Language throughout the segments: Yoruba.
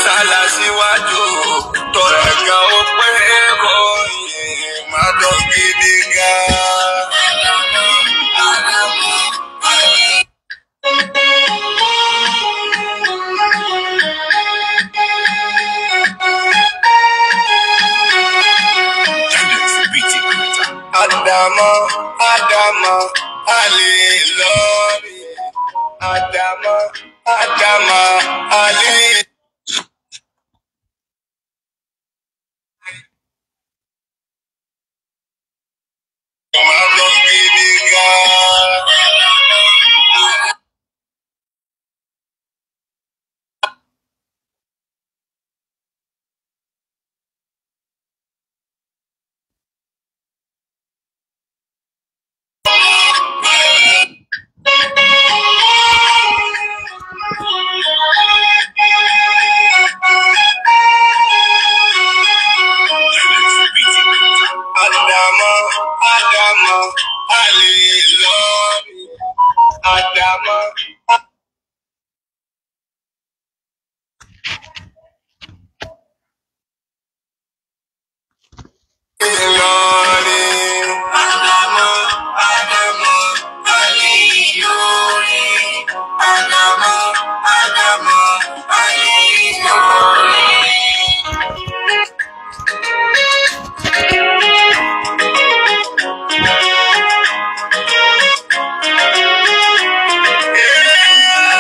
Ṣálá síwájú tọrọ ẹ̀ka ó pé kò yé má dán gidi gan. Àdàmọ́ Àdàmọ́ àlè lórí. Àdàmọ́ Àdàmọ́ àlè. Má dán gidi gan. Àdàmọ́ Àdàmọ́ àlè lórí. Àdàmọ́. Lórí. Àdàmọ́ Àdàmọ́ àlè lórí. Àdàmọ́ Àdàmọ́ àlè lórí.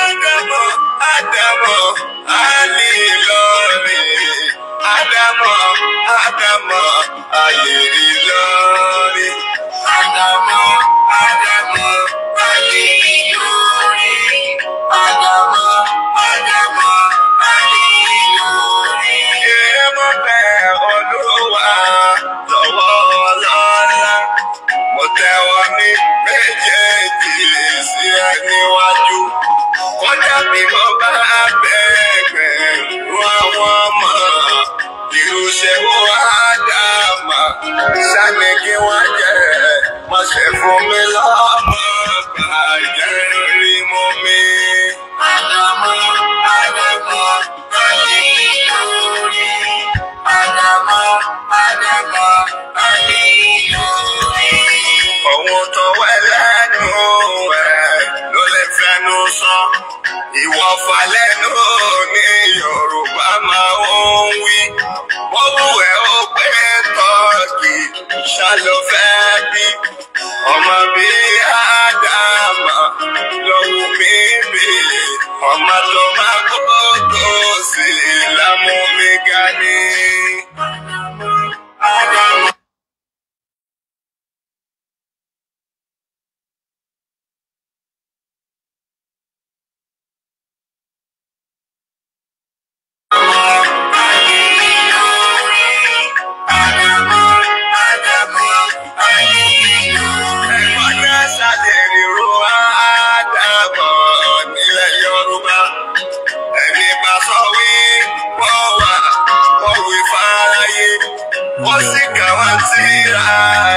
Àdàmọ́ Àdàmọ́ àlè lórí. Àdàmọ́ Àdàmọ́ àlè lórí. Àdàmọ́ Àdàmọ́ àlè lórí. Àdàmọ́ Àdàmọ́ àlè lórí. Èèmọ̀ bẹ́ẹ̀ Olúwa lọ́wọ́ ọlọ́lá. Mo tẹ́wọ́ ní méjèèjì sí ẹ níwájú. Kọjá bí mo bá bẹ̀ẹ̀gbẹ̀rún àwọn ọmọ. Irúṣẹ́ wo Ádámà ṣáni kí wọ́n jẹ́. Má ṣe fún mi lọ́mọ bàjẹ́ rí mú mi. Àdàmọ́ Àdàmọ́ àlè lórí. Àdàmọ́ Àdàmọ́ àlè lórí. Ohun tó wẹ̀ lẹ́nu ẹ̀ ló lè fẹnu sọ. Ìwọ̀fà lẹ́nu ní Yorùbá máa ń wí. Wọ́n wù ẹ́ ó pé tọ́kì ṣá ló fẹ́ bí. Ọmọ bí Ádámà lọ́wọ́ mi bí. Ọmọ tó máa kó tó sí lámú mi ga ní. Ádámà. Ẹ̀gbọ́n náà ṣàlẹ̀ ríro Ádámọ̀ nílẹ̀ Yorùbá. Ẹni bá sọ wí wọ́n wà, wọ́n wí fáráyé. Wọ́n sì kà wá síra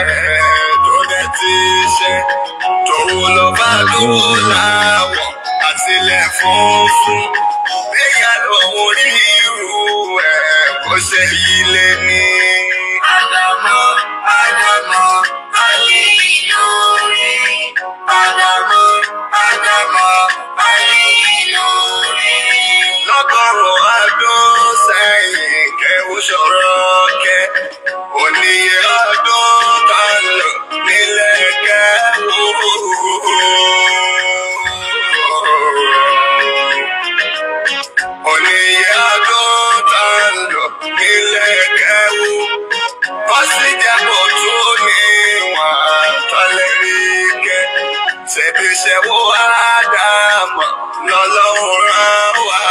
rẹ̀ tó dẹ̀ ti ṣe. Tòun lọ bá dúró láwọ̀ àtìlẹ̀ funfun. Bẹ́yà lòun rí irú ẹ̀ kó ṣe yí lé ní. Àdàmọ́ Àdàmọ́ àlè lórí. Àdàmọ́ Àdàmọ́ àlè lórí. Lọ́gọ́rùn-ún ọdún sẹ́yìn kẹ́wù sọ̀rọ̀ kẹ́. Oníye ọdún tá ń lò nílẹ̀ kẹ́wù. Oníye ọdún tá ń lò nílẹ̀ kẹ́wù. Wọ́n sì jẹ́ kó tó níwọ̀n tọ́lẹ̀ rí kẹ́. Ṣèbí ṣẹ́wó Ádámọ̀ lọ́lọ́run rán wá.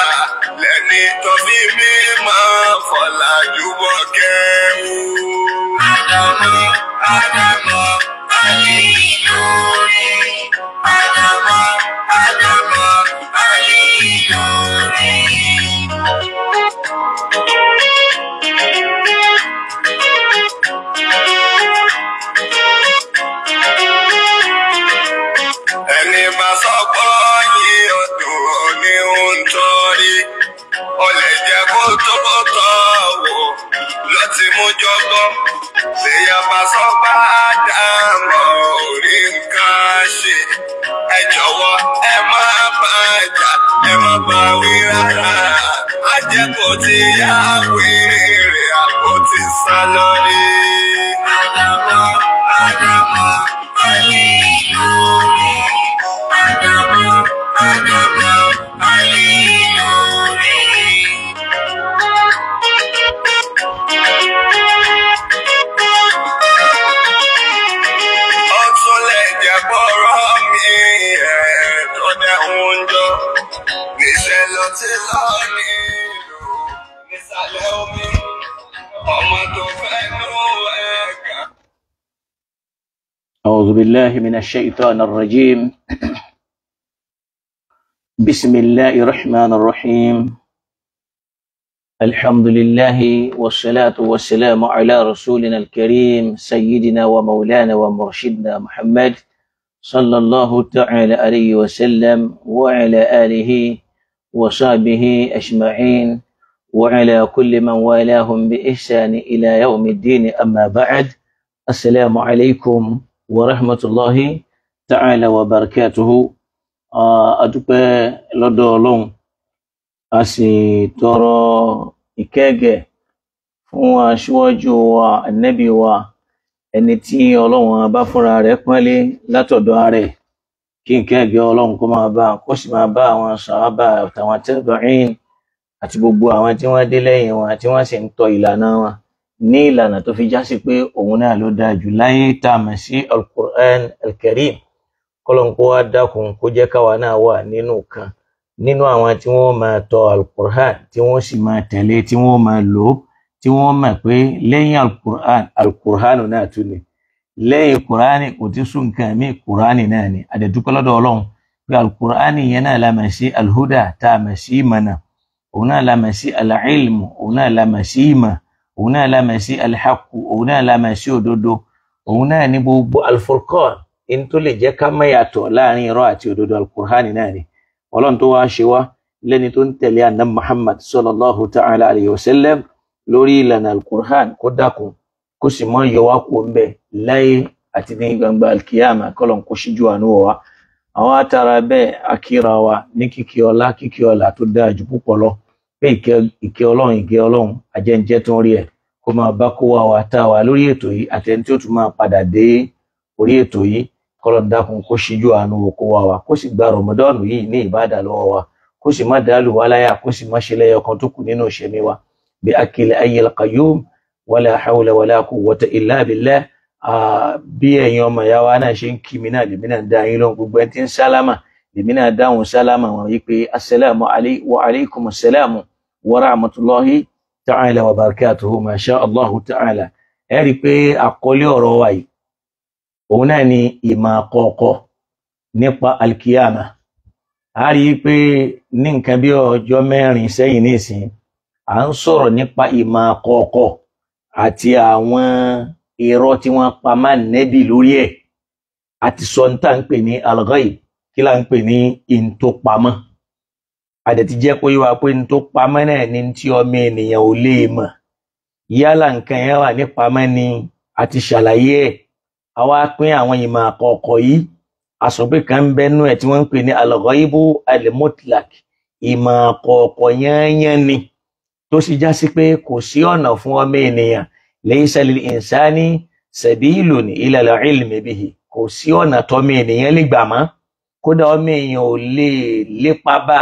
Lẹ́ni tó fi mí máa fọ̀làjú bọ́ kẹ́wù. Àdàmọ́ Àdàmọ́ àlè lórí. Àdàmọ́ Àdàmọ́ àlè lórí. Ẹni bá sọ pé yìí ọdún ní ń torí. Ọlẹ̀ jẹ́ kó tó tọ̀ wò lọ ti mú jọgbọ́n. Lèyàn bá sọ bá dàmọ̀ orí nǹkan ṣe. Ẹ jọ̀wọ́ ẹ má bá jà, ẹ má bá wí rárá. Ajẹ́kọ̀ọ́ ti yá wèrè, àpò ti sá lórí. Àdàmọ́, àdàmọ́, ayé ìlú mi. Àdàmọ́, àdàmọ́, ayé ìlú mi. Ó tún lè jẹ́ bọ́rọ̀ mi ẹ̀ tó dẹ̀ ń jọ. Níṣẹ́ ló ti lọ nílùú nísàlẹ̀ omi. Ọmọ tó fẹ́ nú ẹ̀gà. أعوذ بالله من الشيطان الرجيم. بسم الله الرحمن الرحيم. الحمد لله والصلاة والسلام على رسولنا الكريم سيدنا ومولانا ومرشدنا محمد صلى الله تعالى عليه وسلم وعلى آله وصحبه أجمعين وعلى كل من والاهم بإحسان إلى يوم الدين. أما بعد، السلام عليكم ورحمة الله تعالى وبركاته. A dúpẹ́ lọ́dọ̀ Ọlọ́run, a sì tọrọ ìkẹ́gẹ́ fún aṣíwájú wa, ànábì wa, ẹni tí Ọlọ́run bá fúnra rẹ̀ pọ́nlé látọ̀dọ̀ rẹ̀, kí ìkẹ́gẹ́ Ọlọ́run kó máa bá, kó sì máa bá àwọn sàhábà àtàwọn tábìín àti gbogbo àwọn tí wọ́n dé lẹ́yìn wọn tí wọ́n sì ń tọ ìlànà wọn ní ìlànà tó fi já sí pé òun náà ló dáa jù láyé, tá a mọ̀ sí Al-Qur'an Al-Karim. Kọ́lọ́n kó wá dákun kó jẹ́ káwa náà wà nínú kan nínú àwọn tí wọ́n máa tọ Al-Qur'an, tí wọ́n sì máa tẹ̀lé, tí wọ́n máa lò ó, tí wọ́n mọ̀ pé lẹ́yìn Al-Qur'an, Al-Qur'an náà tún ni, lẹ́yìn Qur'an kò tí sùn nǹkan mí, Qur'an náà ni. Àdẹ̀dúpẹ́ lọ́dọ̀ Ọlọ́run pé Al-Qur'an yẹn náà la mọ̀ sí al-huda, tá a mọ̀ sí ìmọ̀nà, òun náà la mọ̀ sí al-ilmu, òun náà la mọ̀ sí ìmọ̀, òun náà la mọ̀ sí al-haqqu, òun náà la mọ̀ sí òdodo, òun náà ní gbogbo al-furqan, in tó lè jẹ́ ká má yàtọ̀ láàrin irọ́ àti òdodo, Al-Qur'an náà ni. Ọlọ́run tó wá ṣe wá lẹ́ni tó ń tẹ̀lé àná Muhammad sallallahu ta'ala alayhi wa sallam lórí ìlànà Al-Qur'an, kó dákun kó sì mọ́ yọ wá kó ń bẹ̀ láyé àti ní gbangba alkiyama, kọ́lọ̀n kó ṣíjú àánú wa. Àwọn atara bẹ́ẹ̀ akíra wa ní kíkí ọlá, kíkí ọlá tó dáa jù púpọ̀ lọ, pé ìkẹ́ Ọlọ́run, ìkẹ́ Ọlọ́run ajẹ́njẹ́ tó ń rí ẹ̀ kó máa bá kó wá wa tá a wà lórí ètò yìí àti ẹni tí ó tún máa padà dé orí ètò yìí. Kọ́lọ́n dákun kó ṣíjú àánú kó wá wa, kó sì gba Rọmọdọ́ọ̀nù yìí ní ìbádà lọ́wọ́ wa, kó sì má dàlù wá láyà, kó sì má ṣe lẹ́yọ kan tó kù nínú ìṣẹ̀mí wa. Bí akil ayyil qayyum, wala hawla wala quwwata illa billah. Bí ẹ̀yin ọmọ ìyá wa náà ṣe ń kí mi náà lèmi náà dá yín lóhùn, gbogbo ẹni tí ń sálámà lèmi náà dáhùn sálámà wọn yìí pé assalamu wa alaykum assalamu wa rahmatulahi ta'ala wa barakatuhu, ma sha Allahu ta'ala. Ẹ rí i pé àkọlé ọ̀rọ̀ wa yìí òun náà ni ìmọ̀ àkọ́kọ́ nípa alkiyama. A rí i pé ní nǹkan bí ọjọ́ mẹ́rin sẹ́yìn nísìn, à ń sọ̀rọ̀ nípa ìmọ̀ àkọ́kọ́ àti àwọn irọ́ tí wọ́n pa má nẹ́bì lórí ẹ̀. A ti sọ ní tá ń pè ní al-ghaib, kí là ń pè ní ìntòpamọ́. A dẹ̀ ti jẹ́ kó yé wa pé ìntòpamọ́ náà ni tí ọmọ ènìyàn ò lè mọ̀. Yálà nǹkan yẹn wà nípamọ́ ni, a ti ṣàlàyé ẹ̀. Àwa pín àwọn ìmọ̀ àkọ́kọ́ yìí, a sọ pé kan ń bẹ nú ẹ̀ tí wọ́n ń pè ní al-ghaibu al-mutlaq, ìmọ̀ àkọ́kọ́ yányán ni, tó sì já sí pé kò sí ọ̀nà fún ọmọ ènìyàn, laysa lil insani sabilun ila al-ilmi bihi, kò sí ọ̀nà tọ́mọ ènìyàn lè gbà mọ́. Kódà ọmọ èèyàn ò lè lépa bá,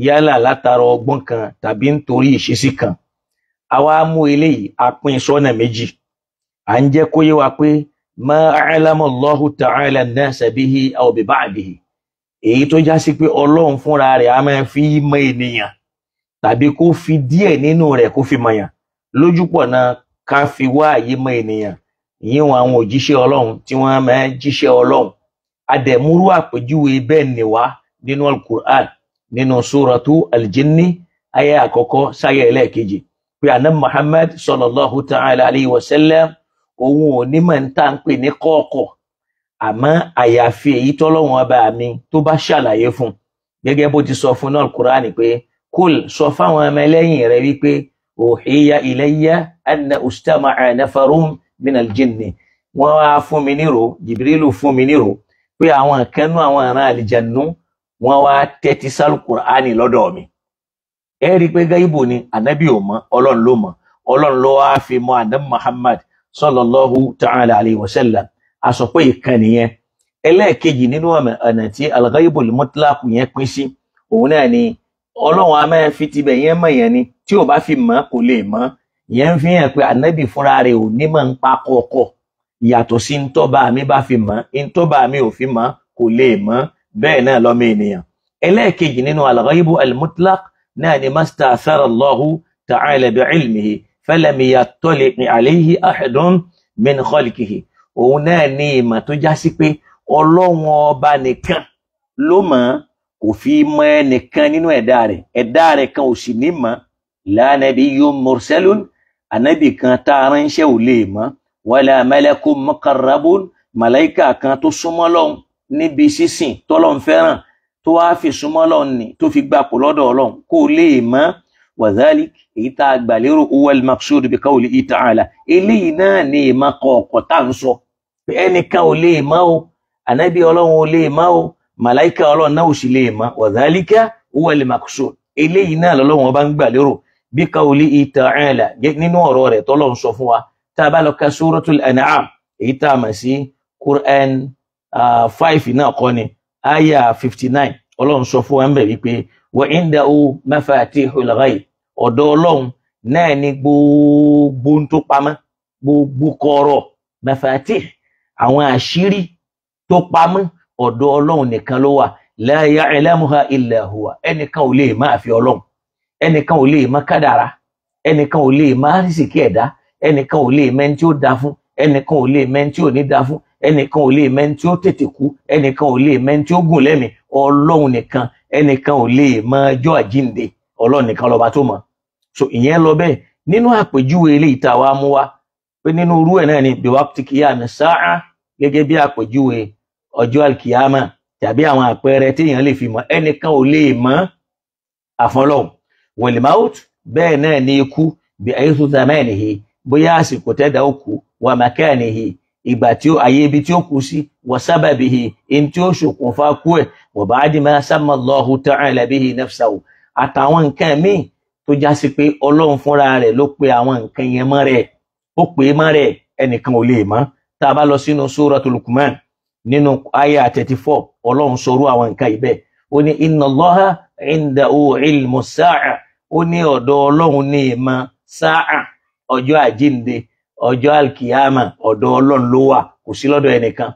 yálà látara ọgbọ́n kan tàbí nítorí ìṣesí kan. Àwa mú eléyìí, a pín sọ́nà méjì. À ń jẹ́ kó yé wa pé ma a'lama Allahu ta'ala an-nasa bihi aw bi ba'dihi, èyí tó já sí pé Ọlọ́run fúnra rẹ̀ a máa fi mọ ènìyàn tàbí kó fi díẹ̀ nínú rẹ̀ kó fi mọ̀yàn lójúpọ̀ náà, ká fi wá àyè mọ ènìyàn yíwọn àwọn òjíṣẹ́ Ọlọ́run tí wọ́n máa jíṣẹ́ Ọlọ́run. Adẹ̀múrú àpèjúwe bẹ́ẹ̀ ni wá nínú Al-Qur'an, nínú suratu Al-Jinni, ayé àkọ́kọ́ sáyẹ ẹlẹ́ẹ̀kejì, pé àná Muhammad sallallahu ta'ala alayhi wa sallam òun ò ní mọ̀ ń tà ń pè ní kọ̀ọ̀kọ̀, àmọ́ àyàfi èyí tọ́lọ́run ọba mi tó bá ṣàlàyé fún un, gẹ́gẹ́ bó ti sọ fún náà Al-Qur'an pé Kul sọ fáwọn ọmọ ẹlẹ́yìn rẹ̀ wípé uhiya ilayya anna ustama'a nafarun minal jinni. Wọ́n wá fún mi nírò, Jibrilu fún mi nírò pé àwọn kanú àwọn ará àlìjànú wọ́n wá tẹ́tí sálù Kùránì lọ́dọ̀ mi. Ẹ rí i pé gáíbù ni ànábì ò mọ̀, Ọlọ́run ló mọ̀, Ọlọ́run ló wá fi mọ̀ ànábì Muhammad sallallahu ta'ala alayhi wa sallam. A sọ pé ìkan nìyẹn. Ẹlẹ́ẹ̀kejì nínú ọ̀nà tí al-ghaibul mutlaq yẹn pín sí, òun náà ni Ọlọ́run a máa fi tibẹ̀ yẹn mọ̀ yẹn ni, tí ò bá fi mọ̀ kò lè mọ̀. Ìyẹn ń fi hàn pé ànábì fúnra rẹ̀ ò ní mọ̀ ń pa kọ̀ọ̀kọ̀, yàtọ̀ sí ntọ́ba mi bá fi mọ̀, ntọ́ba mi ò fi mọ̀ kò lè mọ̀. Bẹ́ẹ̀ náà lọ́mọ ènìyàn. Ẹlẹ́ẹ̀kejì nínú al-ghaibu al-mutlaq náà ni mastathara Allahu ta'ala bi'ilmihi falam yattali' alayhi ahadun min khalqihi. Òun náà ní ìmọ̀ tó já sí pé Ọlọ́run ọba nìkan ló mọ̀, kò fi mọ̀ ẹnìkan nínú ẹ̀dá rẹ̀, ẹ̀dá rẹ̀ kan ò sì ní mọ̀. La nabiyyun mursalun, ànábì kan tá a ránṣẹ́ ò lè mọ̀. Wala malakun muqarrabun, màláìkà kan tó súnmọ́ Ọlọ́run níbi sísìn tọ́lọ́run fẹ́ràn tó wá fi súnmọ́ Ọlọ́run ni tó fi gbapò lọ́dọ̀ Ọlọ́run kó lè mọ̀. Wàdálík, èyí tá a gbà lérò huwal maqsud bi qawlihi ta'ala, eléyìí náà ni ìmọ̀ kọ̀ọ̀kọ̀ tá à ń sọ pé ẹnìkan ò lè mọ̀ o, ànábì Ọlọ́run ò lè mọ̀ o, màláìkà Ọlọ́run náà ò sì lè mọ̀. Wàdálíkà huwal maqsud, eléyìí náà lọ́lọ́run ọba ń gbà lérò bi qawlihi ta'ala nínú ọ̀rọ̀ rẹ̀ tọ́lọ́run sọ fún wa. Tá a bá lọ ka suratul An'am, èyí tá a mọ̀ sí Quran 5 náà kọ́ ni, aya 59, Ọlọ́run sọ fún wa ń bẹ̀ wípé wa indahu mafatihul ghaib, ọ̀dọ̀ Ọlọ́run náà ni gbogbo tó pamọ́, gbogbo kọ̀rọ̀, mafatih, àwọn àṣírí tó pamọ́, ọ̀dọ̀ Ọlọ́run nìkan ló wà. La ya'lamuha illa huwa, ẹnìkan ò lè má àfi Ọlọ́run, ẹnìkan ò lè má kádàrá, ẹnìkan ò lè má rísìkí ẹ̀dá, ẹnìkan ò lè mẹ́ni tí ó da fún, ẹnìkan ò lè mẹ́ni tí ò ní da fún, ẹnìkan ò lè mẹ́ni tí ó tètè kú, ẹnìkan ò lè mẹ́ni tí ó gùn lẹ́mìí. Ọlọ́run nìkan, ẹnìkan ò lè mọ ọjọ́ àjíǹde, Ọlọ́run nìkan lọ́ba tó mọ̀. So ìyẹn lọ bẹ́ẹ̀. Nínú àpèjúwe eléyìí tá a wá mú wá pé nínú irú ẹ̀ náà ni biwaqti qiyami sa'a, gẹ́gẹ́ bí àpèjúwe ọjọ́ alkiyama tàbí àwọn àpẹẹrẹ téèyàn lè fi mọ̀, ẹnìkan ò lè mọ̀ àfọlọ́hun. Wal maut, bẹ́ẹ̀ náà ni ikú, bi haythu zamanihi, bóyá àsìkò tẹ́dà ó kú, wa makanihi, ìgbà tí ó ayé ibi tí ó kú sí, wa sábàbihi, in tí ó ṣokùnfà kú ẹ̀, wa ba'di ma samma Allahu ta'ala bihi nafsahu, àtàwọn nǹkan míì tó já sí pé Ọlọ́run fúnra rẹ̀ ló pe àwọn nǹkan yẹn mọ́ rẹ̀, ó pè é mọ́ rẹ̀, ẹnìkan ò lè mọ̀. Tá a bá lọ sínú Suratul Luqman nínú aya 34, Ọlọ́run sọrú àwọn nǹkan yìí bẹ́ẹ̀. Ó ní inna Allaha indahu ilmu sa'a, ó ní ọ̀dọ̀ Ọlọ́run ní ìmọ̀ sáà, ọjọ́ àjínde, ọjọ́ alkiyama, ọ̀dọ̀ Ọlọ́run ló wà, kò sí lọ́dọ̀ ẹnìkan.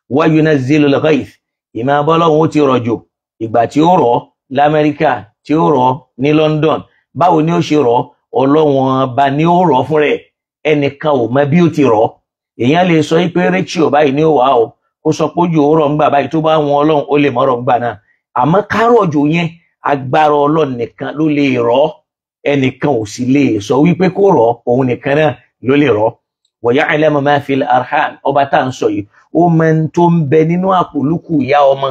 Wa yunazzilul ghayth, ìmọ̀ abọ́lọ́run ó ti rọ̀jò, ìgbà tí ó rọ̀ l'Amẹ́ríkà, tí ó rọ̀ ní London, báwo ni ó ṣe rọ̀? Ọlọ́run ọba ni ó rọ̀ fún rẹ̀, ẹnìkan ò mọ bí ó ti rọ̀. Èèyàn lè sọ pé rétíò báyìí ni ó wà o, kó sọ pé ojú ó rọ̀ ńgbà báyìí, tó bá wọn Ọlọ́run ó lè mọ̀rọ̀ ńgbà náà, àmọ́ kárọ̀jò yẹn agbára Ọlọ́run nìkan ló lè rọ̀, ẹnìkan ò sì lè sọ wípé kó rọ̀, òun nìkan náà ló lè rọ̀. Wa ya'lamu ma fil arham, ọba tá à ń sọ yìí, ó mọ ohun tó ń bẹ nínú àpòlùkù ìyá ọmọ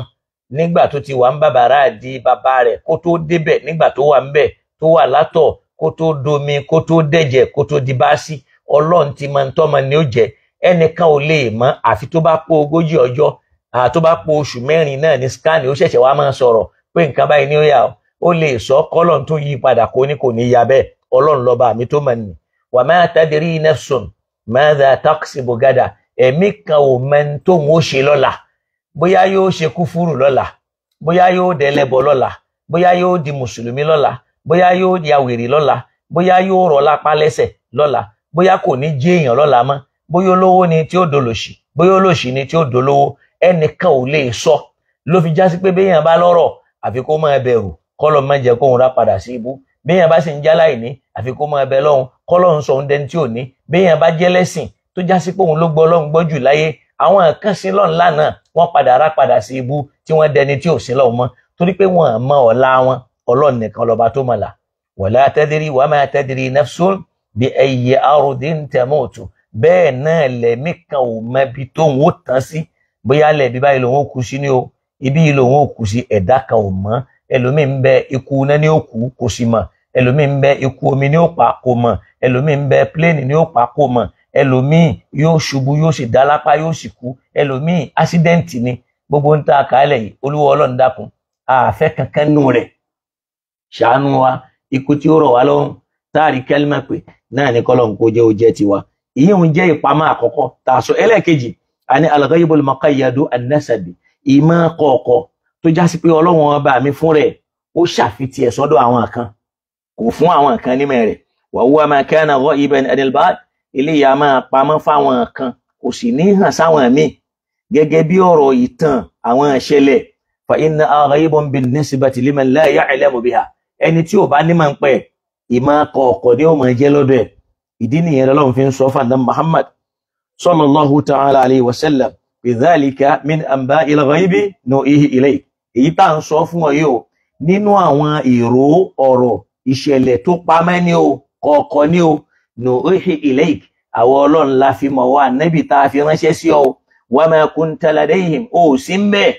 nígbà tó ti wà ń bàbàrà di bàbá rẹ̀, kó tó débẹ̀, nígbà tó wà ń bẹ̀, tó wà látọ̀, kó tó domi, kó tó dẹ̀jẹ̀, kó tó di báàsì, Ọlọ́run ti mọ ntọ́mọ ni ó jẹ. Ẹnìkan ò lè mọ̀ àfi tó bá pọ̀ 40 ọjọ́, tó bá pọ̀ oṣù 4 náà ní scan ó ṣẹ̀ṣẹ̀ wá máa sọ̀rọ̀ pé nǹkan báyìí ni ó yà. Ó lè sọ kọ́lọ́n tó yí padà kó ní kò ní ya bẹ́ẹ̀, Ọlọ́run lọ́ba mi tó mọ̀ ní. Wa ma tadri nafsun madha taksibu gada, ẹ̀mí kan ò mọ tóun ó ṣe lọ́la, bóyá yóò ṣe kúfúrù lọ́la, bóyá yóò dẹlẹ́bọ lọ́la, bóyá yóò di mùsùlùmí lọ́la, bóyá yóò ya wèrè lọ́la, bóyá yóò rọ̀ lápá lẹ́sẹ̀ lọ́la, bóyá kò ní jẹ́ èèyàn lọ́la mọ́, bóyá olówó ni tí ó dolòṣì, bóyá olòṣì ni tí ó dolówó, ẹnìkan ò lè sọ. Ló fi já sí pé béèyàn bá lọ́rọ̀ àfi kó máa bẹ̀rù kọ́lọ̀ má jẹ́ kóun rá padà sí ibú, béèyàn bá sì ń já láìní àfi kó máa bẹ lọ́hùn kọ́lọ̀ ń sọ òun dẹni tí ò ní, béèyàn bá jẹ́ lẹ́sìn tó já sí pé òun ló gbọ́ lọ́hùn gbọ́ jù láyé, àwọn kan sí lọ́hùn lánàá wọ́n padà rá padà sí ibú tí wọ́n dẹni tí ò sí lọ́hùn mọ́, torí pé wọ́n mọ ọ̀la wọn, Ọlọ́run nìkan lọ́ba tó mọ̀la. Wala tadri wa ma tadri nafsun bi ayyi ardin tamutu, bẹ́ẹ̀ náà lẹ̀mí kan ò mọ ibi tóun ó tán sí, bóyá lẹ̀bi báyìí lòun ó kú sí ní o, ibi yìí lòun ó kú sí, ẹ̀dá kan ò mọ̀. Ẹlòmíì ń bẹ ikú iná ní ó kú kò sì mọ̀, ẹlòmíì ń bẹ ikú omi ní ó pa kò mọ̀, ẹlòmíì ń bẹ pléènì ní ó pa kò mọ̀, ẹlòmíì yóò ṣubú yóò sì dá lápá yóò sì kú, ẹlòmíì ásídẹ́ǹtì ni. Gbogbo ń ta àkàálẹ̀ yìí, Olúwa Ọlọ́run dákun, àfẹ́ kankan nù rẹ̀, ṣàánú wa. Ikú tí ó rọ̀ wá lọ́rùn táàrí kẹ́límà pé náà ní kọ́lọ́n kó jẹ́ ó jẹ́ tiwa. Ìyẹn ń jẹ́ ìpamọ́ àkọ́kọ́ tá a sọ. Ẹlẹ́ẹ̀kejì, àní al-ghaybul muqayyadu an-nasabi, ìmọ̀ kọ̀ọ̀kọ̀ tó já sí pé Ọlọ́run ọba mi fún rẹ̀ ó ṣàfitì ẹ̀ sọ́dọ̀ àwọn kan, kò fún àwọn kan nímọ̀ rẹ̀. Wa huwa ma kana ghaiban anil ba'd, eléyìí a máa pamọ́ fáwọn kan, kò sì ní hàn sáwọn míì, gẹ́gẹ́ bí ọ̀rọ̀ ìtàn àwọn ìṣẹ̀lẹ̀. Fa inna ghaybun bin-nisbati liman la ya'lamu biha, ẹni tí ò bá nímọ̀ ń pẹ́ ìmọ̀ kọ̀ọ̀kọ̀ ni ó máa jẹ́ lọ́dọ̀ ẹ̀. Ìdí nìyẹn lọ́lọ́run fi ń sọ fún Muhammad sallallahu ta'ala alayhi wa sallam, bidhalika min anba'il ghaibi nu'ihi ilayk. Èyí tá à ń sọ fún ọ yìí o, nínú àwọn ìró ọ̀rọ̀ ìṣẹ̀lẹ̀ tó pamẹ́ ní o, kọ̀ọ̀kọ̀ ní o, nu'ihi ilayk, àwọn Ọlọ́run la fi mọ̀ wá nẹ́bì tá a fi ránṣẹ́ sí ọ. Wa ma kunta ladayhim, ó sì ń bẹ̀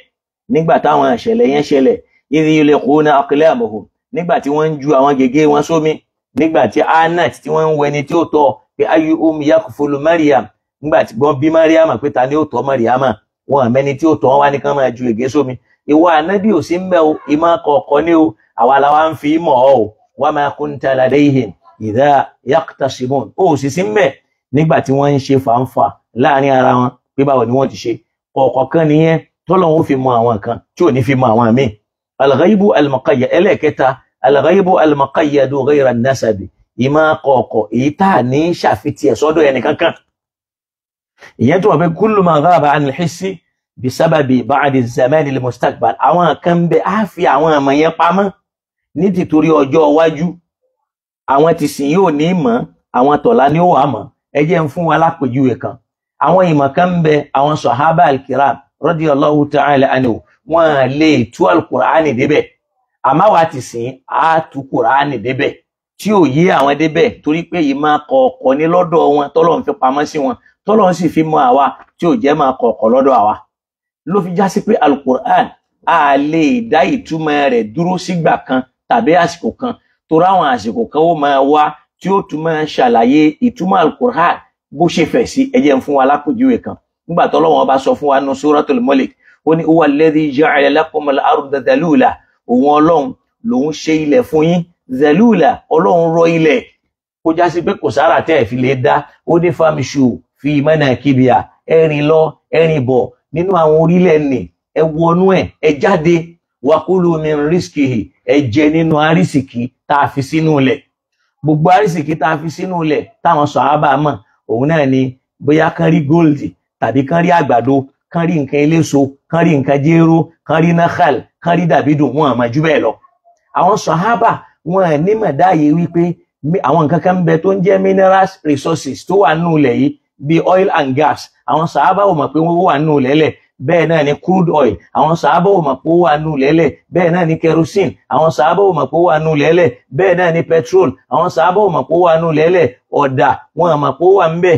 nígbà táwọn ìṣẹ̀lẹ̀ yẹn ṣẹlẹ̀. Idh yulquna aqlamahum, nígbà tí wọ́n ń ju àwọn gègé wọn sómi, nígbà tí anat tí wọ́n ń wẹni tí ó tọ́ pé ayyuhum yakfulu Maryam, nígbà tí wọ́n bí Maryam pé ta ni ó tọ́ Maryam, wọn àmẹ́ni tí ó tọ́ wá ní kán máa ju gègé sómi. Ìwọ ànábì ò sí ń bẹ̀ o, ìmọ̀ kọ̀ọ̀kan ní o, àwa la wá ń fi mọ̀ ọ́ o. Wa ma kunta ladayhim idha yaqtasimun, ó sì sí ń bẹ̀ nígbà tí wọ́n ń ṣe fàǹfà láàrin ara wọn pé báwo ni wọ́n ti ṣe. Kọ̀ọ̀kan nìyẹn tọ́lọ́hun ó fi mọ àwọn kan tí ò ní fi mọ àwọn míì. Al-ghaibu al-muqayyad, ẹlẹ́ẹ̀kẹta, al-ghaibu al-muqayyadu ghayra an-nasabi, ìmọ̀ kọ̀ọ̀kọ̀ èyí tá à ní ṣàfitì ẹ̀ sọ́dọ̀ ẹnì kankan. Ìyẹn tó wà pé kullu ma ghaba an al-hissi bisababi ba'di az-zamani al-mustaqbal, àwọn kan bẹ á fi àwọn àmọ̀ yẹn pamọ́ ní tìtorí ọjọ́ iwájú. Àwọn ti sìn yóò ní mọ̀, àwọn tọ̀la ni ó wà mọ̀. Ẹ jẹ́ ń fún wa lápèjúwe kan. Àwọn ìmọ̀ kan bẹ àwọn sahaba al-kiram radiyallahu ta'ala anhu, wọn lè tú alukur'ani débẹ̀, àmọ́ wa ti sìn á tú kur'ani débẹ̀ tí ò yé àwọn débẹ̀, torí pé yìí máa kọ̀ọ̀kọ̀ ní lọ́dọ̀ wọn tọ́lọ́run fi pamọ́ sí wọn, tọ́lọ́run sì fi mọ àwa tí ò jẹ́ máa kọ̀ọ̀kọ̀ lọ́dọ̀ àwa. Ló fi já sí pé alukur'an a lè dá ìtumọ̀ rẹ̀ dúró sígbà kan tàbí àsìkò kan, torí àwọn àsìkò kan ó máa wá tí ó tún máa ṣàlàyé ìtumọ̀ alukur'an bó ṣe fẹ̀ sí. Ẹ jẹ́ ń fún wa lápèjúwe kan. Nígbà tọ́lọ́run bá sọ fún wa nínú Suratul Mulk, ó ní huwa alladhi ja'ala lakumul arda dhalula, òun Ọlọ́run lòun ṣe ilẹ̀ fún yín, dhalula, Ọlọ́run rọ ilẹ̀ kó já sí pé kò sára tẹ́ ẹ̀ fi lè dá. Ó ní famshu fi manakibiha, ẹ rìn lọ ẹ rìn bọ̀ nínú àwọn orílẹ̀ nì, ẹ wọnú ẹ̀ ẹ jáde, wakulu min rizqihi, ẹ jẹ nínú àrísìkí tá a fi sínú ilẹ̀. Gbogbo àrísìkí tá a fi sínú ilẹ̀ táwọn sàhábà mọ̀, òun náà ni bóyá kán rí gold tàbí kán rí àgbàdo, kán rí nǹkan eléso, kán rí nǹkan jéró, kán rí nakhal, kán rí dàbídùn, wọn àmọ́ jù bẹ́ẹ̀ lọ. Àwọn sàhábà wọn nímọ̀ dáyé wípé àwọn nǹkan kan bẹ tó ń jẹ́ minerals resources tó wà nínú ilẹ̀ yìí bíi oil and gas. Àwọn sàhábà ò mọ̀ pé wọ́n wà nínú ilẹ̀ lẹ̀. Bẹ́ẹ̀ náà ni crude oil, àwọn sàhábà ò mọ̀ pé ó wà nínú ilẹ̀ lẹ̀. Bẹ́ẹ̀ náà ni kerosene, àwọn sàhábà ò mọ̀ pé ó wà nínú ilẹ̀ lẹ̀. Bẹ́ẹ̀ náà ni petrol, àwọn sàhábà ò mọ̀ pé ó wà nínú ilẹ̀ lẹ̀. Ọ̀dà wọn ò mọ̀ pé ó wà ńbẹ̀,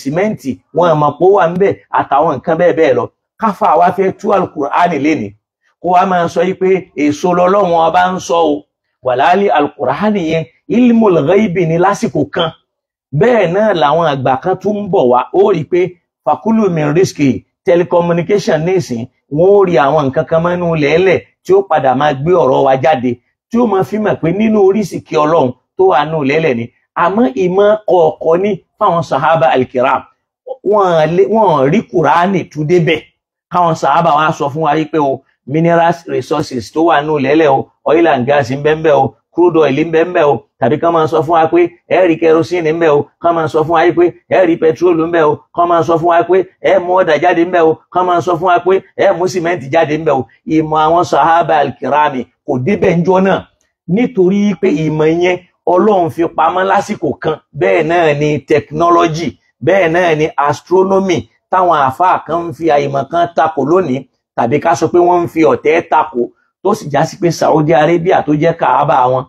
sìmẹ́ǹtì wọn ò mọ̀ pé ó wà ńbẹ̀, àtàwọn nǹkan bẹ́ẹ̀ bẹ́ẹ̀ lọ. Káfà wa fẹ́ tú alukur'ani lénìí kó wa máa sọ yìí pé èso lọ́lọ́run ọba ń sọ o, wàláàlì alukur'ani yẹn ilmul ghaibi ni lásìkò kan. Bẹ́ẹ̀ náà làwọn àgbà kan tún ń bọ̀ wá, ó rí i pé fakulu min riski telecommunication nísìn, wọn ó rí àwọn nǹkan kan mọ́nú lẹ́lẹ̀ tí ó padà máa gbé ọ̀rọ̀ wa jáde, tí ó máa fi mọ̀ pé nínú oríṣìíkí Ọlọ́run tó wà nù lẹ́lẹ̀ ni. Àmọ́ ìmọ̀ kọ̀ọ̀kọ̀ ní fáwọn sahaba alkiram, wọ́n rí kùránì tú débẹ̀. Káwọn sahaba wa sọ fún wa wípé o minerals resources tó wà nù lẹ́lẹ̀ o, oil and gas ń bẹ ń bẹ o, crude oil ń bẹ ń bẹ o, tàbí ká máa sọ fún wa pé ẹ rí kerosene ń bẹ o, ká máa sọ fún wa pé ẹ rí petrol ń bẹ o, ká máa sọ fún wa pé ẹ mú ọ̀dà jáde ń bẹ o, ká máa sọ fún wa pé ẹ mú sìmẹ́ǹtì jáde ń bẹ o. Ìmọ̀ àwọn sahaba alkirami kò débẹ̀ ńjọ́ náà, nítorí pé ìmọ̀ yẹn Ọlọ́run fi pamọ́ lásìkò kan. Bẹ́ẹ̀ náà ni technology, bẹ́ẹ̀ náà ni astronomy táwọn àáfàá kan ń fi àìmọ̀ kan takò lónìí, tàbí ká sọ pé wọ́n ń fi ọ̀tẹ̀ takò, tó sì já sí pé Saudi Arabia tó jẹ́ Kaaba wọn,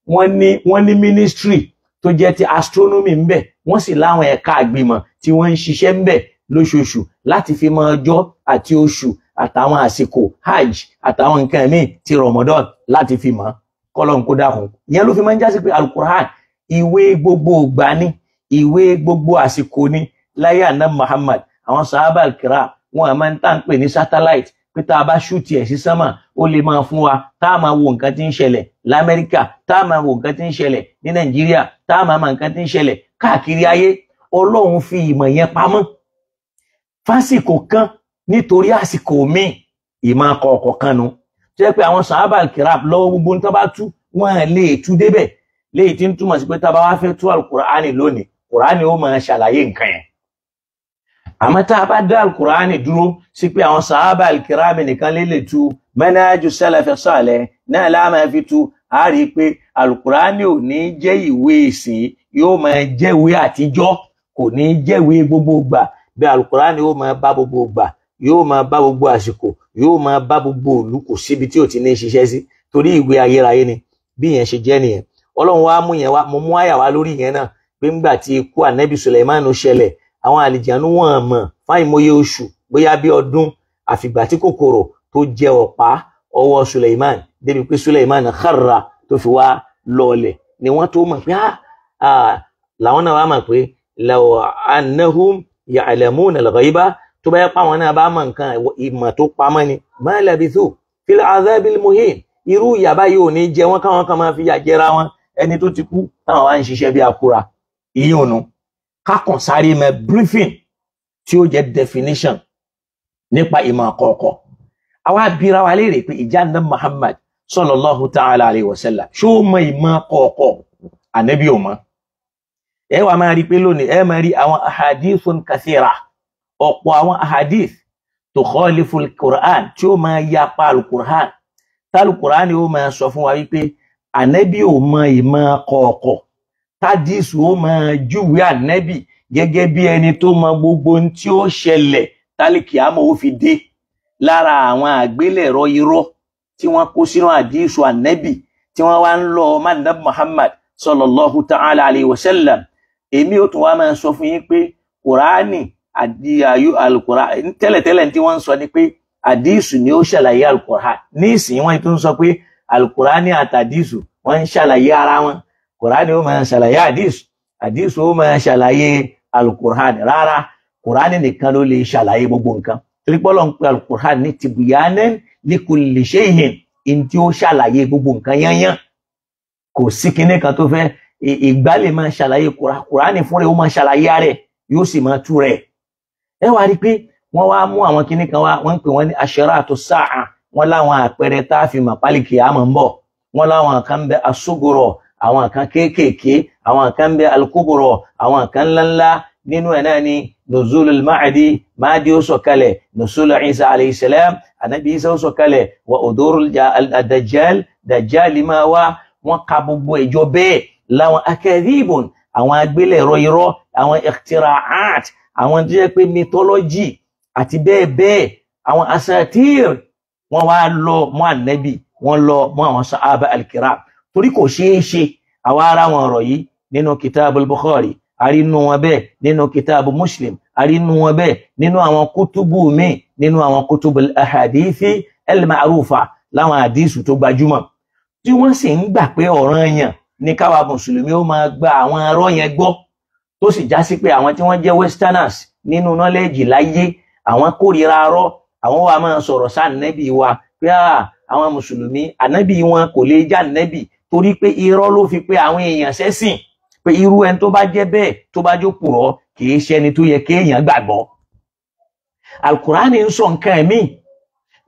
wọ́n ní ministry tó jẹ́ ti astronomy ń bẹ, wọ́n sì láwọn ẹ̀ka àgbìmọ̀ tí wọ́n ń ṣiṣẹ́ ń bẹ lóṣooṣù láti fi mọ ọjọ́ àti oṣù àtàwọn àsìkò hajj àtàwọn nǹkan míì ti Ramadan láti fi mọ̀. Kọ́lọ́n kó dákun. Ìyẹn ló fi máa ń jásí pé alukur'an ìwé gbogbo ìgbà ni, ìwé gbogbo àsìkò ni. Láyé àná Muhammad, àwọn sahaba alkiram wọn a máa ń tà ń pè ní satellite, pé tá a bá ṣúùtì ẹ̀ sí sánmà ó lè máa fún wa tá a máa wo nǹkan tí ń ṣẹlẹ̀ l'Amẹ́ríkà, tá a máa wo nǹkan tí ń ṣẹlẹ̀ ní Nàìjíríà, tá a máa mọ nǹkan tí ń ṣẹlẹ̀ káàkiri ayé. Ọlọ́run fi ìmọ̀ yẹn pamọ́ fásìkò kan nítorí àsìkò míì, ìmọ̀ kọ̀ọ̀kọ̀ kan nu. Tó jẹ́ pé àwọn sahaba alkiram lọ́wọ́ gbogbo nǹkan bá tú wọn lè tú débẹ̀. Léyìí tí ń túmọ̀ sí pé tá a bá wá fẹ́ tú alukur'ani lónìí, kur'ani ó máa ṣàlàyé nǹkan yẹn. Àmọ́ tá a bá dá alukur'ani dúró sí pé àwọn sahaba alkirami nìkan lè tú, manhaju salafi salih náà la máa fi tú, a rí i pé alukur'ani ò ní jẹ́ ìwé ìsìn, yóò máa jẹ́ ìwé àtijọ́, kò ní jẹ́ ìwé gbogbo gbà. Bí alukur'ani ó máa bá gbogbo gbà, yóò máa bá gbogbo àsìkò, yóò máa bá gbogbo ìlú, kò síbi tí ò ti ní ṣiṣẹ́ sí, torí ìwé ayérayé ni. Bí yẹn ṣe jẹ́ nìyẹn. Ọlọ́run wa mú yẹn wá, mo mú àyà wá lórí yẹn náà pé ńgbà tí ikú ànẹ́bí Sùlẹ̀mánù ṣẹlẹ̀, àwọn àlìjànú wọn mọ̀ fáìmọye oṣù, bóyá bí ọdún, àfìgbà tí kòkòrò tó jẹ ọ̀pá ọwọ́ Sùlẹ̀mán, débi pé Sùlẹ̀mán kharra tó fi wá lọlẹ̀, ni wọ́n tó mọ̀ pé làwọn náà wá mọ̀ pé law annahum ya'lamuna al-ghayba, tó bá yẹ pa àwọn náà bá mọ̀ nǹkan ìmọ̀ tó pamọ́ ni, ma labithu fil adhabil muhin, irú ìyà báyìí ò ní jẹ wọ́n, káwọn kan máa fi yà jẹra wọn, ẹni tó ti kú táwọn wá ń ṣiṣẹ́ bí akura. Ìyún nu kákan sáré mọ briefing tí ó jẹ́ definition nípa ìmọ̀ kọ̀ọ̀kọ̀. Àwa bíra wa léèrè pé ìjà ná Muhammad sallallahu ta'ala alayhi wa sallam ṣó mọ ìmọ̀ kọ̀ọ̀kọ̀? Ànábì ò mọ̀. Ẹ wà máa rí pé lónìí ẹ máa rí àwọn ahadithun kathira, ọ̀pọ̀ àwọn ahadith tukhalifu al-Qur'an tí ó máa yapa al-Qur'an, tálùkùránì ó máa sọ fún wa wípé ànábì ò mọ ìmọ̀ kọ̀ọ̀kọ̀, tádìsù ó máa júwe ànábì gẹ́gẹ́ bí ẹni tó mọ gbogbo ohun tí ó ṣẹlẹ̀ tálíkì àmọ́ ó fi dé. Lára àwọn àgbélẹ̀rọ irọ́ tí wọ́n kó sínú àdìsù ànábì tí wọ́n wá ń lọ mánà Muhammad sallallahu ta'ala alayhi wa sallam. Èmi ó tún wá máa sọ fún yín pé kùránì àdìyàyò alukùránì tẹ́lẹ̀tẹ́lẹ̀ tí wọ́n ń sọ ni pé àdìsù ni ó ṣàlàyé alukùránì. Nísìnyí wọ́n tún sọ pé alukurani àtàdísù wọ́n ń ṣàlàyé ara wọn. Kùránì ó máa ṣàlàyé àdísù, àdísù ó máa ṣàlàyé alukurani. Rárá, kùránì nìkan ló lè ṣàlàyé gbogbo nǹkan, torí pé Ọlọ́run pè alukurani ní tibyanan likulli shay'in, in tí ó ṣàlàyé gbogbo nǹkan yányán. Kò sí kinní kan tó fẹ́ ìgbà lè máa ṣàlàyé kùránì fúnra ó máa ṣàlàyé ara ẹ̀, yóò sì máa tú rẹ̀. Ẹ wá rí i pé wọ́n wá mú àwọn kinní kan wá, wọ́n ń pè wọ́n ní asharatu sa'a, wọ́n láwọn àpẹẹrẹ tá a fi mọ̀ pálíkì àmọ́ ń bọ̀. Wọ́n láwọn kan ń bẹ asúgùrọ̀, àwọn kan kéékèèké, àwọn kan ń bẹ alukúbùrọ̀, àwọn kan ńláńlá. Nínú ẹ̀ náà ni nùzúlù máàdì, máàdì ó sọ̀kalẹ̀, nùzúlù Isa alayhi salam, ànábì Isa ó sọ̀kalẹ̀, wà òdòrò dajjal, dajjal máa wá. Wọ́n ka gbogbo ìjọ bẹ́ẹ̀ láwọn akadhibun, àwọn agbélẹ̀rọ irọ́, àwọn ikhtira'at, àwọn tó jẹ́ pé mythology àti bẹ́ẹ̀ bẹ́ẹ̀, àwọn asatir. Wọ́n wá lọ mọ́ ànábì, wọ́n lọ mọ́ àwọn sahaba alkiram, torí kò ṣeé ṣe. Àwa ara wọn ọ̀rọ̀ yìí nínú kitabu Bukhari, àrínú wọn bẹ́ẹ̀ nínú kitabu Muslim, àrínú wọn bẹ́ẹ̀ nínú àwọn kútùbù míì, nínú àwọn kútùbù ahadithi al-ma'rufa, láwọn àdísù tó gbajúmọ̀, tí wọ́n sì ń gbà pé ọ̀ranyàn ní káwa mùsùlùmí ó máa gba àwọn arọ́ yẹn gbọ́, tó sì já sí pé àwọn tí wọ́n jẹ́ westerners nínú nọ́lẹ́jì láyé, àwọn kórìíra arọ́, àwọn wa máa sọ̀rọ̀ sáànẹ́bì wa pé àwọn mùsùlùmí ànẹ́bì wọn kò lè já ànẹ́bì, torí pé irọ́ ló fi pé àwọn èèyàn sẹ́sìn, pé irú ẹni tó bá jẹ́ bẹ́ẹ̀ tó bá jókòrọ́ kì í ṣe ẹni tó yẹ kéèyàn gbàgbọ́. Alukùránì ń sọ nǹkan ẹ̀mí,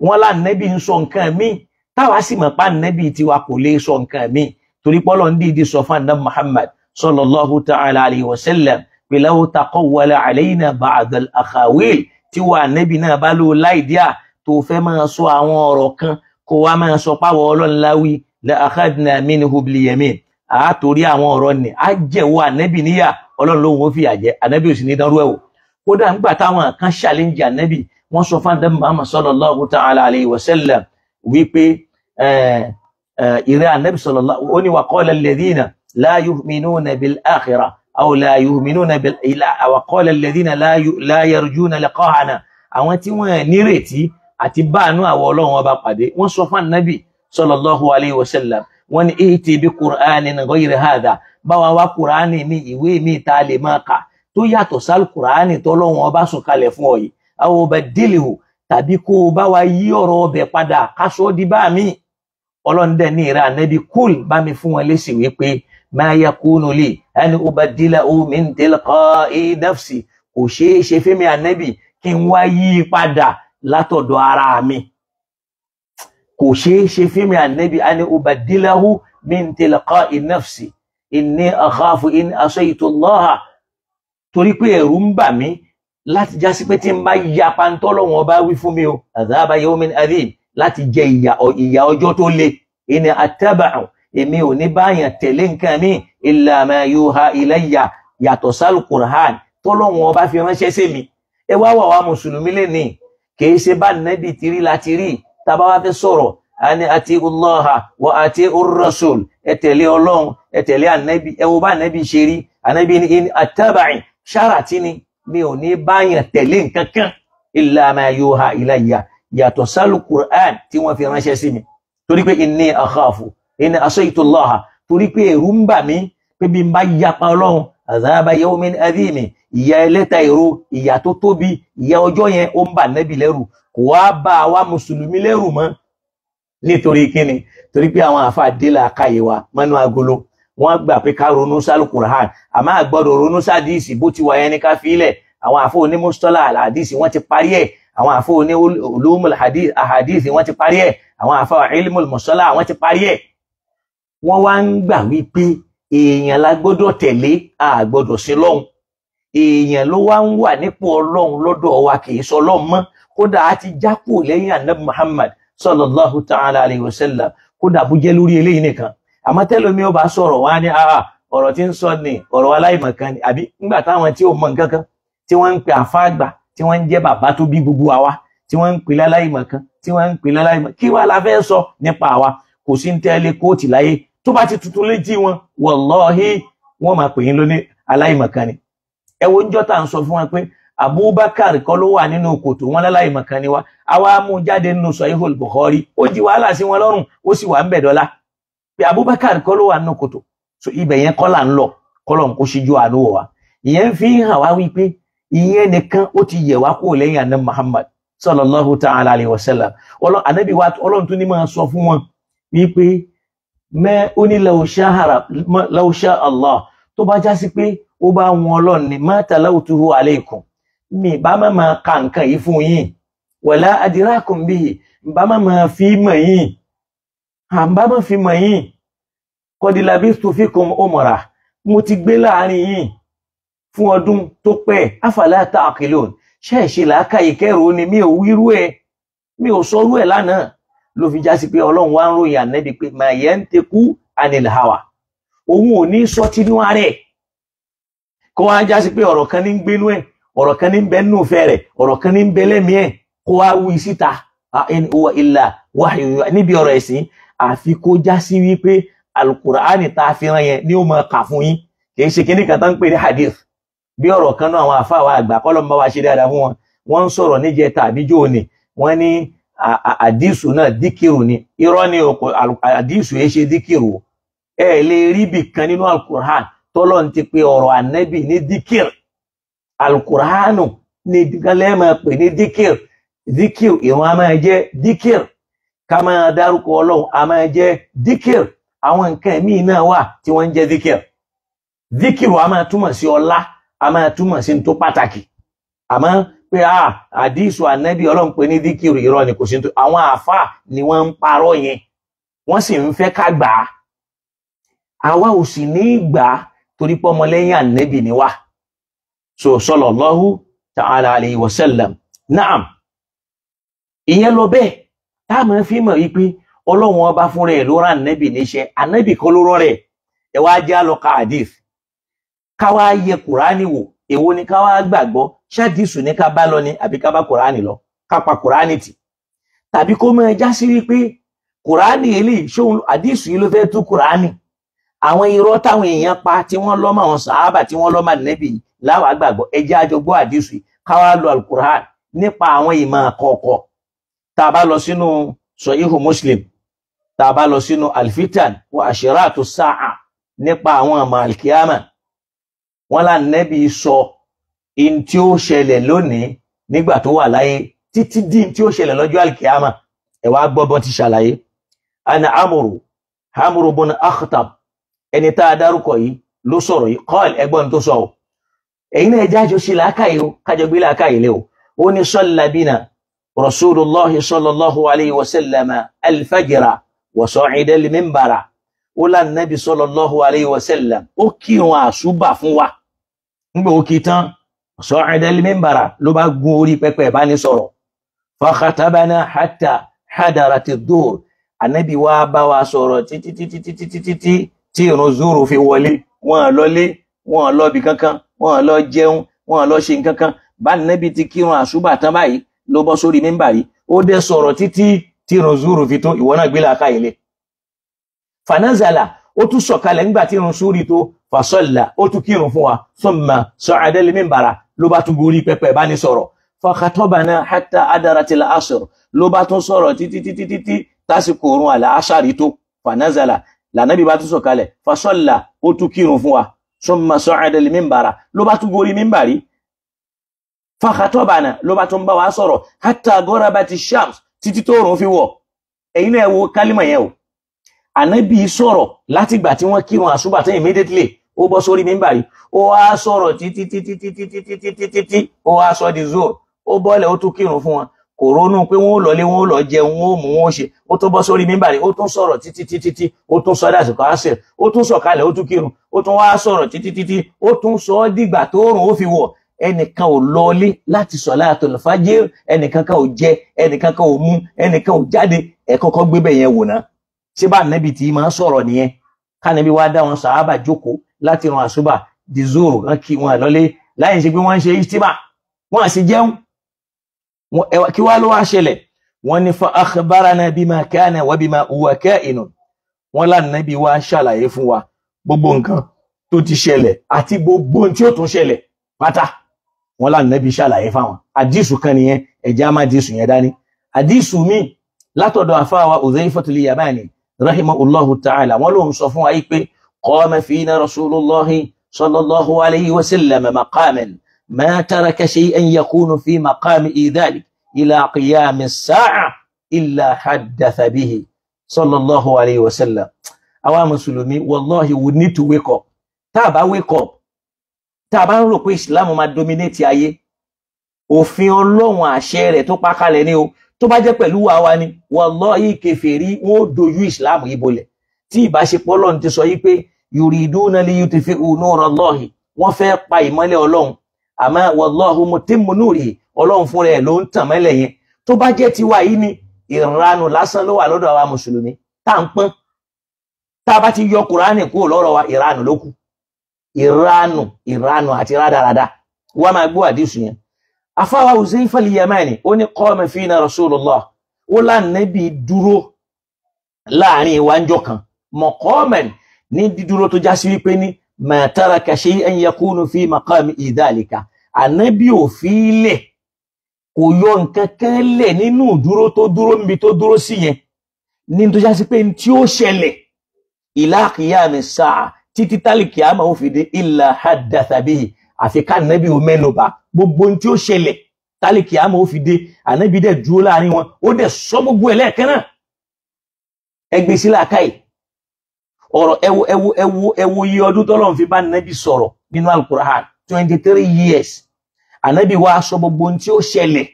wọn lànẹ́bì ń sọ nǹkan ẹ̀mí, táwa sì mọ̀ pa ànẹ́bì tiwa kò lè sọ nǹkan ẹ̀mí, torí pọ́lọ́ ń dìídì sọ fún àná Muhammad sallallahu ta'ala alayhi wa sallam pé law taqawwala alayna ba'd al-akhawil, tí wà nẹ́bí náà bá lò láìdíà tó fẹ́ máa sọ àwọn ọ̀rọ̀ kan, kó wá máa sọ páwọ̀ ọlọ́run láwí, la akhadna minhu bil yamin, àátorí àwọn ọ̀rọ̀ ni á jẹ̀wọ́ ànẹ́bí níyà, ọlọ́run lóhun ó fìyà jẹ ànẹ́bí ò sì ní dánrú ẹ̀ wò. Kódà ńgbà táwọn kan ṣàlẹ́ǹjì ànẹ́bí, wọ́n sọ fún ànẹ́bí Muhammad sallallahu ta'ala alayhi wa sallam wípé ìrẹ́ ànẹ́bí sallallahu ó ní wa qala alladhina la yu'minuna bil akhirah aw la yu'minuna bil wa qala alladhina la yarjuna liqa'ana, àwọn tí wọ́n nírètí àti báànú àwọ Ọlọ́run ọba pàdé. Wọ́n sọ fún ànábì sallallahu alayhi wa sallam, wọ́n ní ihti bi qur'anin ghayri hadha, báwa wá kùránì mi, ìwé mi ta lè máa kà tó yàtọ̀ sál kùránì tọ́lọ́run ọba sùn kalẹ̀ fún ọ yìí, aw baddilhu, tàbí kó o bá wa yí ọ̀rọ̀ ọbẹ̀ padà káṣọ́ di bá mi. Ọlọ́run dẹ̀ ní ìrà ànábì kúl bá mi fún wọn lésì wípé ma yakunu li an ubaddilahu min tilqa'i nafsi, kò ṣeé ṣe fẹ́mi ànábì kí n wá yí i padà látọ̀dọ̀ ara mi. Kò ṣeé ṣe fẹ́mi ànábì an ubaddilahu min tilqa'i nafsi inni akhafu in asaytu Allaha, torí pé ẹ̀rù ń bà mí láti jásí pé tí n bá yapa ń tọ́lọ́wọ́n ọba wí fún mi o, adhaba yawmin adhim, láti jẹ ìyà ọjọ́ tó le. Inni attaba'u, èmi ò ní báyàn tẹ̀lé nǹkan mi, illa ma yuha ilayya, yàtọ̀ sálù Qur'an tọ́lọ́wọ́n ọba fi ránṣẹ́ sí mi. Ẹ wá wà wá mùsùlùmí lẹ́nìí, kìí ṣe bá nẹ́bì tìrí láti rí. Tábà wá fẹ́ sọ̀rọ̀, àní àti Allaha wa àti ar-rasul, ẹ tẹ̀lé Ọlọ́run, ẹ tẹ̀lé ànẹ́bì. Ẹ wo bá ànẹ́bì ṣe rí. Ànẹ́bì ní in attaba'u, ṣáàràtí ni mi ò ní báyàn tẹ̀lé nǹkan kan, illa ma yuha ilayya, yàtọ̀ sálù Qur'an tí wọ́n fi ránṣẹ́ sí mi. Torí pé inni akhafu inni asaytu Allaha, torí pé ẹ̀rù ń bà mí pé bí n bá yapa Ọlọ́run, adhaba yawmin adhim, ìyà ẹlẹ́ta ìró, ìyà tó tóbi, ìyà ọjọ́ yẹn ó ń bà nẹ́bì lẹ́rù. Kò wá bá wa mùsùlùmí lẹ́rù mọ́. Nítorí kíni? Torí pé àwọn àfa délà káyé wa mọ́nú agolo, wọ́n gbà pé ká ronú sálù Qur'an, àmọ́ àgbọ́dọ̀ ronú sádìsì bó ti wà yẹn ní ká fi ilẹ̀. Àwọn àfọ onímùsítọ́là àdìsì wọ́n ti parí ẹ̀, àwọn àfọ oní ulumul ahadith wọ́n ti parí ẹ̀, àwọn àfọ ilmul mustalah wọ́n ti parí ẹ̀. Wọ́n wá ń gbà wípé èèyàn la gbọ́dọ̀ tẹ̀lé, a gbọ́dọ̀ sí lọ́hùn. Èèyàn ló wá ń wà nípò Ọlọ́run lọ́dọ̀ wa, kì í sọ Ọlọ́run mọ́. Kódà a ti já kúrò lẹ́yìn Ànábì Muhammad sallallahu ta'ala alayhi wa sallam, kódà bó jẹ́ lórí eléyìí nìkan. Àmọ́ tẹ́lómi ó bá sọ̀rọ̀ wá ní ọ̀rọ̀ tí ń sọ ni ọ̀rọ̀ aláìmọ̀kan ni, àbí nígbà táwọn tí ò mọ nǹkan kan tí wọ́n ń pè àfáàgbà, tí wọ́n ń jẹ́ bàbá tó bí gbogbo àwa, tí wọ́n ń pè láláìmọ̀kan, tí wọ́n ń pè láláìmọ̀, kí wàá la fẹ́ sọ nípa àwa? Kò sí ń tẹ́lẹ̀ kóòtù láyé tó bá ti tuntun létí wọn, wallahi wọ́n máa pè yín lóní aláìmọ̀kan ni. Ẹ wo njọ́ tá à ń sọ fún wọn pé Abubakar kọ́ ló wà nínú kòtò wọn láláìmọ̀kan ni wa, àwa mú jáde nínú Sahihul Bukhari, ó di wàhálà sí wọn lọ́rùn, ó sì wà ń bẹ̀ dọ́là pé Abubakar kọ́ ló wà nínú kòtò. So ibẹ̀ yẹn kọ́ là ń lọ, kọ́lọ̀ ń kó síjú àánú wa. Ìyẹn fi hàn wá wípé ìyẹn nìkan ó ti yẹ̀ wá kúrò lẹ́yìn àná Muhammad sallallahu ta'ala alayhi wa sallam. Ànábì wa Ọlọ́run tún ní máa sọ fún wọn wípé mẹ́ ó ní law sha Allah, tó bá já sí pé ó bá wọn Ọlọ́run ni ma talawtuhu alaykum, mi bá má máa ka nǹkan yìí fún yín, wala adrakum bihi, bá má máa fi mọ̀ yín, àbá má fi mọ̀ yín, qad labistu fikum umra, mo ti gbé láàrin yín fún ọdún tó pẹ́, afala ta'qilun, ṣẹ́ẹ̀ṣe làákàyè kẹrò ni, mi ò wírú ẹ, mi ò sọrú ẹ lánàá. Ló fi já sí pé Ọlọ́run wá ń ròyìn ànẹ́bí pé ma yantiqu anil hawa, òun ò ní sọ tinú ara ẹ̀, kó wá já sí pé ọ̀rọ̀ kan ní ń gbénú ẹ̀, ọ̀rọ̀ kan ní ń bẹ nínú ìfẹ́ rẹ̀, ọ̀rọ̀ kan ní ń bẹ lẹ́mìí ẹ̀, kó wá wí síta, in huwa illa wahyu, níbi ọ̀rọ̀ ẹ̀sìn, àfi kó já sí wípé alukur'ani tá a fi rán yẹn ni ó máa kà fún yín, kì í ṣe kíní kan tá ń pè ní hadith. Bí ọ̀rọ̀ kan náà àwọn àfáà wa àgbà kọ́lọ́ ń bá wa ṣe dáadáa fún wọn, wọ́n ń sọ̀rọ̀ níjẹta àbíjó ni, wọ́n ní àdísù náà díkìrù ni. Irọ́ ni àdísù yẹn ṣe díkìrù. Ẹ lè rí ibì kan nínú alukur'an tọ́lọ́ ti pe ọ̀rọ̀ ànẹ́bì ní díkìr. Alukur'anu ní gálẹ́ máa pè ní díkìr. Díkìr ìwọ̀n a máa jẹ́ díkìr, ká máa dárúkọ Ọlọ́run a máa jẹ́ díkìr. Àwọn nǹkan míì náà wà tí wọ́n ń jẹ́ díkìr. Díkìrù a máa túmọ̀ sí ọlá, a máa túmọ̀ sí tó pàtàkì. Àmọ́ pé àdísù ànẹ́bí Ọlọ́run pè ní díkìrù, irọ́ ni, kò sí tó. Àwọn àáfàá ni wọ́n ń parọ́ yẹn, wọ́n sì ń fẹ́ ká gbà á. Àwa ò sì ní gbà á torí pé ọmọlẹ́yìn ànẹ́bí ni wá. So sallallahu ta'ala alayhi wa sallam. Naam, ìyẹn lọ bẹ́ẹ̀. Tá a máa fi mọ̀ wípé Ọlọ́run ọba fúnra ẹ̀ ló rán ànẹ́bí níṣẹ́, ànẹ́bí kọ́ ló rán rẹ̀. Ẹ wá jẹ́ àlọ́ ka hadith, ká wá yẹ Kùránì wò, èwo ni ká wá gbàgbọ́? Ṣáàdìsù ní ká bá lọ ni àbí ká bá Kùránì lọ, ká pa Kùránì tì? Tàbí kó máa já sí wípé Kùránì eléyìí ṣóun àdìsù yìí ló fẹ́ tú Kùránì? Àwọn irọ́ táwọn èèyàn pa tí wọ́n lọ́mọ àwọn sàábà tí wọ́n lọ́mọ ànẹ́bì láwàá gbàgbọ́. Ẹ jẹ́ àjọ gbọ́ àdìsù yìí, ká wá lo alukur'an nípa àwọn ìmọ̀ kọ̀ọ̀kọ̀. Tá a bá lọ sínú Sahihu Muslim, tá a bá lọ sínú Alfitan wa Ashiratu Sa'a nípa àwọn àmà alkiyama, wọn là nẹ́bí sọ in tí ó ṣẹlẹ̀ lónìí nígbà tó wà láyé títí dín tí ó ṣẹlẹ̀ lọ́jọ́ alkiyama. Ẹ wá gbọ́ bọ́n ti ṣàlàyé. Ana Amru bun Akhtab, ẹni tá a dárúkọ yìí ló sọ̀rọ̀ yìí. Qal, ẹgbọ́n tó sọ o, ẹ̀yin náà ẹjẹ́ àjọ ṣe làákàyè o, kájọ gbé làákàyè lé o. Ó ní salla bina Rasulullahi sallallahu alayhi wa sallam alfajira wa sa'ida al-minbara. Ó lá nàbí sallallahu alayhi wa sallam ó kírun àṣùbà fún wa. Ńgbà ó kí tán, sa'ida al-minbara, ló bá gun orí pẹpẹ ìbánisọ̀rọ̀. Fa khatabana hatta hadarati dhuhr. Ànábì wa bá wa sọ̀rọ̀ títí títí títí títí tí ìrun zuru fi wọlé. Wọn lọlé, wọn lọ bì kankan, wọn lọ jẹun, wọn lọ ṣe nǹkankan. Bá nàbí ti kírun àṣùbà tán báyìí ló bọ́ sórí mímbàrí, ó dẹ̀ sọ̀rọ̀ títí tí ìrun zuru fi tó. Ìwọ náà gbé làákà ilé. Fanazala, ó tún sọ̀kalẹ̀ nígbà tí ìrun zuru tó. Fasalla, ó tún kírun fún wa. Thumma sa'ada al-minbara, ló bá tún gorí pẹpẹ ìbánisọ̀rọ̀. Fakhatabana hatta adaratil asr, ló bá tún sọ̀rọ̀ títí títí títí tásìkò òrùn àlà aṣáàrí tó. Fanazala, lànàbí bá tún sọ̀kalẹ̀. Fasalla, ó tún kírun fún wa. Summa sa'ada al-minbara, ló bá tún gorí mímbàrí. Fakhatabana, ló bá tún bá wa sọ̀rọ̀. Hatta gharabati shams, títí tó òrùn fi wọ̀. Ẹ̀yin náà wo kálímà yẹn o. Ànábì sọ̀rọ̀ látìgbà tí wọ́n kírun àṣùbà tán immediately, ó bọ́ sórí mímbàrí, ó wá sọ̀rọ̀ títí títí títí títí títí títí ó wá sọ di zoro, ó bọ́lẹ̀, ó tún kírun fún wọn. Kò ronú pé wọ́n ó lọlé, wọ́n ó lọ jẹun, wọ́n ó mú, wọ́n ó ṣe. Ó tún bọ́ sórí mímbàrí, ó tún sọ̀rọ̀ títí títí tí ó tún sọ dàsìkò àṣẹ, ó tún sọ̀kalẹ̀, ó tún kírun, ó tún wá sọ̀rọ̀ títí títí, ó tún sọ ọ́ dìgbà tó rùn ó fi wọ̀. Ẹnìkan ò lọlé láti sọ̀látul fajr, ẹnìkan kan ò jẹ, ẹnìkan kan ò mú, ẹnìkan ò jáde. Ẹ kọ́kọ́ gbé bẹ̀ yẹn wò ná. Ṣé bá nẹ́bi tí máa ń sọ̀rọ̀ nìyẹn? Kánẹ́bí wá dá wọn sàábà jókòó láti run àṣùbà di zoro, kan kí wọn lọlé láì ṣe pé wọ́n ń ṣe istima, wọ́n àti jẹun. Kí wá ló wá ṣẹlẹ̀? Wọ́n ní fa akhbarana bima kana wa bima huwa ka'inun. Wọ́n lánàbí wá ṣàlàyé fún wa gbogbo nǹkan tó ti ṣẹlẹ̀ àti gbogbo ohun tí ó tún ṣẹlẹ̀ pátá. Wọ́n lánàbí ṣàlàyé fáwọn. Àdísù kan nìyẹn, ẹ̀já má dísù yẹn dání. Àdísù mi látọ̀dọ̀ àfáwà Udhayfatul Yamani rahimahullahu ta'ala, wọ́n lóun sọ fún wa yìí pé qama fina rasulullahi sallallahu alayhi wa sallam maqaman ma taraka shay'an yakunu fi maqami dhalik ila qiyami as-sa'a illa haddatha bihi sallallahu alayhi wa sallam. Àwa mùsùlùmí, wallahi, we need to wake up. Tá a bá wake up, tá a bá ń rò pé Islam máa dominate ayé, òfin Ọlọ́run àṣẹ rẹ̀ tó pa kalẹ̀ ni o. Tó bá jẹ́ pẹ̀lú wa ni, wallahi, kèfèrí wọn ó dojú Islam yìí bolẹ̀. Tí ìbáṣepọ̀ Ọlọ́run ti sọ yìí pé yuriduna liyutfi'u nurallahi, wọ́n fẹ́ pa ìmọ́lẹ̀ Ọlọ́run, àmọ́ wallahu mutimmu nurihi, Ọlọ́run fúnra ẹ̀ ló ń tàn mọ́lẹ̀ yẹn. Tó bá jẹ́ tiwa yìí ni, ìranù lásán ló wà lọ́dọ̀ àwa mùsùlùmí tá à ń pọ́n. Tá a bá ti yọ Kùránì kúrò lọ́rọ̀ wa, ìranù ló kù. Ìranù, ìranù àti rádaràda. Wọ́n máa gbọ́ àdìsù yẹn. Afáwa Uzayfa al-Yamani, ó ní qama fina Rasulullah, ó lánàbí dúró láàrin ìwájọ́ kan, maqaman, ní dídúró tó já sí wípé ní ma taraka shay'an yakunu fi maqami dhalika. Ànábì ò fi lẹ̀, kò yọ nǹkan kan lẹ̀ nínú dúró tó dúró níbi tó dúró sí yẹn, ní tó já sí pé tí ó ṣẹlẹ̀ ila qiyami sa'a, títí tálíkì àmà ó fi dé, illa haddatha bihi, àfi ká ànábì ò mẹ́nubà gbogbo tí ó ṣẹlẹ̀ tálíkì àmà ó fi dé. Ànábì dẹ̀ dúró láàrin wọn, ó dẹ̀ sọ gbogbo ẹ̀ lẹ́ẹ̀kan náà. Ẹgbẹ́ sí làákàyè ọ̀rọ̀. Ẹwo ẹwo ẹwo ẹwo iye ọdún tọ́lọ́run fi bá ànábì sọ̀rọ̀ nínú Al-Qur'an, 23 years. Ànábì wa sọ gbogbo ohun tí ó ṣẹlẹ̀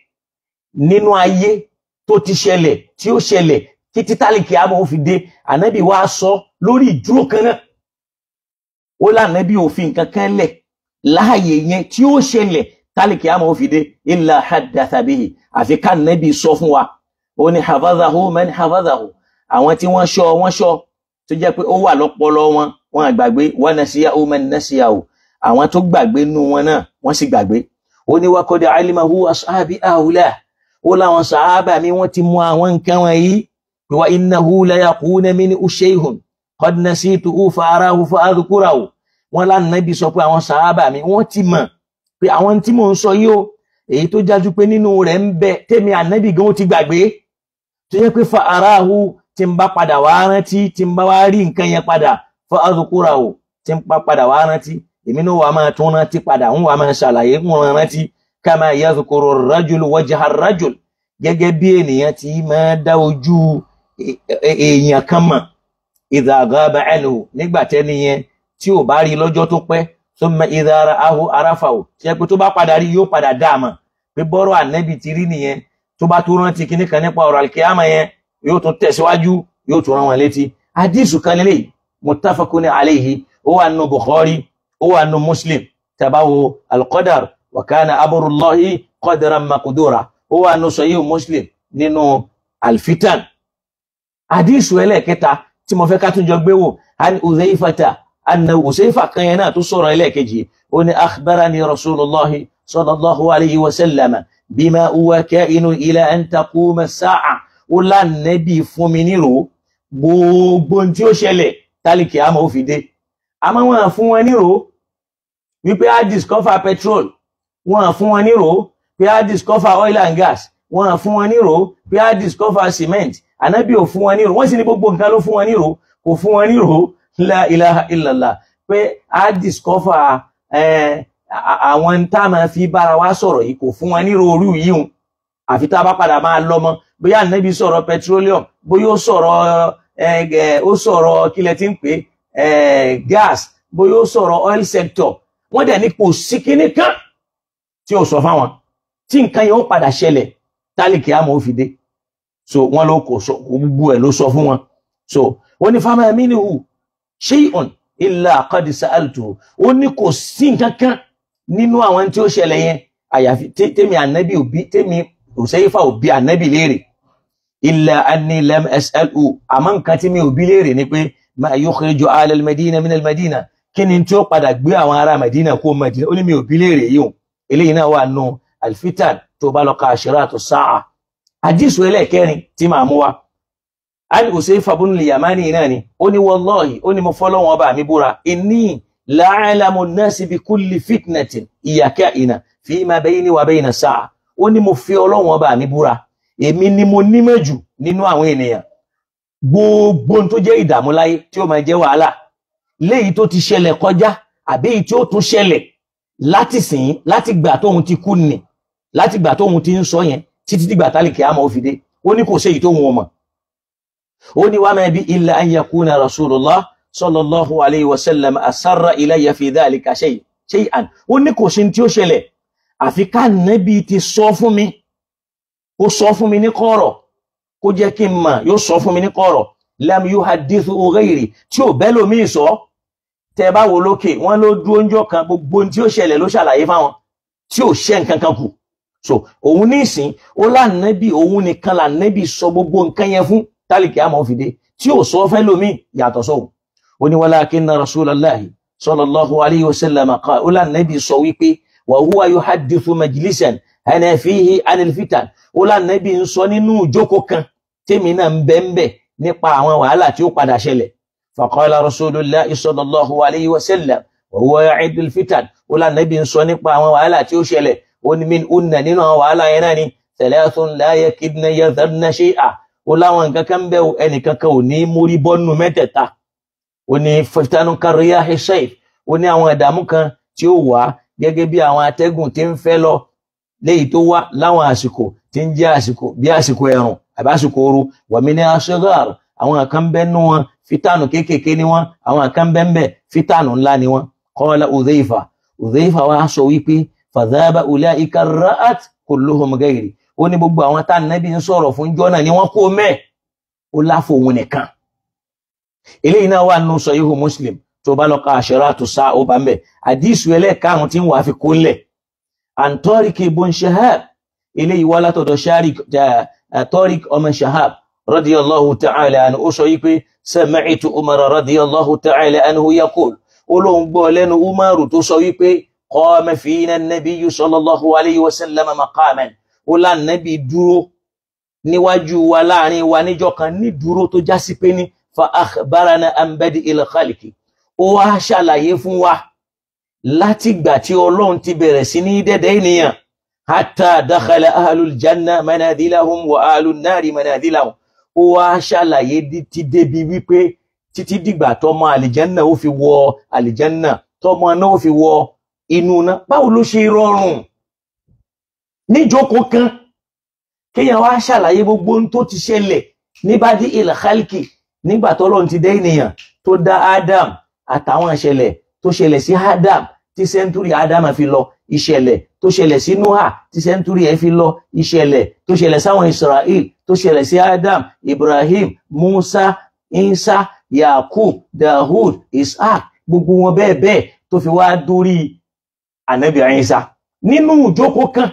nínú ayé, tó ti ṣẹlẹ̀, tí ó ṣẹlẹ̀ títí tálíkì àmọ́ ó fi dé. Ànábì wa sọ lórí ìdúró kan náà. Ó lànàbí òfin kankan lẹ̀ láàyè yẹn tí ó ṣẹlẹ̀ tálíkì àmọ́ ó fi dé, illa haddatha bihi, àfi ká ànábì sọ fún wa. Ó ní hafadhahu man hafadhahu, àwọn tí wọ́n ṣọ́ wọ́n ṣọ́, tó jẹ́ pé ó wà lọ́pọlọ wọn, wọn àgbàgbé. Wa nasiyahu man nasiyahu, àwọn tó gbàgbé nú wọn náà wọ́n sì gbàgbé. Ó ní wa qad alimahu ashabi ahula, ó láwọn sàábà mi wọ́n ti mú àwọn nǹkan wọ̀nyí. Wa innahu la yaquna minhu shay'un qad nasituhu fa arahu fa adhkurahu. Wọ́n lánàbí sọ pé àwọn sàábà mi wọ́n ti mọ̀ pé àwọn tí mò ń sọ yìí o, èyí tó jájú pé nínú rẹ̀ ń bẹ tèmi ànábì gan ó ti gbàgbé. Tó yẹ pé fa arahu, tí n bá padà wá rántí, tí n bá wá rí nǹkan yẹn padà, fa adhkurahu, tí n bá padà wá rántí, èmi náà wà máa tún rántí padà, ń wà máa ṣàlàyé ń wọ́n rántí. Kama yadhkuru rajul wajha rajul, gẹ́gẹ́ bí ènìyàn ti máa dá ojú èèyàn kan mọ̀, idha ghaba anhu, nígbà tẹ́ni yẹn tí ò bá rí lọ́jọ́ tó pẹ́, thumma idha ra'ahu arafahu, ṣe pé tó bá padà rí yóò padà dá a mọ̀ pé bọ́rọ̀ ànẹ́bì ti rí nìyẹn. Tó bá tó rántí kíní kan nípa ọ̀rọ̀ alkiyama yẹn, yóò tún tẹ̀síwájú, yóò tún rán wọn létí. Hadisu kan lélẹ̀, muttafaqun alayhi, ó wà nù Bukhari, ó wà nù Muslim. Tabawo alqadar wa kana amrullahi qadaran maqdura, ó wà nù Sahih Muslim nínú alfitan. Hadisu ẹlẹ́ẹ̀kẹta tí mo fẹ́ ká tún jọ gbé wò, an Udhayfata, anna Udhayfa kan yẹn náà tó sọ̀rọ̀ ẹlẹ́ẹ̀kejì, ó ní akhbarani rasulullahi sallallahu alayhi wa sallam bima huwa kainun ila an taquma as-sa'a. Ó lánàbí fún mi nírò gbogbo tí ó ṣẹlẹ̀ tálíkì àmọ́ ó fi dé. Àmọ́ wọ́n fún wọn nírò wípé a discover petrol, wọ́n fún wọn nírò pé a discover oil and gas, wọ́n fún wọn nírò pé a discover cement. Ànábì ò fún wọn nírò, wọ́n sì ní gbogbo nǹkan ló fún wọn nírò, kò fún wọn nírò la ilaha illallah pé a discover àwọn tá a máa fi bára wa sọ̀rọ̀ yìí, kò fún wọn nírò orú yìí hùn. Àfi tá a bá padà máa lọ́mọ, bóyá ànábì sọ̀rọ̀ petroleum, bóyá ó sọ̀rọ̀ ó sọ̀rọ̀ kílẹ̀ tí ń pè gas, bóyá ó sọ̀rọ̀ oil sector. Wọ́n dẹ̀ ní kò sí kíní kan tí ó sọ fáwọn tí nǹkan yẹn ó padà ṣẹlẹ̀ tálíkì àmọ́ ó fi dé. So wọ́n ló kò sọ gbogbo ẹ̀ ló sọ fún wọn. So wọ́n ní fama minhu shay'un illa qad sa'altuhu, ó ní kò sí nǹkan kan nínú àwọn tí ó ṣẹlẹ̀ yẹn àyàfi tèmi ànábì òbí, tèmi Huzaifa òbí ànábì léèrè, illa anni lam as'alhu, àmọ́ nǹkan tí mi òbí léèrè ni pé ma yukhriju ala al-madina min al-madina, kí ni tí ó padà gbé àwọn ará Madina kó Madina, ó ní mi òbí léèrè yìí o. Eléyìí náà wà nù alfitan tó bá lọ ka ashiratu sa'a. Àdìsù ẹlẹ́ẹ̀kẹrin tí màá mú wa, an Huzaifa ibn al-Yamani náà ni, ó ní wallahi, ó ní mo fọlọ́wọ́n ọba mi búra, inni la'alamu an-nasi bi kulli fitnatin hiya ka'ina fima bayni wa bayna sa'a. Ó ní mo fi Ọlọ́run ọba mi búra, èmi ni mo nímọ̀ jù nínú àwọn ènìyàn, gbogbo tó jẹ́ ìdààmú láyé tí ó máa jẹ́ wàhálà léyìí tó ti ṣẹlẹ̀ kọjá àbí èyí tí ó tún ṣẹlẹ̀ láti sìn, láti gbà tóun ti kú nì, láti gbà tóun ti ń sọ yẹn títí dìgbà tálíkì àmọ́ ó fi dé, ó ní kò sí èyí tóun ò mọ̀. Ó ní wa ma bi illa an yakuna rasulullah sallallahu alayhi wa sallam asarra ilayya fi dhalika shay'an. Ó ní kò sí tí ó ṣẹlẹ̀ àfi ká nẹ́bí ti sọ fún mi, kó sọ fún mi ní kọ̀rọ̀, kó jẹ́ kí n mọ̀, yóò sọ fún mi ní kọ̀rọ̀. Lam yuhaddithu ghayri, tí ò bẹ́ẹ̀ lómi sọ. Tẹ́ bá wo lókè, wọ́n ló dúró ńjọ́ kan, gbogbo tí ó ṣẹlẹ̀ ló ṣàlàyé fáwọn tí ò ṣe nǹkan kan kù. So òun ní ìsìn, ó lànàbí, òun nìkan lànàbí sọ gbogbo nǹkan yẹn fún tálíkì àmọ́ fìdé, tí ò sọ fẹ́ lómi yàtọ̀ sóhun. Ó ní walakinna rasulallahi sallallahu alayhi wa sallam qala, ó lànàbí sọ wípé wa huwa yuhaddithu majlisan ana fihi anil fitan, ó lànàbí ń sọ nínú ìjókòó kan tèmi náà ń bẹ ń bẹ nípa àwọn wàhálà tí ó padà ṣẹlẹ̀. Faqala rasulullahi sallallahu alayhi wa sallam wa huwa ya'iddu al-fitan, ó lànàbí ń sọ nípa àwọn wàhálà tí ó ṣẹlẹ̀. Ó ní min unna, nínú àwọn wàhálà yẹn náà ni thalathun la yakidna yadharna shay'a, ó láwọn nǹkan kan bẹ́ẹ̀ ẹnìkan kan ò ní mórí bọ́nù mẹ́tẹ̀ẹ̀ta. Ó ní fitanu karriyahi sayf, ó ní àwọn ìdààmú kan tí ó wà gẹ́gẹ́ bí àwọn atẹ́gùn tí ń fẹ́ lọ léyìí tó wá láwọn àsìkò tí ń jẹ́ àsìkò bí àsìkò ẹ̀rùn àbí àsìkò ooru. Wa min asghar, àwọn kan bẹ́ẹ̀ nú wọn fitanu kéékèèké ni wọn, àwọn kan bẹ́ẹ̀ bẹ́ẹ̀ fitanu ńlá ni wọn. Qala Udhayfa, Udhayfa wa sọ wípé fadhaba ulaika ra'at kulluhum ghayri, ó ní gbogbo àwọn tá nẹ́bí ń sọ̀rọ̀ fún jọ́nà ni wọ́n kó mẹ́, ó láfo òun nìkan. Eléyìí náà wà nù Sahihu Muslim, tó bá lọ ka ashiratu sa'a ó bá ń bẹ̀. Àdìsù ẹlẹ́ẹ̀karùn-ún tí ń wàá fi kó lẹ̀, an Tariq ibn Shahab, eléyìí wá látọ̀dọ̀ Tariq ọmọ Shahab radiyallahu ta'ala anhu, ó sọ yìí pé sami'tu Umar radiyallahu ta'ala anhu yaqul, ó lóun gbọ́ lẹ́nu Umaru tó sọ wípé qama fina an-nabiyyu sallallahu alayhi wa sallam maqaman, ó lánàbí dúró níwájú wa láàrin wa níjọ́ kan ní dúró tó já sí pé ní fa akhbarana an badi'il khalqi, ó wá ṣàlàyé fún wa látìgbà tí Ọlọ́run ti bẹ̀rẹ̀ sí ní dẹ́dẹ́ ènìyàn, Hatta dakhala ahlul janna manadilahum wa ahlun nari manadilahum. Ó wá ṣàlàyé títí débi wípé títí dìgbà tọmọ àlìjánná ó fi wọ àlìjánná, tọmọ náà ó fi wọ inú náà. Báwo ló ṣe rọrùn níjókòó kan kéèyàn wá ṣàlàyé gbogbo ohun tó ti ṣẹlẹ̀ ní badi il khalki, nígbà tọ́lọ́run ti dé ènìyàn tó dá Adam, àtàwọn ìṣẹ̀lẹ̀ tó ṣẹlẹ̀ sí Adam tí sẹ́ńtúrì Adam fi lọ, ìṣẹ̀lẹ̀ tó ṣẹlẹ̀ sí Noah tí sẹ́ńtúrì ẹ̀ fi lọ, ìṣẹ̀lẹ̀ tó ṣẹlẹ̀ sáwọn Israel, tó ṣẹlẹ̀ sí Adam, Ibrahim, Musa, Isa, Yakub, Dahud, Isaac, gbogbo wọn bẹ́ẹ̀ bẹ́ẹ̀ tó fi wá dórí Ànábì Isa. Nínú ìjókòó kan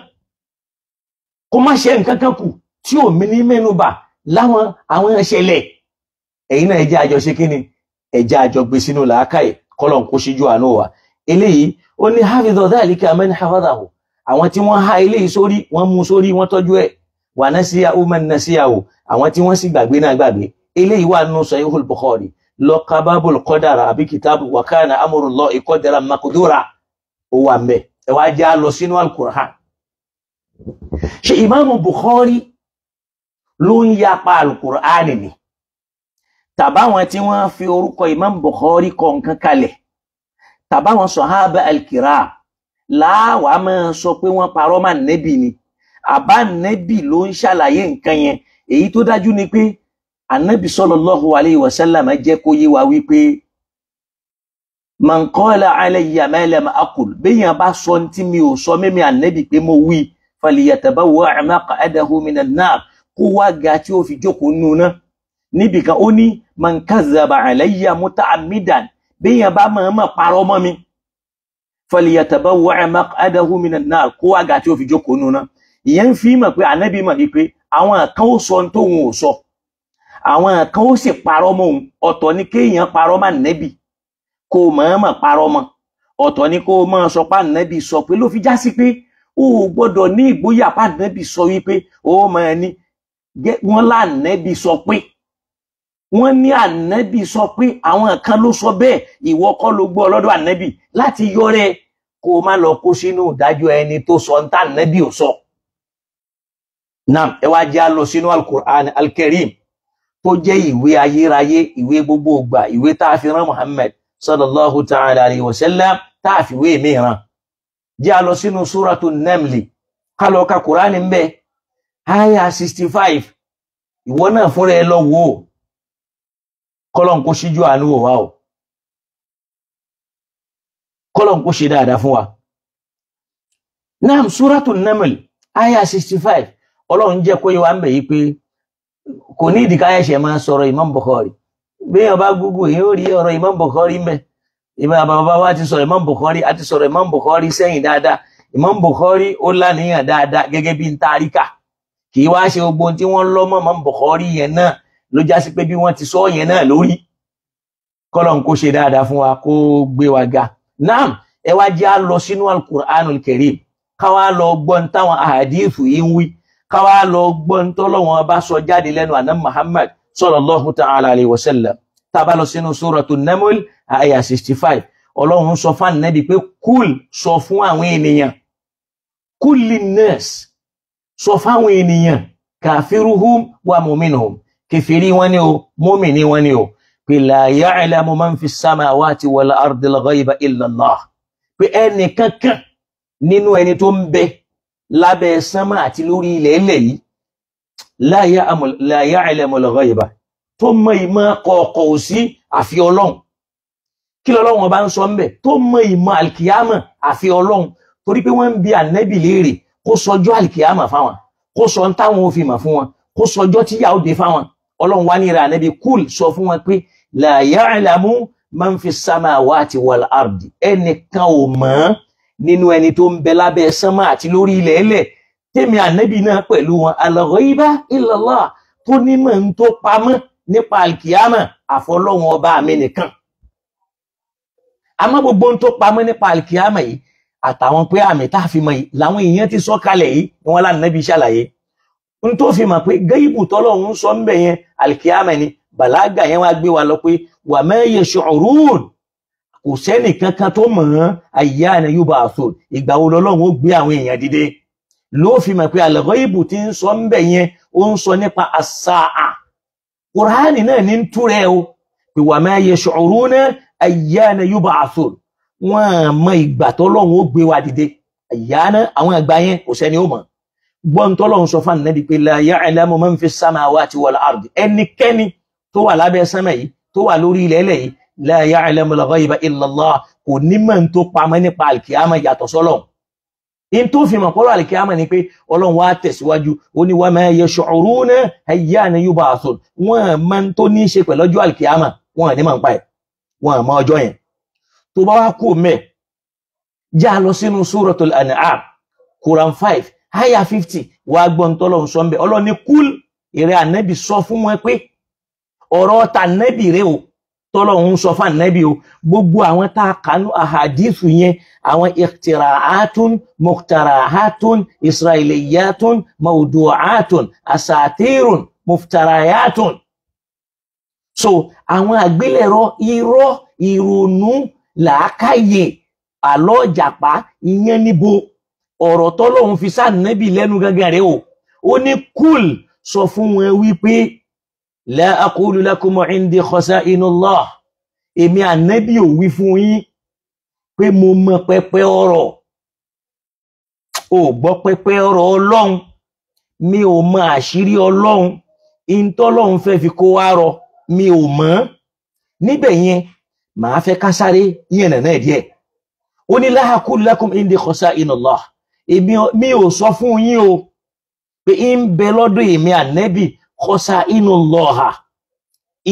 kó má ṣe nǹkan kan kù tí ò mí ní mẹ́nubà láwọn àwọn ìṣẹ̀lẹ̀. Ẹ̀yin náà ẹjẹ́ àjọ ṣe kí ni, ẹjẹ́ àjọ gbé sínú làákàyè, kọ́lọ̀ ń kó síjú àánú wa. Eléyìí ó ní hafidha dhalika man hafadhahu, àwọn tí wọ́n há eléyìí sórí, wọ́n mú sórí, wọ́n tọ́jú ẹ̀. Wa nasiyahu man nasiyahu, àwọn tí wọ́n sì gbàgbé náà gbàgbé. Eléyìí wà nínú Sahihul Bukhari, lọ ka Babul Qadar àbí kitabu wa kana amrullahi qadaran maqdura, ó wà mbẹ. Ẹ wá já lọ sínú Al-Qur'an. Ṣé Ìmáàmù Bukhari ló ń yapa Al-Qur'an ni, tàbáwọn tí wọ́n fi orúkọ Imam Bukhari kọ nǹkan kalẹ̀, tàbáwọn sọ̀hábà al-kiram láwàá máa sọ pé wọ́n parọ́ máa nẹ́bì ni, àbá nẹ́bì ló ń ṣàlàyé nǹkan yẹn? Èyí tó dájú ni pé ànábì sallallahu alayhi wa sallam jẹ́ kó yé wa wípé man qala alayya ma lam aqul, béèyàn bá sọ tí mi ò sọ mímí ànábì pé mo wí, falyatabawwa' maq'adahu minan nar, kó wá ga tí ó fi jókòó nù náà. Níbìkan ó ní man kazzaba alayya muta'ammidan, béèyàn bá mọ̀ọ́mọ̀ parọ́ mọ́ mi, falyatabawwa' maq'adahu minan nar, kó wá ga tí ó fi jókòó nù náà. Ìyẹn ń fi mọ̀ pé ànábì mọ̀ wípé àwọn kan ó sọ tóun ò sọ, àwọn kan ó sì parọ́ mọ́ òun. Ọ̀tọ̀ ni kéèyàn parọ́ mọ́ ànábì kó mọ̀ọ́mọ̀ parọ́ mọ́, ọ̀tọ̀ ni kó máa sọ pé ànábì sọ pé, ló fi já sí pé ó gbọ́dọ̀ ní ìgboyà pé ànábì sọ wípé ó máa ní wọ́n lànábì sọ pé, wọ́n ní ànábì sọ pé, àwọn kan ló sọ bẹ́ẹ̀, ìwọ kọ́ ló gbọ́ lọ́dọ̀ ànábì. Láti yọrẹ kó má lọ kó sínú ìdájọ́ ẹni tó sọ ń tà ànábì ò sọ. Naam, ẹ wá jẹ́ á lọ sínú Al-Qur'an Al-Karim tó jẹ́ ìwé ayérayé, ìwé gbogbo ìgbà, ìwé tá a fi rán Muhammad sallallahu ta'ala alayhi wa sallam, tá a fi wé mìíràn. Jẹ́ á lọ sínú Suratu Namli, ká lọ ka Qur'an ń bẹ, aya 65. Ìwọ náà fúnra ẹ lọ wò ó, kọ́lọ́n kó ṣíjú àánú wò wá o, kọ́lọ́n kó ṣe dáadáa fún wa. Naam, Suratu Naml aya 65, Ọlọ́run jẹ́ kó yé wa ń bẹ̀ yí pé kò ní ìdíkà ẹ̀ṣẹ̀ máa sọ̀rọ̀ Imam Bukhari. Béèyàn bá Google yóò rí ọ̀rọ̀ Imam Bukhari ń bẹ̀. Ìmọ̀ bàbá wa ti sọ̀rọ̀ Imam Bukhari, a ti sọ̀rọ̀ Imam Bukhari sẹ́yìn dáadáa. Imam Bukhari ó láníyàn dáadáa gẹ́gẹ́ bí n taríkà. Kì í wá ṣe gbogbo ohun tí wọ́n lọ́ mọ́ Imam Bukhari yẹn náà ló já sí pé bí wọ́n ti sọ yẹn náà lórí. Kọ́lọ́n kó ṣe dáadáa fún wa, kó gbé wa ga. Naam, ẹ wá jẹ́ á lọ sínú Al-Qur'anul Karim, ká wá lọ gbọ́ ní táwọn àhàdíìfù yìí ń wí, ká wá lọ gbọ́ ní tọ́lọ́wọ́n bá sọ jáde lẹ́nu àná Muhammad sallallahu ta'ala alayhi wa sallam. Tá a bá lọ sínú Suratu Naml àyà 65, Ọlọ́run sọ fún Ànábì pé kúl, sọ fún àwọn ènìyàn, kúl linnas, sọ fáwọn ènìyàn, kàfíruhum wa mu'minuhum, kèfèrí wọn ni o, mọ́mìnì wọn ni o, pé la ya'lamu man fi samawati wal ardil ghayba illa Allah, pé ẹnì kankan nínú ẹni tó ń bẹ lábẹ́ sánmà àti lórí ilẹ̀ ilẹ̀ yìí, la ya'lamul ghayba, tó mọ ìmọ̀ kọ̀ọ̀kọ̀ ò sí àfi Ọlọ́run. Kí lọ́lọ́run ọba ń sọ ńbẹ̀? Tó mọ ìmọ̀ alkiyama àfi Ọlọ́run. Torí pé wọ́n ń bi ànẹ́bì léèrè kó sọjọ́ alkiyama fáwọn, kó sọ ń táwọn ò fi mọ̀ fún wọn, kó sọjọ́ tíyà ó dé fáwọn. Ọlọ́run wá ní ìrà ànẹ́bì kúl sọ fún wọn pé la ya'lamu man fi samawati wal ardi, ẹnìkan ò mọ̀ nínú ẹni tó ń bẹ lábẹ́ sánmà àti lórí ilẹ̀ ẹlẹ̀, tèmi ànẹ́bì náà pẹ̀lú wọn, al-ghayba illa Allah, tó nímọ̀ ń tó pamọ́ nípa alkiyama àfọlọ́wọn ọba mi nìkan. Àmọ́ gbogbo ń tó pamọ́ nípa alkiyama yìí àtàwọn pé àmì tá a fi mọ̀ yìí làwọn èèyàn ti sọ kalẹ̀ yìí ni wọ́n lánàbí ṣàlàyé. Ń tó fi mọ̀ pé gẹ́yìbù tọ́lọ́run sọ ń bẹ̀ yẹn alkiyama ni, bàlágà yẹn wá gbé wa lọ pé wa ma yash'urun, kò sẹ́nì kankan tó mọ̀ ọ́n ayyana yub'athun, ìgbà wo lọ́lọ́run ó gbé àwọn èèyàn dìde. Ló fi mọ̀ pé al-ghaibu tí ń sọ ń bẹ̀ yẹn, ó ń sọ nípa as-sa'a. Kùránì náà ní ń túrẹ́ o pé wa ma yash'uruna ayyana yub'athun. Wọ́n mọ ìgbà tọ́lọ́run ó gbé wa dìde. Ayyana, àwọn àgbà yẹn kò sẹ́ni ó mọ̀. Gbọ́n tọ́lọ́run sọ fún Ànábì pé la ya'lamu man fi samawati wal ardi, ẹnikẹ́ni tó wà lábẹ́ sánmà yìí, tó wà lórí ilẹ̀ ẹlẹ̀ yìí, la ya'lamul ghayba illa Allah, kò ní mọ̀ tó pamọ́ nípa alkiyama yàtọ̀ sọ́lọ́run. In tó fi mọ̀ pọ́rọ̀ alkiyama ni pé Ọlọ́run wá tẹ̀síwájú, ó ní wa ma yash'uruna ayyana yub'athun. Wọ́n mọ̀ tó ní í ṣe pẹ̀lú ọjọ́ alkiyama, wọ́n ní mọ̀ ń pa ẹ̀, wọ́n mọ̀ ọjọ́ yẹn. Tó bá wá kú mẹ́, já lọ sínú Suratul An'am, Quran 5 aya 50, wá gbọ́n tọ́lọ́run sọ ń bẹ̀. Ọlọ́run ní kúl, ìrẹ́ Ànábì sọ fún wọn pé ọ̀rọ̀ ta Ànábì rẹ o, tọ́lọ́run sọ fún Ànábì o, gbogbo àwọn tá a kànú àhàdífù yẹn, àwọn ikhtira'atun, mukhtara'atun, israiliyatun, mawdu'atun, asatirun, muftarayatun. So àwọn àgbélẹ̀rọ irọ́, ìrònú, làákàyè, àlọ́ ìjàpá, ìyẹn níbo ọ̀rọ̀ tọ́lọ́run fi sáànẹ́bì lẹ́nu gangan rẹ̀ o. Ó ní kúl, sọ fún wọn wípé la aqulu lakum indi khasa'inullah, èmi Ànábì ò wí fún yín pé mo mọ pẹpẹ ọ̀rọ̀, ò gbọ́ pẹpẹ ọ̀rọ̀ Ọlọ́run, mi ò mọ àṣírí Ọlọ́run, ìntọ́lọ́run fẹ́ fi kó wá rọ mi ò mọ̀. Níbẹ̀ yẹn màá fẹ́ ká sáré yẹn náà díẹ̀. Ó ní la aqulu lakum indi khasa'inullah, èmi ò sọ fún yín o pé ń bẹ lọ́dọ̀ èmi Ànábì khasa'inullah,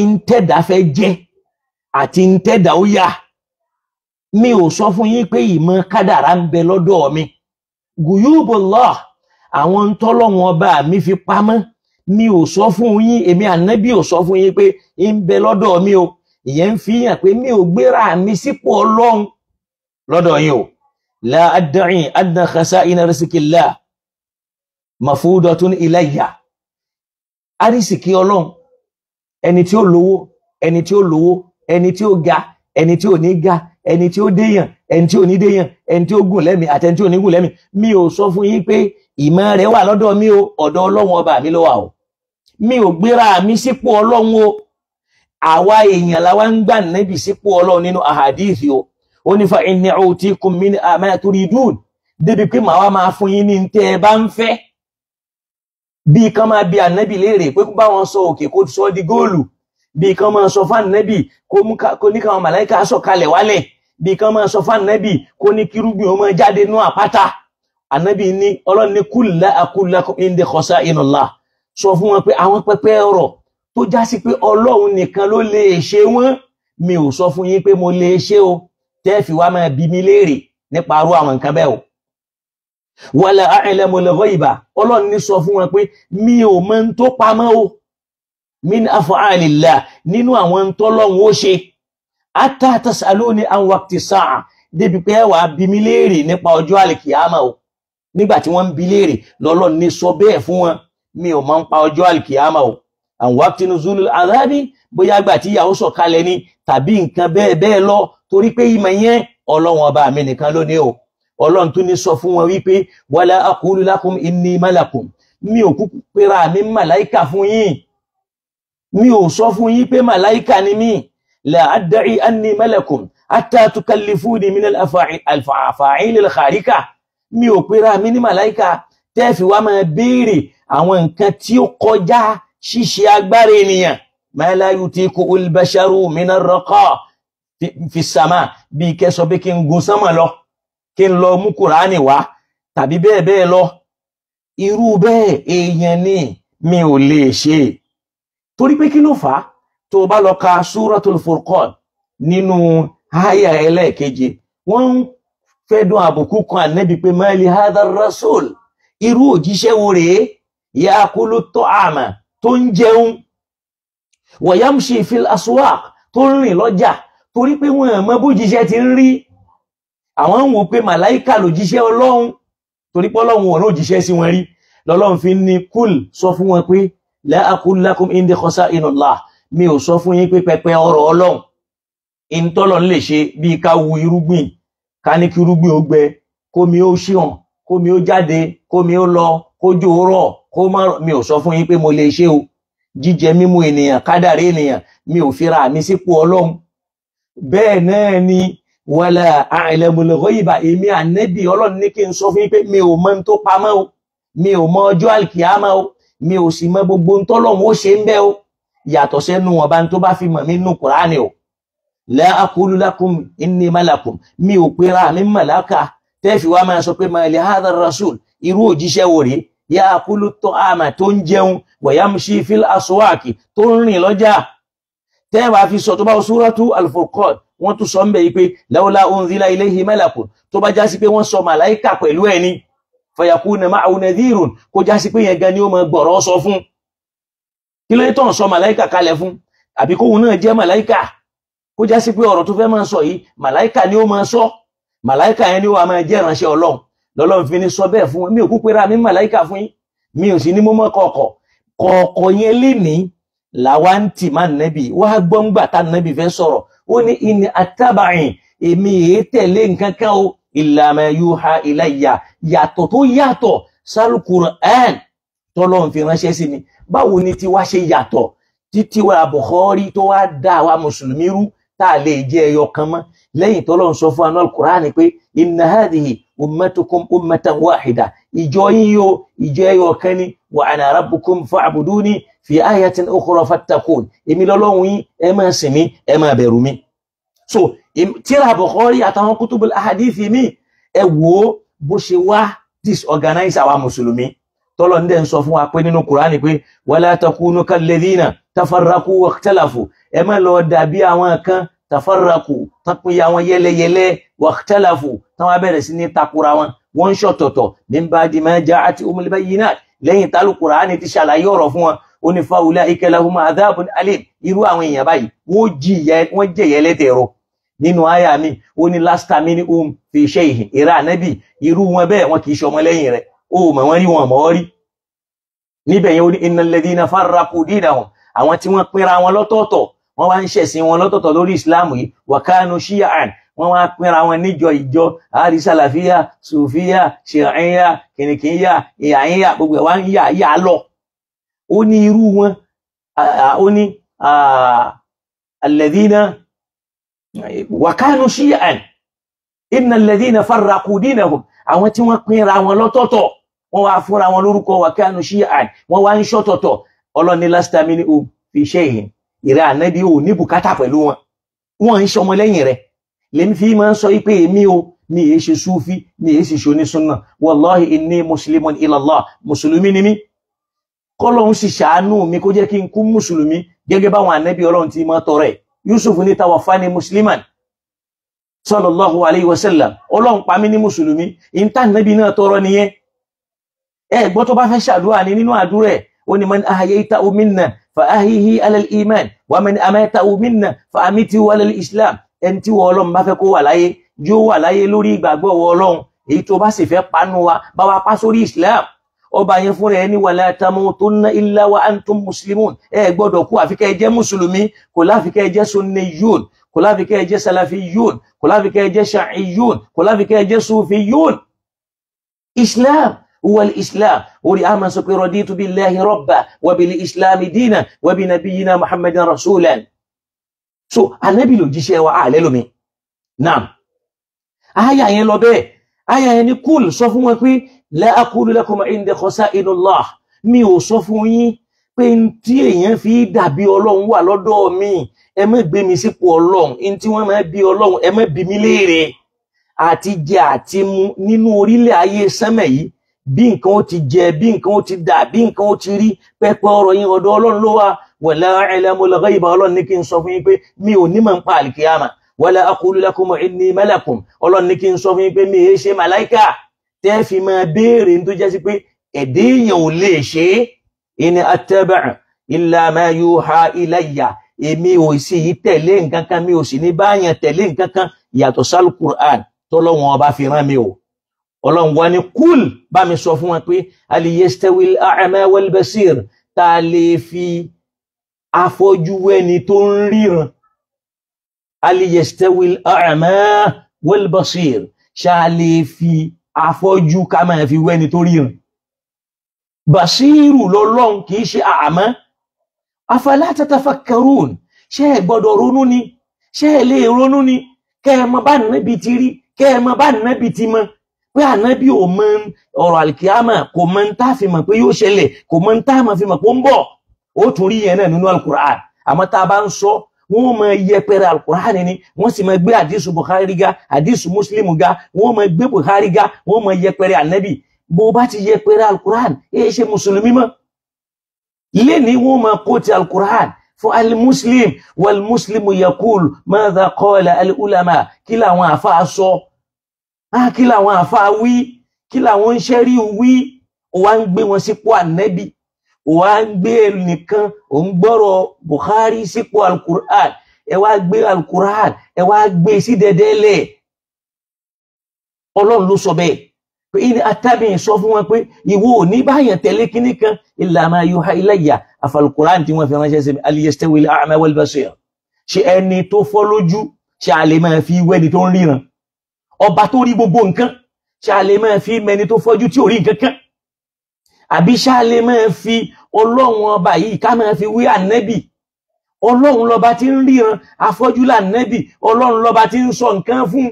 ìntẹ́dà fẹ́ jẹ́ àti ìntẹ́dà ó yá. Mi ò sọ fún yín pé ìmọ̀ kádàrá ń bẹ lọ́dọ̀ mi. Guyubullah, àwọn ntọ́lọ́wọ́n ọba mi fi pamọ́, mi ò sọ fún yín, èmi Ànábì ò sọ fún yín pé ń bẹ lọ́dọ̀ mi o. Ìyẹn ń fi hàn pé mi ò gbéra mi sípò Ọlọ́run lọ́dọ̀ yín o. La adda'i anna khasa'ina rizqillah mafudatun ilayya. Arísìkí Ọlọ́run, ẹni tí ó lówó, ẹni tí ó lówó, ẹni tí ó ga, ẹni tí ò ní ga, ẹni tí ó déyàn, ẹni tí ò ní déyàn, ẹni tí ó gùn lẹ́mìí àti ẹni tí ò ní gùn lẹ́mìí, mi ò sọ fún yín pé ìmọ̀ rẹ̀ wà lọ́dọ̀ mi o, ọ̀dọ̀ Ọlọ́run ọba mi ló wà o. Mi ò gbéra mi sípò Ọlọ́run o. Àwa èèyàn làwa ń gbà nẹ́bì sípò Ọlọ́run nínú àhàdíìsì o. Ó ní fa inni utikum min ma turidun, débi pé màá wá máa fún yín ní tẹ́ ẹ bá ń fẹ́. Bí kan máa bi Ànábì léèrè pé kó bá wọn sọ òkè kó sọ di góòlù, bí kan máa sọ fún Ànábì kó ní káwọn màláíkà sọ kalẹ̀ wálẹ̀, bí kan máa sọ fún Ànábì kó ní kírúgbìn ó máa jáde nú àpáta. Ànábì ní Ọlọ́run ní kul la aqulu lakum indi khasa'inullah, sọ fún wọn pé àwọn pẹpẹ ọ̀rọ̀ tó já sí pé Ọlọ́run nìkan ló lè ṣe wọ́n, mi ò sọ fún yín pé mo lè ṣe o, tẹ́ fi wá máa bi mí léèrè nípa arú àwọn nǹkan bẹ́ẹ̀ o. Wala a'lamul ghaiba, Ọlọ́run ní sọ fún wọn pé mi ò mọ ń tó pamọ́ o, min af'alillah, nínú àwọn tọ́lọ́run ó ṣe. Hatta tas'aluni an waqti sa'a, débi pé ẹ wàá bi mí léèrè nípa ọjọ́ àlìkìyàmà o. Nígbà tí wọ́n ń bi léèrè lọ́lọ́run ní sọ bẹ́ẹ̀ fún wọn, mi ò mọ̀ ń pa ọjọ́ àlìkìyàmà o. An waqti nuzulil adhabi, bóyá àgbà tí ìyàwó sọ̀kalẹ̀ ni tàbí nǹkan bẹ́ẹ̀ bẹ́ẹ̀ lọ, torí pé ìmọ̀ yẹn Ọlọ́run ọba mi nìkan ló ní o. Ọlọ́run tún ní sọ fún wọn wípé wala aqulu lakum inni malakun, mi ò kúkú pera mi màláìkà fún yín, mi ò sọ fún yín pé màláìkà ni mí. La adda'i anni malakun hatta tukallifuni min al-afa'il al-kharika, mi ò pera mi ní màláìkà tẹ́ẹ̀fì wá máa béèrè àwọn nǹkan tí ó kọjá ṣíṣe agbára ènìyàn. Ma la yutiku al-basharu min ar-raqa fi sama, bí kẹsọ pé kí n gun sánmà lọ, kí n lọ mú Kùránì wá tàbí bẹ́ẹ̀ bẹ́ẹ̀ lọ. Irú bẹ́ẹ̀ èèyàn ni mi ò lè ṣe. Torí pé kí ló fà á? Tó o bá lọ ka Suratul Furqan nínú àyà ẹlẹ́ẹ̀keje, wọ́n ń fẹ́dùn àbùkù kan Ànábì pé mali hadha rasul, irú òjíṣẹ́ wo rèé, ya'kulu ta'ama, tó ń jẹun, wa yamshi fil aswaq, tó ń rìn lọ́jà. Torí pé wọn mọ bójíṣẹ́ ti ń rí, àwọn ń wò pé màláìkà lòjíṣẹ́ Ọlọ́run, torí pé Ọlọ́run ò lójíṣẹ́ sí wọn rí. Lọ́lọ́run fi ní kúl, sọ fún wọn pé la aqulu lakum indi khasa'inullah, mi ò sọ fún yín pé pẹpẹ ọrọ̀ Ọlọ́run ìntọ́lọ̀ ń lè ṣe, bíi ká wu irúgbìn, ká ní kí irúgbìn ó gbẹ, kómi ó ṣíhàn, kómi ó jáde, kómi ó lọ, kójò rọ̀, kó má rọ̀, mi ò sọ fún yín pé mo lè ṣe o. Jíjẹ mímu ènìyàn, kádàrí ènìyàn, mi ò fira mi sípò Ọlọ́run. Bẹ́ẹ̀ náà ni wala a'lamul ghaiba, èmi ànẹ́bì Ọlọ́run ní kí n sọ fún yín pé mi ò mọ ohun tó pamọ́ o, mi ò mọ ọjọ́ àlìkìyámà o, mi ò sì mọ gbogbo ohun tọ́lọ́run ó ṣe ń bẹ́ o, yàtọ̀ sẹ́nu ọba tó bá fi mọ̀ mí nù Kùránì o. La aqulu lakum inni malakum, mi ò pera mi màláka tẹ́ẹ̀fì wa máa sọ pé ma li hadha rasul, irú òjíṣẹ́ wo rèé, ya'kulu ta'ama, tó ń jẹun, wa yamshi fil aswaqi, tó ń rìn lọ́jà. Tẹ́ẹ̀wá fi sọ tó bá suratu al-Furqan, wọ́n tún sọ ń bẹ̀ yìí pé lawla unzila ilayhi malakun, tó bá já sí pé wọ́n sọ màláìkà pẹ̀lú ẹni, fayakuna ma'ahu nadhirun, kó já sí pé yẹn gan ni ó máa gbọ̀rọ̀ sọ fún. Kí ló dé tó ń sọ màláìkà kalẹ̀ fún? Àbí kóhun náà jẹ́ màláìkà, kó já sí pé ọ̀rọ̀ tó fẹ́ máa sọ yìí màláìkà ni ó máa sọ, màláìkà yẹn ni ó wà máa jẹ́ ìránṣẹ́ Ọlọ́run. Lọ́lọ́run fi ní sọ bẹ́ẹ̀ fún mi ò kú pera mi màláìkà fún yín, mi ò sì ní mọ́mọ́ kọ̀ọ̀kọ̀ kọ̀ọ̀kọ̀ yẹn lé ní làwa ń tì má nẹ́bì wá gbọ́ngbà tá nẹ́bì fẹ́ sọ̀rọ̀. Ó ní ìní àtàbàyìn, èmi èé tẹ̀lé nǹkan kan o, illa ma yuha ilayya, yàtọ̀ tó yàtọ̀ sálùkùránì tọ́lọ́run fi ránṣẹ́ sí mi. Báwo ni tiwa ṣe yàtọ̀ títí wa Bukhari tó wá dá wa mùsùlùmí rú tá a lè jẹ́ ẹyọ kan mọ́, lẹ́yìn tọ́lọ́run sọ fún anú Kùránì pé inna hadhihi ummatukum ummatan wahida, ìjọ yín yóò ìjọ ẹyọ kan ni, wa ana rabbukum fa'buduni fi ayatin ukhra fattakun, èmi lọ́lọ́run yín, ẹ máa sìn mí, ẹ máa bẹ̀rù mi. So tíra Bukhari àtàwọn kutubul ahadithi mi, ẹ wò ó bó ṣe wá disorganize àwa mùsùlùmí. Tọ́lọ̀ ń dẹ̀ ń sọ fún wa pé nínú Kùránì pé wala takunu kalladhina tafarraqu wakhtalafu, ẹ má lọ dàbí àwọn kan tafarraqu, tán pín àwọn yẹlẹyẹlẹ, wakhtalafu, tán wá bẹ̀rẹ̀ sí ní takura wọn, wọ́n ń ṣọ̀tọ̀tọ̀, min ba'di ma ja'atuhumul bayyinat, lẹ́yìn tálù Kùránì ti ṣàlàyé ọ̀rọ̀ fún wọn. Ó ní fa ulaika lahum adhabun alim, irú àwọn èèyàn báyìí wọ́n jẹ̀yẹ lẹ́tẹ̀ẹ̀rọ. Nínú àyà mi ó ní lasta minhum fi shay'in, ìrà ànábì irú wọn bẹ́ẹ̀ wọn kì í ṣọmọ lẹ́yìn rẹ̀, ó mọ̀ wọ́n rí wọn mọ̀ ọ́ rí. Níbẹ̀ yẹn ó ní innal ladhina farraqu dinahum, àwọn tí wọ́n pínra wọn lọ́tọ̀ọ̀tọ̀, wọ́n wá ń ṣẹ̀sìn wọn lọ́tọ̀ọ̀tọ̀ lórí ìsìláàmù yìí, wa kanu shi'an, wọ́n wá pínra wọn níjọ ìjọ, àárí sàlàfíà, sùfíà, ṣìrìyà, kìnìkìyà, ìyàyà, gbogbo ẹ̀ wá ń yà yà lọ. Ó ní irú wọn, ó ní alladhina wa kanu shi'an, innal ladhina farraqu dinahum, àwọn tí wọ́n pínra wọn lọ́tọ̀ọ̀tọ̀, wọ́n wá fúnra wọn lórúkọ wa kanu shi'an, wọ́n wá ń ṣọ̀tọ̀tọ̀. Ọlọ́ni lasta minhum fi shay'in, ìrẹ́ ànábì ò ní bùkátà pẹ̀lú wọn, wọ́n ń ṣọmọ lẹ́yìn rẹ̀. Lèmi fi máa ń sọ pé èmi o, mi èé ṣe súfí, mi èé sì ṣoní súnà, wallahi inni muslimun ilallah, mùsùlùmí ni mí. Kọ́lọ́hún sì ṣàánú mi kó jẹ́ kí n kú mùsùlùmí gẹ́gẹ́ báwọn ànábì Ọlọ́run ti máa tọrẹ. Yusuf ní tawaffani musliman sallallahu alayhi wa sallam, Ọlọ́run pa mí ní mùsùlùmí, ìta ànábì náà tọrọ nìyẹn. Ẹ gbọ́ tó bá fẹ́ ṣàdúrà ní nínú àdúrà ẹ̀, ó ní man ahyaytahu minna fa ahyihi ala al-iman wa man amatahu minna fa amitihu ala al-islam. Ẹni tí wọ́n Ọlọ́run bá fẹ́ kó wà láyé, yóò wà láyé lórí ìgbàgbọ́ wọ Ọlọ́run, èyí tó bá sì fẹ́ panu wa bá wa pa sórí islam. Ọba yẹn fúnra ẹni wala tamutunna illa wa antum muslimun, ẹ gbọ́dọ̀ kú àfi kẹ́ ẹ jẹ́ mùsùlùmí, kò láfi kẹ́ ẹ jẹ́ sunniyun, kò láfi kẹ́ ẹ jẹ́ salafiyun, kò láfi kẹ́ ẹ jẹ́ sha'iyun, kò láfi kẹ́ ẹ jẹ́ sufiyun. Islam huwa al-islam. Orí àmà sọ pé raditu billahi rabba wa bil islami dina wa bi nabiyyina muhammadin rasulan. So anabi ló jíṣẹ́ wa, àlẹ́ lómi. Naam, àyà yẹn lọ bẹ́ẹ̀. Àyà yẹn ni kúl sọ fún wọn pé la aqulu lakum indi khasa'inullah, mi ò sọ fún yín pé n tí èèyàn fi dàbí Ọlọ́run wà lọ́dọ̀ mi, ẹ má gbé mi sípò Ọlọ́run, n tí wọ́n máa bí Ọlọ́run ẹ má bi mí léèrè. Àti jẹ àti mu nínú orílẹ̀ ayé sánmẹ̀ yìí, bí nǹkan ó ti jẹ, bí nǹkan ó ti dà, bí nǹkan ó ti rí, pẹpẹ ọ̀rọ̀ yín ọ̀dọ̀ Ọlọ́run ló wà. Wala a'lamul ghaiba, Ọlọ́run ní kí n sọ fún yín pé mi ò ní mọ̀ ń pa àlìkíyàmà. Wala aqulu lakum inni malakum, Ọlọ́run ní kí n sọ fún yín pé mi èé ṣe màláìkà tẹ́ fi máa béèrè tó jẹ́ sí pé ẹ̀dẹ́ èèyàn ò lè ṣe é. In attabi'u illa ma yuha ilayya, èmi ò sì yí tẹ̀lé nǹkan kan, mi ò sì ní báyàn tẹ̀lé nǹkan kan yàtọ̀ sálù Qur'an tọ́lọ́wọ́n ọba fi rán mi o. Ọlọ́run wa ní kúl bá mi sọ fún wọn pé hal yastawil a'ma wal basir, tá a lè fi afọ́jú wẹ́ni tó ń ríran. Hal yastawil a'ma wal basir, ṣá lè fi Afọ́jú ká máa fi wẹ́ni tó ríran. Bàṣírù lọ́lọ́run kì í ṣe àmọ́. Afala tatafakkarun, ṣé ẹ gbọ́dọ̀ ronú ni? Ṣé ẹ lè ronú ni? Kẹ́ ẹ mọ bá nàbí ti rí, kẹ́ ẹ mọ bá nàbí ti mọ. Pé ànábì ò mọ ọ̀rọ̀ àlìkíyàmà, kò mọ ń tá fi mọ̀ pé yóò ṣẹlẹ̀, kò mọ ń tá fi mọ̀ pé ó ń bọ̀. Ó tún rí yẹn náà nínú Al-Qur'an. Àmọ́ tá a bá ń sọ, wọ́n máa yẹpẹrẹ Al-Qur'an ni, wọ́n sì máa gbé àdísù Bukhari ga, àdísù Muslim ga, wọ́n máa gbé Bukhari ga, wọ́n máa yẹpẹrẹ ànábì. Bó bá ti yẹpẹrẹ Al-Qur'an, èyí ṣe mùsùlùmí mọ́. Lẹ́ni wọ́n máa kó ti Al-Qur'an fún al-Muslim, wal-Muslimu yaqul madha qala al-ulama, kí làwọn àfa sọ, kí làwọn àfa wí, kí làwọn ń ṣẹ́rí wí. Ó wá ń gbé wọn sípò ànábì, ó wá ń gbé nìkan, ó ń gbọ́rọ̀ Bukhari sípò Al-Qur'an. Ẹ wá gbé Al-Qur'an, ẹ wá gbé sí dẹ́dẹ́lẹ̀. Ọlọ́run ló sọ bẹ́ẹ̀ pé ní atábìyìn sọ fún wọn pé ìwọ ò ní báyàn tẹ̀lé kíní kan illa ma yuha ilayya, àfàlùkùrán tí wọ́n fi ránṣẹ́ sí mi. Hal yastawi al-a'ma wal-basir, ṣe ẹni tó fọ́ lójú ṣe a lè máa fi wẹ́ni tó ń ríran? Ọba tó rí gbogbo nǹkan ṣe a lè máa fi mẹni tó fọ́jú tí ò rí nǹkan kan? Àbí ṣe a lè máa fi Ọlọ́run ọba yìí ká máa fi wí ànẹ́bì? Ọlọ́run lọba tí ń ríran, afọ́jú lànẹ́bì, Ọlọ́run lọba tí ń sọ nǹkan fún.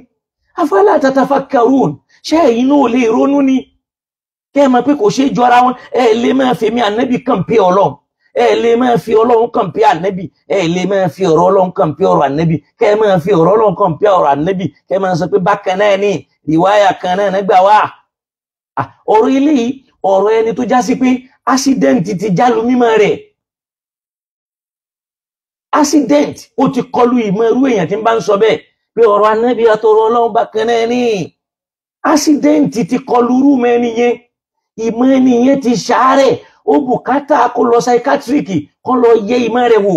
Afala tatafakkarun, ṣé ẹ̀yin náà lè ronú ni? Kẹ́ ẹ mọ̀ pé kò ṣe é jọra wọn. Ẹ lè máa fi mi ànẹ́bì kàn pé Ọlọ́run, ẹ lè máa fi Ọlọ́run kàn pé ànẹ́bì, ẹ lè máa fi ọ̀rọ̀ Ọlọ́run kàn pé ọ̀rọ̀ ànẹ́bì, kẹ́ ẹ máa fi ọ̀rọ̀ Ọlọ́run kàn pé ọ̀rọ̀ ànẹ́bì, kẹ́ ẹ máa sọ pé bákan náà ni ìwáyà kan náà nígbà wá. Ọ̀rọ̀ eléyìí, ọ̀rọ̀ ẹni tó já sí pé accident ti jálu mímọ́ rẹ̀. Accident ó ti kọlu ìmọ̀ irú èèyàn tí ń bá ń sọ bẹ́ẹ̀ pé ọ̀rọ̀ ànẹ́bì àtọ̀rọ̀ Ọlọ́run bákan náà ni. Accident ti kọlu irú mẹ́ni yẹn, ìmọ̀ ẹni yẹn ti ṣàárẹ̀, ó bùkátà kó lọ psychiatric kó lọ yẹ ìmọ̀ rẹ̀ wò.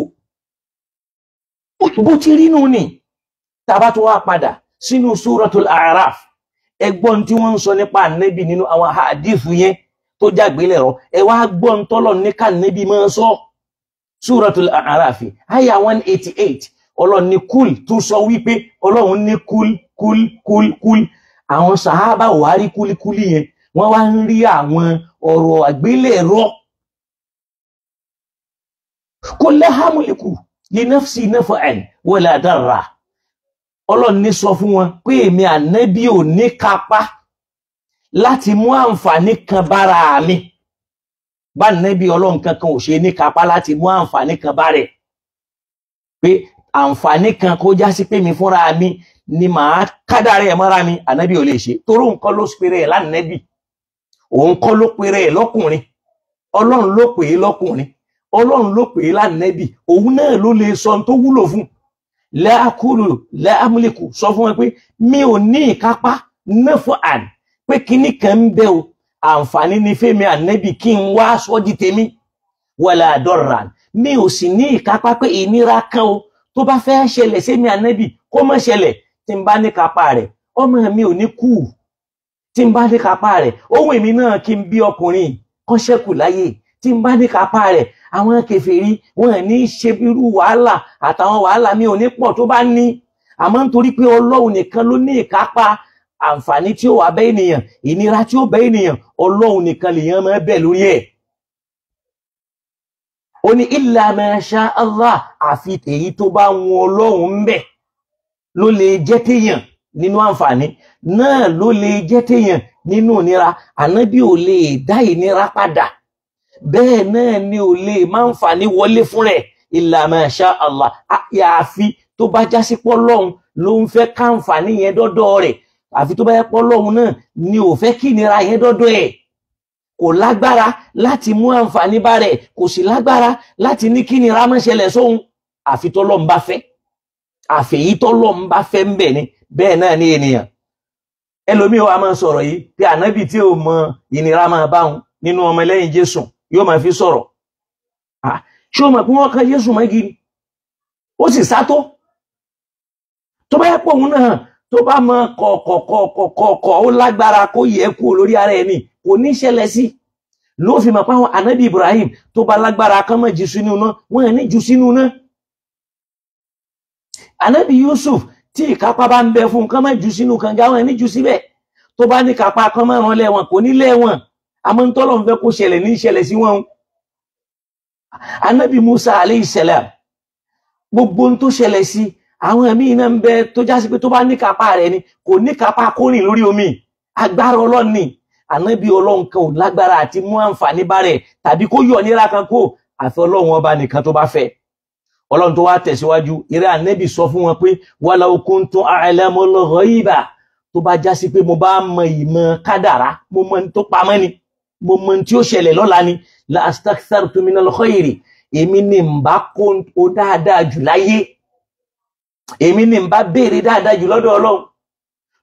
Bó ti rí nù ni. Tá bá tún wá padà sínú Suratul A'raf, ẹgbọ́n tí wọ́n ń sọ nípa ànẹ́bì nínú àwọn àdìfù yẹn tó jágbélẹ̀rọ, ẹ wá gbọ́n tọ́lọ̀ ní kànẹ́bì máa sọ. Suratul A'raf àyà 188, Ọlọ́run ní kúl, tún sọ wípé Ọlọ́run ní kúl kúl kúl kúl. Àwọn sàhábà wà rí kúlíkúlí yẹn, wọ́n wá ń rí àwọn ọ̀rọ̀ àgbélẹ̀rọ. Kul la hamliku li nafsi naf'an wala darra. Ọlọ́run ní sọ fún wọn pé èmi ànẹ́bí ò ní kápá láti mú àǹfààní kan bára mi. Bá ànẹ́bí Ọlọ́run kankan ò ṣe ní kápá láti mú àǹfààní kan bá rẹ̀. Pé àǹfààní kan kó já sí pé mi fúnra mi ni màá kádàrá ẹ̀ mọ́ra mi, ànẹ́bí ò lè ṣe. Toró nǹkan ló pèrè ẹ̀ lánàbí, òun kọ́ ló pèrè ẹ̀ lọ́kùnrin, Ọlọ́run ló pè é lọ́kùnrin, Ọlọ́run ló pè é lánàbí, òun náà ló lè sọ ohun tó wúlò fún. Lẹ́àkúrò lẹ́àmúlẹ̀kù sọ fún wọn pé mi ò ní ìkápá náfọ̀ àn pé kinní kan ń bẹ o, àǹfààní ni fẹ́mi ànẹ́bì kí n wá sọ́ di tèmi, wala darran, mi ò sì ní ìkápá pé ìnira kan o tó bá fẹ́ ṣẹlẹ̀ sẹ́mi ànẹ́bì kó má ṣẹlẹ̀. Tí n bá ní kápá rẹ̀, ọmọ mi ò ní kú. Tí n bá ní kápá rẹ̀, ohun èmi náà kí n bí ọkùnrin kó ṣẹ́kù láyé. Tí n bá ní kápá rẹ̀, àwọn kèfèrí wọn ní ṣe irú wàhálà àtàwọn wàhálà mi ò ní pọ̀ tó bá ní. Àmọ́ nítorí pé Ọlọ́run nìkan ló ní ìkápá àǹfààní tí ó wà bẹ́ ènìyàn, ìnira tí ó bẹ́ ènìyàn, Ọlọ́run nìkan lèèyàn máa bẹ̀ lórí ẹ̀. Ó ní illa ma sha Allah, àfi èyí tó bá wọn Ọlọ́run ń bẹ̀ ló lè jẹ́ téèyàn nínú àǹfààní náà, ló lè jẹ́ téèyàn nínú ìnira. Ànábì ò lè dá ìnira padà, bẹ́ẹ̀ náà ni ò lè máa ń fà ní wọlé fún rẹ̀ illa ma sha Allah. Àyàfi tó bá já sí pọ́lọ́hun ló ń fẹ́ káǹfààní yẹn dọ́dọ̀ rẹ̀, àfi tó bá yẹ pọ́lọ́hun náà ni ò fẹ́ kí ìnira yẹn dọ́dọ̀ ẹ̀. Kò lágbára láti mú àǹfààní bá rẹ̀, kò sì lágbára láti ní kí ìnira má ṣẹlẹ̀ sóhun, àfi tọ́lọ́hun bá fẹ́, àfẹ̀yí tọ́lọ́hun bá fẹ́ ń bẹ̀ ni. Bẹ́ẹ̀ náà ni ènìyàn ẹlòmíì wa máa sọ̀rọ̀ yìí pé ànábì tí ò mọ ìnira máa bá òun nínú ọmọ ẹlẹ́yìn Jésù yóò máa fi sọ̀rọ̀. Ṣé o mọ̀ pé wọ́n kan Jésù mọ́gi ni? Ó sì sátó. Tó bá yẹ pé òun náà tó bá mọ kọ̀kọ̀kọ̀kọ̀kọ̀ ó lágbára kó yẹ kú lórí ara ẹni, kò ní ṣẹlẹ̀ sí. Ló fi mọ̀ pé àwọn ànábì Ibrahim tó bá lágbára kán mọ̀ jù sínú iná, wọ́n ní jù sínú iná. Ànábì Yusuf tí ìkápá bá ń bẹ fún kán mọ̀ jù sínú kànga, wọ́n ní jù síbẹ̀. Tó bá ní kápá kan márùn lẹ́wọ̀n kò ní lẹ́wọ̀n, àmọ́ ń tọ́lọ̀ ń fẹ́ kó ṣẹlẹ̀ ní ṣẹlẹ̀ sí wọn. Anabi Musa aleyhi salam, gbogbo ohun tó ṣẹlẹ̀ sí àwọn ẹ̀mí iná ń bẹ tó já sí pé tó bá ní kápá rẹ̀ ni, kò ní kápá kó rìn lórí omi, agbára Ọlọ́run ni. Ànábì Ọlọ́run kan ò lágbára àti mú àǹfààní bá rẹ̀ tàbí kó yọ nira kan kó, àfi Ọlọ́run ọba nìkan tó bá fẹ́. Ọlọ́run tó wá tẹ̀síwájú, ìrẹ́ Ànábì sọ fún wọn pé walau kuntu a'lamul ghaiba, tó bá já sí pé mo bá mọ ìmọ̀ kádàrá, mo mọ ní tó pamọ́ ni, mo mọ ní tí ó ṣẹlẹ̀ lọ́la ni, la astakthartu minal khairi, èmi ni ń bá kó o dáadáa jù láyé, èmi ni ń bá béèrè dáadáa jù lọ́dọ̀ Ọlọ́run.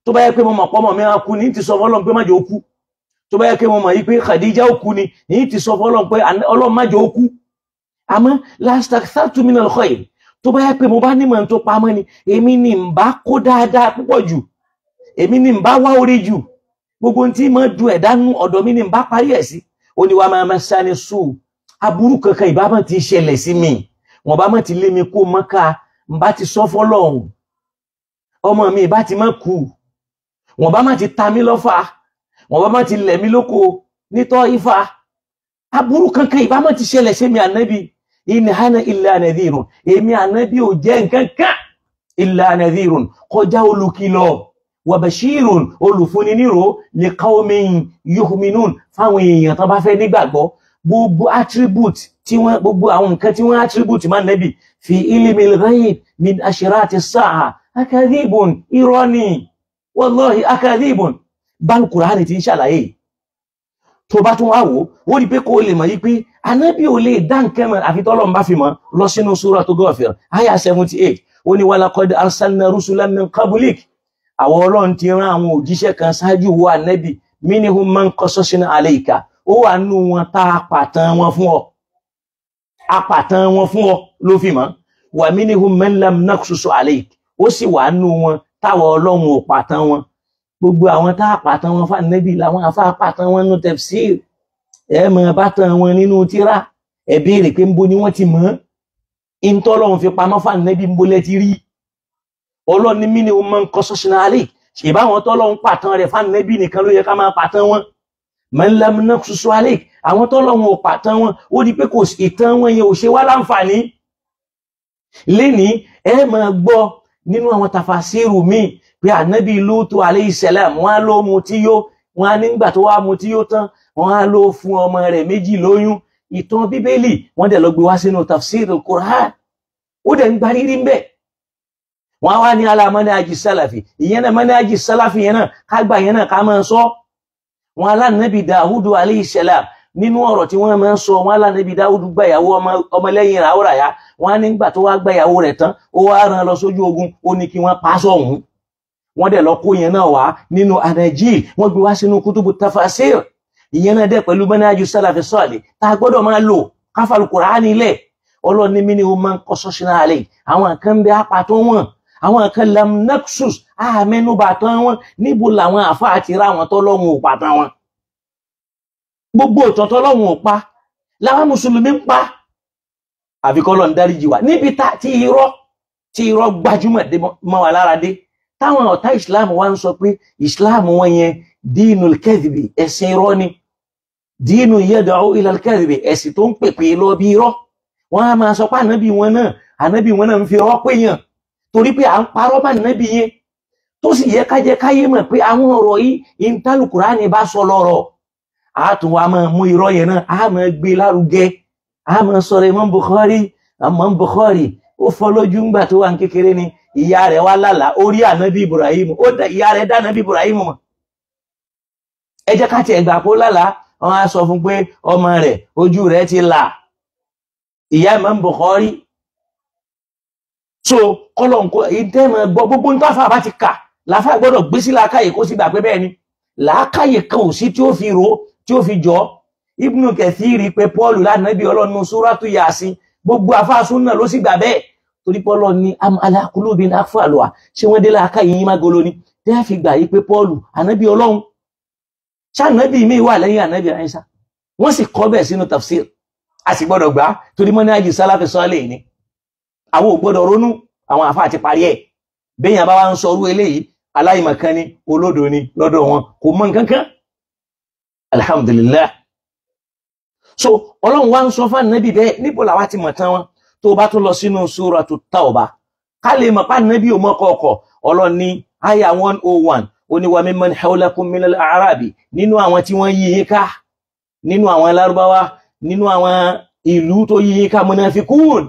Tó bá yẹ pé mo mọ̀ pọ́mọ̀ mi á kú ní ti sọ fọ́lọ́run pé má jẹ́ ó kú. Tó bá yẹ kí mo mọ̀ yí pé Khadija ó kú ni, ní ti sọ fọ́lọ́run pé Ọlọ́run má jẹ́ ó kú. Àmọ́ lastakthartu minal khair, tó bá yẹ pé mo bá nímọ̀ tó pamọ́ ni, èmi ni ń bá kó dáadáa púpọ̀ jù, èmi ni ń bá wá orí jù, gbogbo tí mo du ẹ̀dá nú ọ̀dọ̀ mi ni ń bá parí ẹ̀ sí. Ó ní wa ma massani su, aburú kankan ìbá má ti ṣẹlẹ̀ sí mi, wọ́n bá má ti lé mi kó Mọ́kà, ń bá ti sọ fọ́lọ́run, ọmọ mi ìbá ti má kú, wọ́n bá má ti ta mí lọ́fà, wọ́n bá má ti lẹ̀ mí lóko nítọ́ ifá, aburú kankan ìbá má ti ṣẹlẹ̀ sí mi. Ànábì in hana illa nadhirun, èmi ànábì ò jẹ́ nǹkan kan illa nadhirun, kọjá olùkìlọ̀, wa bashirun, olùfúnni nírò, li qawmin yu'minun, fáwọn èèyàn tó bá fẹ́ nígbàgbọ́. Gbogbo attribute tí wọ́n, gbogbo àwọn nǹkan tí wọ́n attribute máa nẹ́bì fi ilmil ghaib min ashirati sa'a akadhibun, irọ́ ni, wallahi akadhibun. Bal Kùránì ti ń ṣàlàyé. Tó bá tún wá wò ó rí pé kó lè mọ̀ yí pé Ànábì ò lè dá nǹkan mọ̀ àfi tọ́lọ́run bá fi mọ̀. Lọ sínú Suratu Ghafir àyà 78, ó ní walaqad arsalna rusulan min qablik, àwọn Ọlọ́run ti rán àwọn òjíṣẹ́ kan ṣáájú wo Ànábì, minhum man qasasna alayka, ó wà nù wọn tá a pàtàn wọn fún ọ, a pàtàn wọn fún ọ ló fi mọ̀, wa minhum man lam naqsus alayk, ó sì wà nù wọn táwọn Ọlọ́run ò pàtàn wọn. Gbogbo àwọn tá a pàtàn wọn fànẹ́bì làwọn afá pàtàn wọn nínú tafsir, ẹ mọ̀ bàtàn wọn nínú tírà, ẹ béèrè pé ńbo ni wọ́n ti mọ̀ ọ́, ìtọ́lọ́run fi pamọ́ fànẹ́bì ńbo lẹ ti rí. Ọlọ́run ní mí ni ó máa ń kọ́ sọ́sìnà alẹ́, ṣèbáwọn tọ́lọ́run pàtàn rẹ̀ fànẹ́bì nìkan ló yẹ ká máa pàtàn wọn. Man lam naqsus alayk, àwọn tọ́lọ́run ò pàtàn wọn, ó di pé kò ìtàn wọn yẹn ò ṣe wá láǹfààní. Lénìí ẹ máa gbọ́ nínú àwọn tafasiru míì pé ànábì Lútù alayhi salam, wọ́n á ló mutí yó, wọ́n á nígbà tó wá mutí yó tán, wọ́n á ló fún ọmọ rẹ̀ méjì lóyún. Ìtàn Bíbélì wọ́n dẹ̀ lọ gbé wá sínú tafsir al-Qur'an, ó dẹ̀ ń gba rírí ń bẹ̀. Wọ́n á wá ní ala manhaji sálàfì, ìyẹn náà manhaji sálàfì yẹn náà ká gbà yẹn náà ká máa sọ. Wọ́n alánàbì Dáhùdù alayhi salam, nínú ọ̀rọ̀ tí wọ́n máa ń sọ, wọ́n alánàbì Dáhùdù gbàyàwó ọmọlẹ́yìn ràúràyà, wọ́n á nígbà tó wá gbàyàwó rẹ̀ tán, ó wá rán lọ sójú ogun, ó ní kí wọ́n pa á sọ̀hún. Wọ́n dẹ̀ lọ kó yẹn náà wá nínú Anajil, wọ́n gbé wá sínú kutubu tafasir, ìyẹn náà dẹ̀ pẹ̀lú manhaju sálàfi sọ́ọ̀lì tá a gbọ́dọ̀ máa lò káfàlù Kùránì lẹ̀. Ọlọ́run ní mí ni ó máa ń kọ́ sọ́ṣínà àlẹ́, àwọn kan bẹ apàtó wọn, àwọn kan lam naqsus, àmẹnubà tán wọn, níbo làwọn àfa àti ra àwọn tọ́lọ́hun ò pàtàn wọn. Gbogbo ìtàn tọ́lọ́hun ò pa làwọn mùsùlùmí ń pa, àfi k'Ọlọ́run dáríjì wá níbi tí irọ́ gbajúmọ̀ mọ́ wa lára dé, táwọn ọ̀tá ìsìláàmù wa ń sọ pé ìsìláàmù wọn yẹn dínú kẹ́dìbì, ẹ̀sìn irọ́ ni, dínú yad'u ila al-kadhibi, ẹ̀sìn tó ń pèpè lọ bí irọ́. Wọ́n á máa sọ pé ànábì wọn náà ń fi irọ́ pè yàn, torí pé à ń parọ́ bá ànábì yẹn, tó sì yẹ kájẹ káyé mọ̀ pé àwọn ọ̀rọ̀ yìí ìntàlù Kùránì bá sọ lọ́rọ̀, á tún wá máa mú irọ́ yẹn náà, á máa gbé lárugẹ, á máa sọ̀rọ̀ Imam Bukhari ó fọ́ lójú ńgbà tó wà ní kékeré ni, ìyá rẹ̀ wá lálàá, ó rí ànábì Ibrahim, ó dá ìyá rẹ̀ dá ànábì Ibrahim mọ̀. Ẹ jẹ́ ká tiẹ̀ gbà kó lálàá, wọ́n á sọ fún pé ọmọ rẹ̀ ojú rẹ̀ ti là, ìyá Imam Bukhari. So kọ́lọ̀ nǹkan ìdẹ́mọ̀ gbọ́ gbogbo ń tọ́fà bá ti kà láfà gbọ́dọ̀ gbé sí làákàyè kó sì gbà pé bẹ́ẹ̀ ni, làákàyè kan ò sí tí ó fi rò tí ó fi jọ. Ibnu Kathiri pé Pọ́ọ̀lù lánàbí Ọlọ́run Suratu Yasin, gbogbo afáàsùn náà ló sì gbà bẹ́ẹ̀, torí Pọ́ọ̀lù ní ala qulubin aqfaluha, ṣé wọ́n dé làákàyè yín má golo ni tẹ́ fi gbà yí pé Pọ́ọ̀lù ànábì Ọlọ́run, ṣànábì mi wà lẹ́yìn ànábì Ìsá, wọ́n sì kọ́ bẹ́ẹ̀ sínú tafsir, a sì gbọ́dọ̀ gbà torí manhaju salafi salih ni. Àwọn ò gbọ́dọ̀ ronú, àwọn àfa àti parí ẹ̀. Béèyàn bá wá ń sọrú eléyìí, Aláìmọ̀kan ni, olódo ni lọ́dọ̀ wọn, kò mọ̀ nǹkankan. Alhamdulillah. So Ọlọ́run wá ń sọ fún ànábì bẹ́ẹ̀, níbo làwa ti mọ̀ tán wọn? Tó bá tún lọ sínú Suratu Tawbah, ká lè mọ̀ pé ànábì ò mọ̀ kọ̀ọ̀kọ̀. Ọlọ́run ní àyà 101, ó ní wa mimman hawlakum minal a'rabi, nínú àwọn tí wọ́n yí yín ká, nínú àwọn Lárúbáwá, nínú àwọn ìlú tó yí yín ká, munafikun,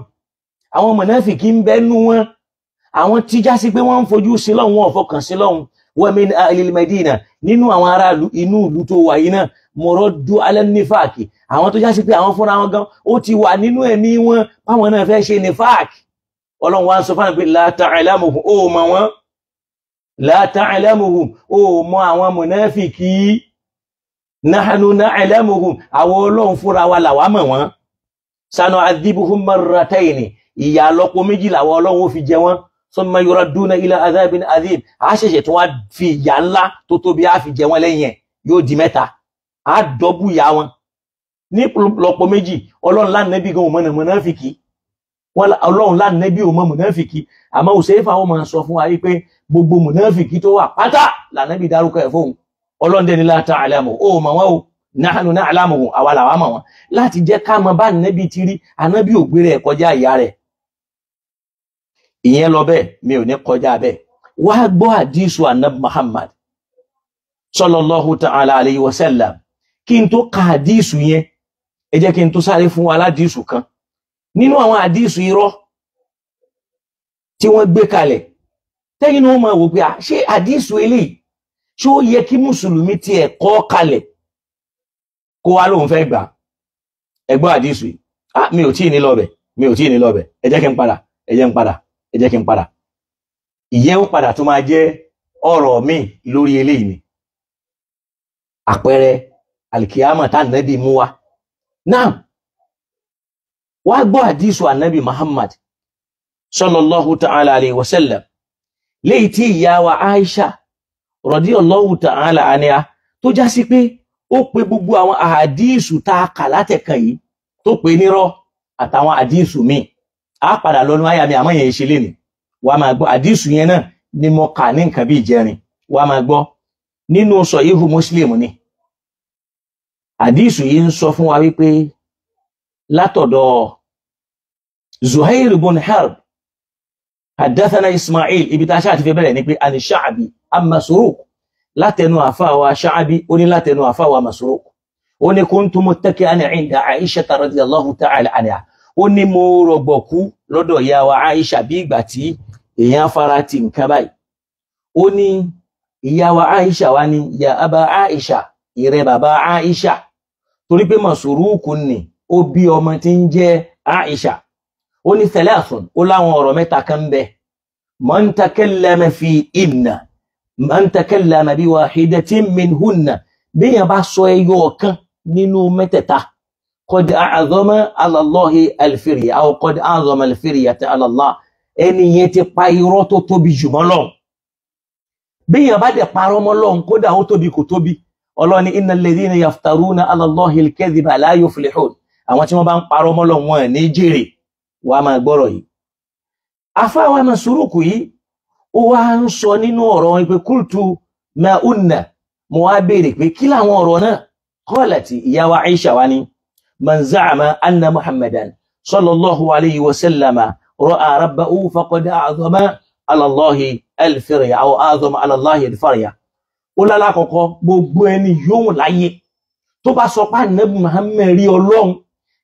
àwọn mùnáfìkì ń bẹ nú wọn, àwọn tí já sí pé wọ́n ń fojú sí lọ́hùn, wọn ò fọkàn sí lọ́hùn. Wa min ahlil madina, nínú àwọn ará inú ìlú tó wà yìí náà, muraddu ala nífàkì, àwọn tó já sí pé àwọn fúnra wọn gan ó ti wà nínú ẹ̀mí wọn báwọn náà fẹ́ ṣe nífàkì. Ọlọ́run wá ń sọ fáwọn pé la ta'lamuhum, ó mọ wọn, la ta'lamuhum, ó mọ àwọn mùnáfìkì, nahnu na'lamuhum, àwọn Ọlọ́run fúnra wa làwa mọ̀ wọ́n, sanu'adhibuhum marrataini, ìyà lọ́pọ̀ méjì làwọn Ọlọ́run ó fi jẹ wọ́n, summa yuradduna ila adhabin adhim, a ṣẹ̀ṣẹ̀ tún wá fi ìyà ńlá tó tóbi á fi jẹ wọ́n lẹ́yìn ẹ̀, yóò di mẹ́ta, á dọ́bù ìyà wọn ní lọ́pọ̀ méjì. Ọlọ́run lánàbí gan òmọ mùnáfìkì, Ọlọ́run lánàbí òmọ mùnáfìkì. Àmọ́ òṣèfà wọn máa sọ fún wa wípé gbogbo mùnáfìkì tó wà pátá lànàbí dárúkọ ẹ̀ fóun. Ọlọ́run dẹni la ta'lamu, ó mọ̀ wọ́n o, nahnu na'lamuhum, àwa làwa mọ̀ wọ́n. Láti jẹ́ ká mọ bá nàbí ti rí, ànábì ògbére ẹ̀ kọjá ìyá rẹ̀. Ìyẹn lọ bẹ́ẹ̀, mi ò ní kọjá bẹ́ẹ̀. Wá gbọ́ àdísù ànábì Muhammad sallallahu ta'ala alayhi wa sallam. Kí n tó ka àdísù yẹn, ẹ jẹ́ kí n tó sáré fún wa ládísù kan nínú àwọn àdísù irọ́ tí wọ́n gbé kalẹ̀. Tẹ́yìn ní wọ́n máa wò pé ṣé àdísù eléyìí ṣé ó yẹ kí mùsùlùmí ti ẹ̀kọ́ kalẹ̀ kó wá lóun fẹ́ gbà? Ẹ gbọ́ àdísù yìí. Mi ò tí ì ní lọ́bẹ̀, mi ò tí ì ní lọ́bẹ̀, ẹ jẹ́ kí n padà, ẹ jẹ́ n padà, ẹ jẹ́ kí n padà. Ìyẹn ó padà tó máa jẹ́ ọ̀rọ̀ mi lórí eléyìí ni àpẹẹrẹ alikiyama tá ànábì mú wa náà. Wá gbọ́ àdísù ànábì Muhammad sallallahu ta'ala alayhi wa sallam, léyìí tí ìyá wa Aisha radiyallahu ta'ala anha tó já sí pé ó pe gbogbo àwọn àdísù tá a kà látẹ̀kàn yìí tó pe nírọ́ àtàwọn àdísù míì. A padà lọ́nu àyà mi, àmọ́ yẹn ṣe lé ní wàá máa gbọ́ àdísù yẹn náà ni mo kà ní nǹkan bí ìjẹrin. Wàá máa gbọ́ nínú Sahihu Muslim ni àdísù yìí ń sọ fún wa wípé látọ̀dọ̀ Zuhair ibn Harb haddathana Ismail, ibi tá a ṣáà ti fẹ́ bẹ̀rẹ̀ ni pé ani Sha'bi an Masruq, látẹnu àfáwà Sha'bi, ó ní látẹnu àfáwà Masruq, ó ní kuntu muttaki'an 'inda Aisha radiyallahu ta'ala anha, ó ní mo rọ̀gbọ̀kú lọ́dọ̀ ìyá wa Aisha bí ìgbà tí èèyàn fara ti nǹkan báyìí. Ó ní ìyá wa Aisha wa ní ya aba Aisha, ìrẹ bàbá Aisha, torí pé Masruq ni ó bí ọmọ tí ń jẹ́ Aisha. Ó ní thalathun, ó láwọn ọ̀rọ̀ mẹ́ta kan bẹ, man takallama fi inna, man takallama bi wahidatin minhunna, béèyàn bá sọ ẹyọ ọ̀kan nínú mẹ́tẹ̀ẹ̀ta, qad a'zama ala Allahi al-firya aw qad a'zama al-firyata ala Allah, ẹni yẹn ti pa irọ́ tó tóbi jù mọ́ Ọlọ́run. Béèyàn bá dẹ̀ parọ́ mọ́ Ọlọ́run, kódà ó tóbi kò tóbi, Ọlọ́run ní innal ladhina yaftaruna ala Allahi al-kadhiba la yuflihun, àwọn tí wọ́n bá ń parọ́ mọ́ Ọlọ́run wọn ní jèrè. Wàá máa gbọ́rọ̀ yìí. Afáwa Masruq yìí ó wá ń sọ nínú ọ̀rọ̀ wọn pé qultu ma unna, mo wá béèrè pé kí làwọn ọ̀rọ̀ náà. Qalati, ìyá wa Aisha wa ni man za'ama anna Muhammadan sallallahu alayhi wa sallama ra'a rabbahu faqad a'zama ala Allahi al-firya aw a'zama ala Allahi al-firya. Ó lálá kọ̀kọ́ gbogbo ẹni yóò láyé tó bá sọ pé Ànábì Muhammad rí Ọlọ́run,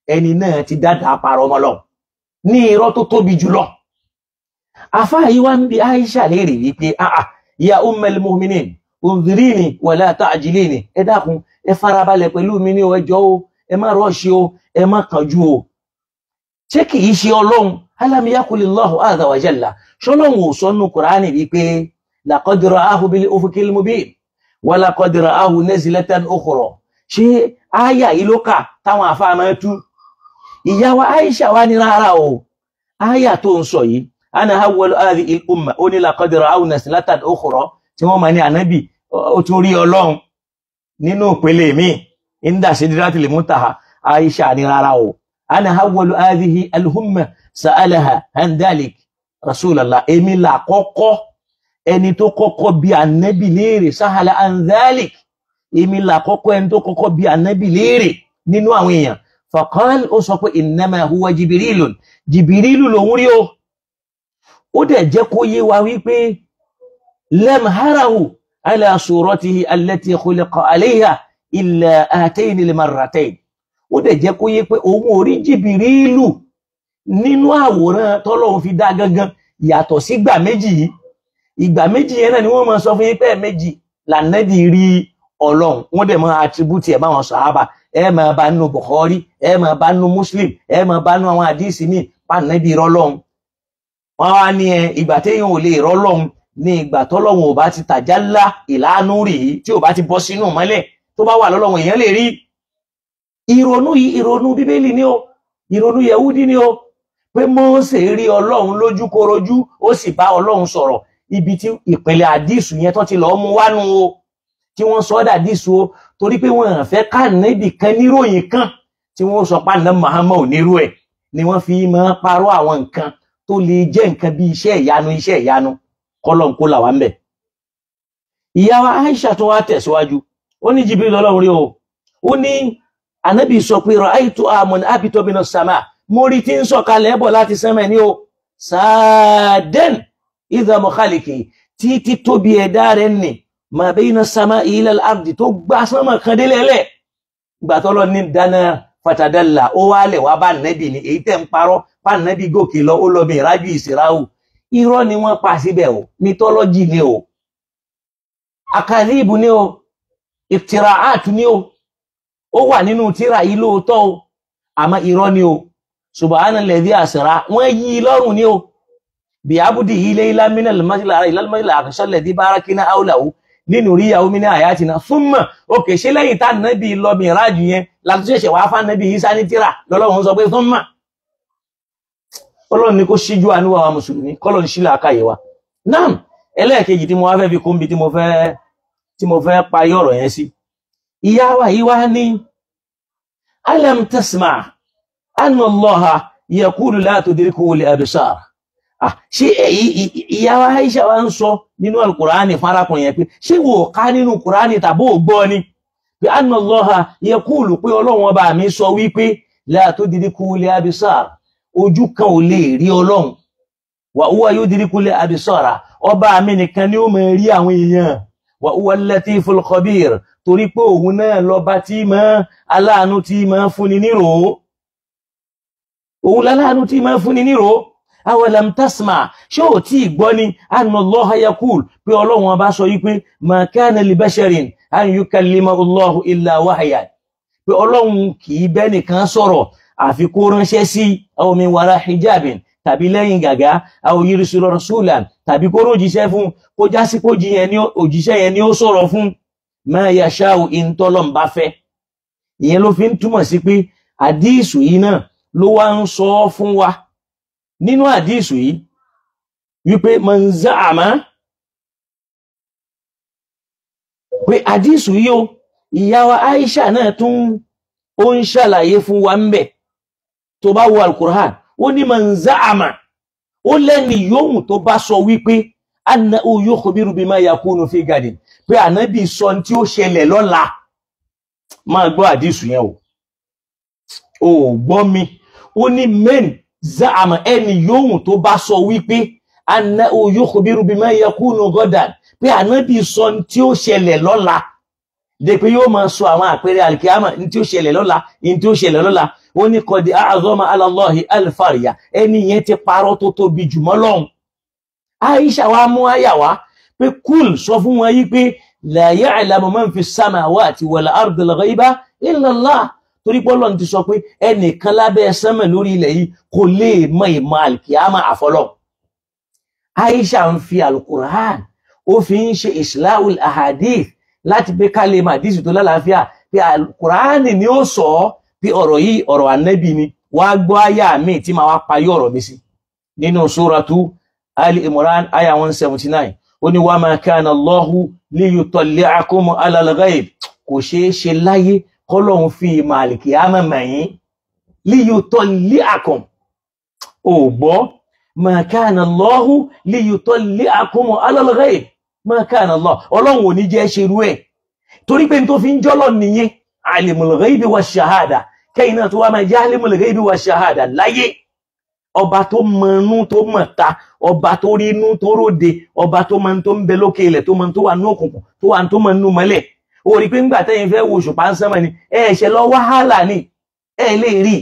ẹni náà ti dáadáa parọ́ mọ́ Ọlọ́run ní irọ́ tó tóbi jùlọ. Àfáà yìí wá ń bi Aisha léèrè wípé ya ummul mu'minin unzirini wala ta'jilini, ẹ dákun ẹ farabalẹ̀ pẹ̀lú mi ní ẹjọ́ o, ẹ má rọ́ọ̀ṣì o, ẹ má kánjú o. Ṣé kìí ṣe Ọlọ́run? Alam yaqulillahu azza wa jalla, ṣọlọ́run ò sọnù Kùránì wípé laqad ra'ahu bil ufuqil mubin wa laqad ra'ahu nazlatan ukhra? Ṣé áyà yìí ló kà táwọn àfáà máa tú? Ìyá wa Aisha wa ní rárá o, áyà tó ń sọ yìí ana awwalu hadhihi al-umma, ó ní laqad ra'ahu nazlatan ukhra, tí wọ́n máa ní ànábì ó tún rí Ọlọ́run nínú ìpele mi inda sidratil muntaha. Aisha ní rárá o, ana awwalu hadhihi al-umma sa'alaha an dhalik rasulallah, èmi là kọ́kọ́ Ẹni tó kọ́kọ́ bi ànábì léèrè sahala an dhalik, èmi làkọ́kọ́ ẹni tó kọ́kọ́ bi ànábì léèrè nínú àwọn èèyàn. Faqal, ó sọ pé innama huwa Jibirilun, Jibirilu lòun rí o. Ó dẹ̀ jẹ́ kó yé wa wípé lam harahu ala suratihi allati khuliqa alayha illa atayni al-marratayn. Ó dẹ̀ jẹ́ kó yé pé òun ò rí Jibirilu nínú àwòrán tọ́lọ́hun fi dá gangan yàtọ̀ sí ìgbà méjì yìí. Ìgbà méjì yẹn náà ni wọ́n máa sọ fún yín pé méjì lànàbì rí Ọlọ́run. Wọ́n dẹ̀ máa attribute ẹ̀ báwọn sàhábà, ẹ máa bá nínú Bukhari, ẹ máa bá nínú Muslim, ẹ máa bá nínú àwọn àdíìsì míì pànàbì rọ́lọ́run. Wọ́n wá ní ẹ ìgbà téèyàn ò lè rọ́lọ́run ní ìgbà tọ́lọ́run ò bá ti tàjálá ìlànà rí tí ò bá ti bọ́ sínú mọ́lẹ̀, tó bá wà lọ́lọ́run èèyàn lè rí. Ìrònú yìí ìrònú Bíbélì ni o, ìrònú Yẹhudi ni o, pé Mósè rí Ọlọ́run lójúkorojú ó sì bá Ọlọ́run sọ̀rọ̀. Ibi tí ìpìlẹ̀ àdísù yẹn tó ti lọ́ọ́ mú wánu o, tí wọ́n sọ dàdísù o, torí pé wọ́n fẹ́ ká níbì kan níròyìn kan tí wọ́n sọ pé àná Muhammad ò nírú ẹ̀, ni wọ́n fi máa parọ́ àwọn nǹkan tó lè jẹ́ nǹkan bí iṣẹ́ ìyanu, iṣẹ́ ìyanu kọ́lọ́n kó là wá ń bẹ̀. Ìyá wa Aisha tó wá tẹ̀síwájú, ó ní Jibril lọ́lọ́run rí o, ó ní ànábì sọ pé ra'aytu amon abitọ́ bínú sàmà, mo rí tí ń sọ̀kalẹ̀ bọ̀ láti sẹ́mẹ̀ ní o, sáàdẹ́n idha khaliki, tí títóbi ẹ̀dá rẹ̀ nì ma bayna sama ila al-ardi, tó gbá sánmà kan délẹ̀lẹ̀. Ìgbà tọ́lọ́ ní dáná fatadalla, ó wá lẹ̀ wá bá nẹ́bì ní èyí tẹ́ ń parọ́ bá nẹ́bì gòkè lọ, ó lọ bí ìrájú ìsìráwù. Irọ́ ni wọ́n pa síbẹ̀ o, mythology ni o, akadhibu ni o, iftiraat ni o, ó wà nínú tírà yìí lóòótọ́ o, àmọ́ irọ́ ni o. Subhana alladhi asra, wọ́n yí lọ́rùn ni o, bí abudihi laylan minal masjidil aqsa alladhi barakna hawlahu linuriyahu min ayatina thumma. Òkè ṣe lẹ́yìn tá nàbí lọ mìíràjù yẹn láti ṣẹ̀ṣẹ̀ wá fún nàbí Ìsá ní tírà lọ́lọ́run sọ pé thumma. Ọlọ́run ní kó ṣíjú àánú wa mùsùlùmí, kọ́lọ́run ṣí làákàyè wa. Naam, ẹlẹ́ẹ̀kejì tí mo wá fẹ́ fi kún bí tí mo fẹ́ parí ọ̀rọ̀ yẹn sí. Ìyá wa yìí wá ní alam tasma anna Allaha yaqulu la tudrikuhu al-absar. Ṣé ìyá wa Aisha wa ń sọ nínú alukurani farakùnrin yẹn pé ṣé wò ó ká nínú kurani tàbí ò gbọ́ ni pé anna Allaha yaqulu, pé Ọlọ́run ọba mi sọ wípé la tudrikuhu al-absar, ojú kan ò lè rí Ọlọ́run, wa huwa yudrikul absara, ọba mi nìkan ni ó máa rí àwọn èèyàn, wa huwa al-latiful khabir, torí pé òun náà lọ́ba tí máa aláàánú tí máa fúnni nírò, òun láláàánú tí máa fúnni nírò. Awalam tasma, ṣé ò tí ì gbọ́ ni anna Allaha yaqul, pé Ọlọ́run ọba sọ yìí pé ma kana li basharin an yukallimahu Allahu illa wahyan, pé Ọlọ́run kì í bẹ́ nìkan sọ̀rọ̀ àfi kó ránṣẹ́ sí aw min wara hijabin, tàbí lẹ́yìn gàgá, aw yursila rasulan, tàbí kó rójíṣẹ́ fún, kó jásí kó òjíṣẹ́ yẹn ni ó sọ̀rọ̀ fún, ma yasha'u ìntọ́lọ́n bá fẹ́. Ìyẹn ló fi ń túmọ̀ sí pé àdíìsù yìí náà ló wá ń sọ fún wa nínú àdíìsù yìí wípé man za'ama, pé àdíìsù yìí o, ìyá wa Aisha náà tún ó ń ṣàlàyé fún wa ń bẹ̀. Tó bá wo al-Qur'an, ó ní man za'ama, ó lẹ́ni yòówù tó bá sọ wípé annahu yukhbiru bima yakunu fi gadin, pé ànábì sọ tí ó ṣẹlẹ̀ lọ́la. Máa gbọ́ àdíìsù yẹn o, ò gbọ́ mi. Ó ní men za'ama, ẹni yòówù tó bá sọ wípé annahu yukhbiru bima yakunu gadan, pé ànábì sọ tí ó ṣẹlẹ̀ lọ́la, de pé yóò máa sọ àwọn àpẹẹrẹ alkiyama ní tí ó ṣẹlẹ̀ lọ́la, ní tí ó ṣẹlẹ̀ lọ́la. Ó ní qad a'zama ala Allahi al-farya, ẹni yẹn ti parọ́ tó tóbi jù mọ́ Ọlọ́hun. Aisha wa mú àyà wá pé kúl sọ fún wọn yí pé la ya'lamu man fi samawati wal ardi al-ghayba illa Allah, torí pé Ọlọ́run ti sọ pé ẹnìkan lábẹ́ sánmà lórí ilẹ̀ yìí kò lè mọ ìmọ̀ alkiyama àfọlọ́. Aisha ń fi alukur'an ó fi ń ṣe islahul ahadith láti pé ká lè máa dísì tó lálàáfíà, pé alukur'an ni ó sọ pé ọ̀rọ̀ yìí ọ̀rọ̀ ànábì ni. Wàá gbọ́ àyà mi tí màá wá parí ọ̀rọ̀ mi sí nínú suratu Ali Imran aya 179, ó ní wa ma kana Allahu liyutalli'akum ala al-ghaib, kò ṣeé ṣe láyé kọ́lọ́hún fi ìmọ̀ àlìkìyámà mẹ̀yìn, liyutalli'akum, ò gbọ́, Ma kana Allahu liyutalli'akum ala al-ghayb. Ma kana Allah, ọlọ́run ò ní jẹ́ ṣerú ẹ̀, torí pé n tó fi ń jọ́lọ̀ nìyẹn, alimul ghaybi wa shahada. Kẹ́yìn náà tó wá máa jẹ́ alimul ghaybi wa shahada láyé, ọba tó mọnú tó mọ̀ta, ọba tó rínú tó róde, ọba tó mọ tó ń bẹ lókè ilẹ̀, tó mọ tó wà ní òkùnkùn, tó wà tó mọ nínú mọ́lẹ̀. Ó rí pé ńgbà tẹ́yìn fẹ́ wo òṣùpá ń sánmọ̀ ni ẹ ṣe lọ wàhálà ni ẹ lè rí.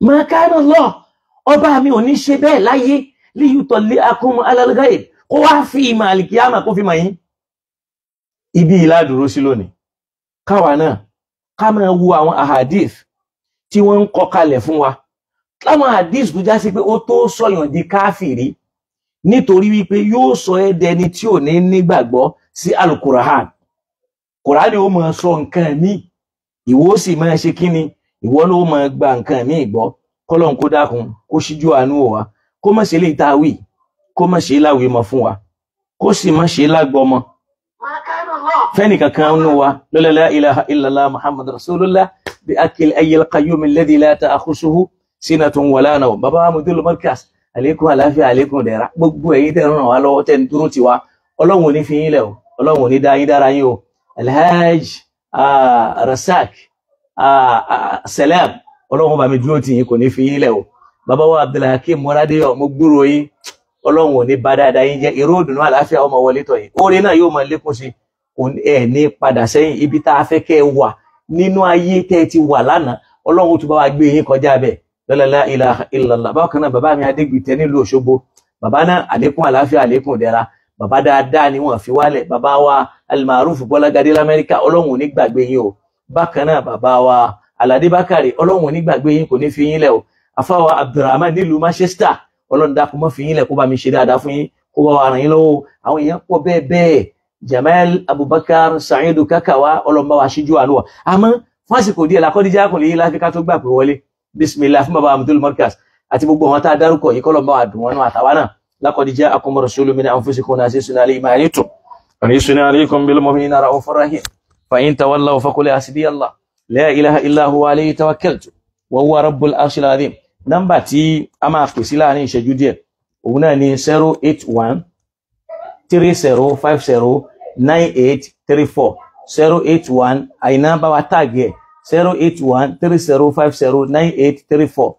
Ma kana Allah, ọba mi ò ní ṣe bẹ́ẹ̀ láyé, liyutalli'akum alal ghaib, kó wá fi ìmọ̀ àlìkíyàmà kó fi mọ̀ yín. Ibi ìlà dúró sí lónìí, káwa náà ká máa wo àwọn ahadith tí wọ́n ń kọ kalẹ̀ fún wa, láwọn ahadith tó já sí pé ó tó sọ̀yàn di káfìrí, nítorí wípé yóò sọ ẹ́ dẹni tí ò ní nígbàgbọ́ sí alukurahan. Kùránì ó máa sọ nǹkan míì, ìwọ ó sì máa ṣe kíni, ìwọ ló máa gba nǹkan míì gbọ́. Kọ́lọ́n kó dákun kó ṣíjú àánú wa, kó má ṣe lè ta wí, kó má ṣe láwìí mọ́ fún wa, kó sì má ṣe lágbọ́mọ fẹ́ni kankan nù wa. La ilaha illallah muhammad rasulullah bí akil ayyil qayyum alladhi la ta'khusuhu sinatun wala nawm. Bàbá wa mudiru markas, àlékún àlàáfíà, àlékún dẹ̀ra, gbogbo ẹ̀yin tẹ́ ràn wá lọ́wọ́, tẹ́ ń dúró tiwa, ọlọ́run ò ní fi yín lẹ̀ o, ọlọ́run ò ní dá yín dára yín o. Alhaj Rasak Salam, ọlọ́run bá mi dúró tì yín, kò ní fi yín lẹ̀ o. Bàbá wa Abdulhakeem Mọ́rádéyọ̀, mo gbúrò yín, ọlọ́run ò ní bá dáadáa yín jẹ́, ìró ìdùnnú àlàáfíà ọmọ wọlé tọ̀ yín, oore náà yóò máa lékún sí, ẹ ní padà sẹ́yìn. Ibi tá a fẹ́ kẹ́ ẹ wà nínú ayé tẹ́ ẹ ti wà lánàá, ọlọ́run tó bá wa gbé yín kọjá bẹ́ẹ̀. La ilaha illallah. Bákan náà bàbá mi Adégbìtẹ́ nílùú Òṣogbo, bàbá náà àlékún àlàáfíà, àlékún ìdẹ̀ra, bàbá dáadáa ni wọ́n fi wálẹ̀. Bàbá wa Almaruf Bọ́lágadé l'Amẹ́ríkà, ọlọ́run ò ní gbàgbé yín o. Bákan náà bàbá wa Aládé Bákàrè, ọlọ́run ò ní gbàgbé yín, kò ní fi yín lẹ̀ o. Afáwa Abdulrahman nílùú Manchester, ọlọ́run dákun má fi yín lẹ̀, kó bá mi ṣe dáadáa fún yín, kó bá wa ràn yín lọ́wọ́. Àwọn èèyàn pọ̀ bẹ́ẹ̀ bẹ́ẹ̀, Jamal Abubakar Saidu Kakawa, ọlọ́run bá wa ṣíjú àánú wa. Àmọ́ fún àsìkò díẹ̀ làkọ́díjà kò lè yí láfíkà tó gbà pé wọlé. Bismillah fún bàbá Abdul Markaz àti gbogbo àwọn tá a dárúkọ yìí, kọ́lọ̀ bá wa dùn wọn náà àtàwa náà. Laqad ja'akum rasulun min anfusikum azizun alayhi ma anittum harisun alaykum bil mu'minina ra'ufur rahim fa in tawallaw faqul hasbiyallah la ilaha illa huwa alayhi tawakkaltu wa huwa rabbul arshil azim. Nọ́mbà tí a máa pè sí láàrin ìṣẹ́jú díẹ̀ òun náà ni 081 3050 9834 081, àìná bá wa táàgì ẹ̀ 081 3050 9834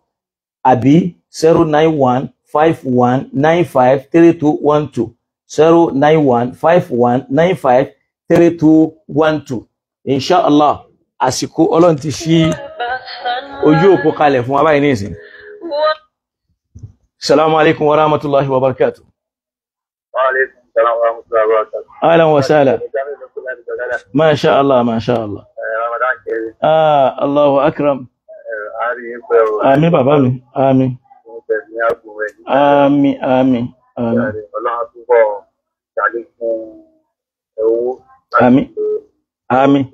àbí 091 51 95 3212 091 51 95 3212. Inshallah, àsìkò ọlọ́run ti ṣí ojú òpó kalẹ̀ fún wa báyìí nísìn. Salamu alaikum wa rahmatullahi wa barakatuh. Wa alaikum salam wa rahmatullahi wa barakatuh. Ahlan wa sahlan. Masha Allah, masha Allah. Allahu akram. Àmín bàbá mi, àmín. Àmín, àmín, àmín. Àmín, àmín.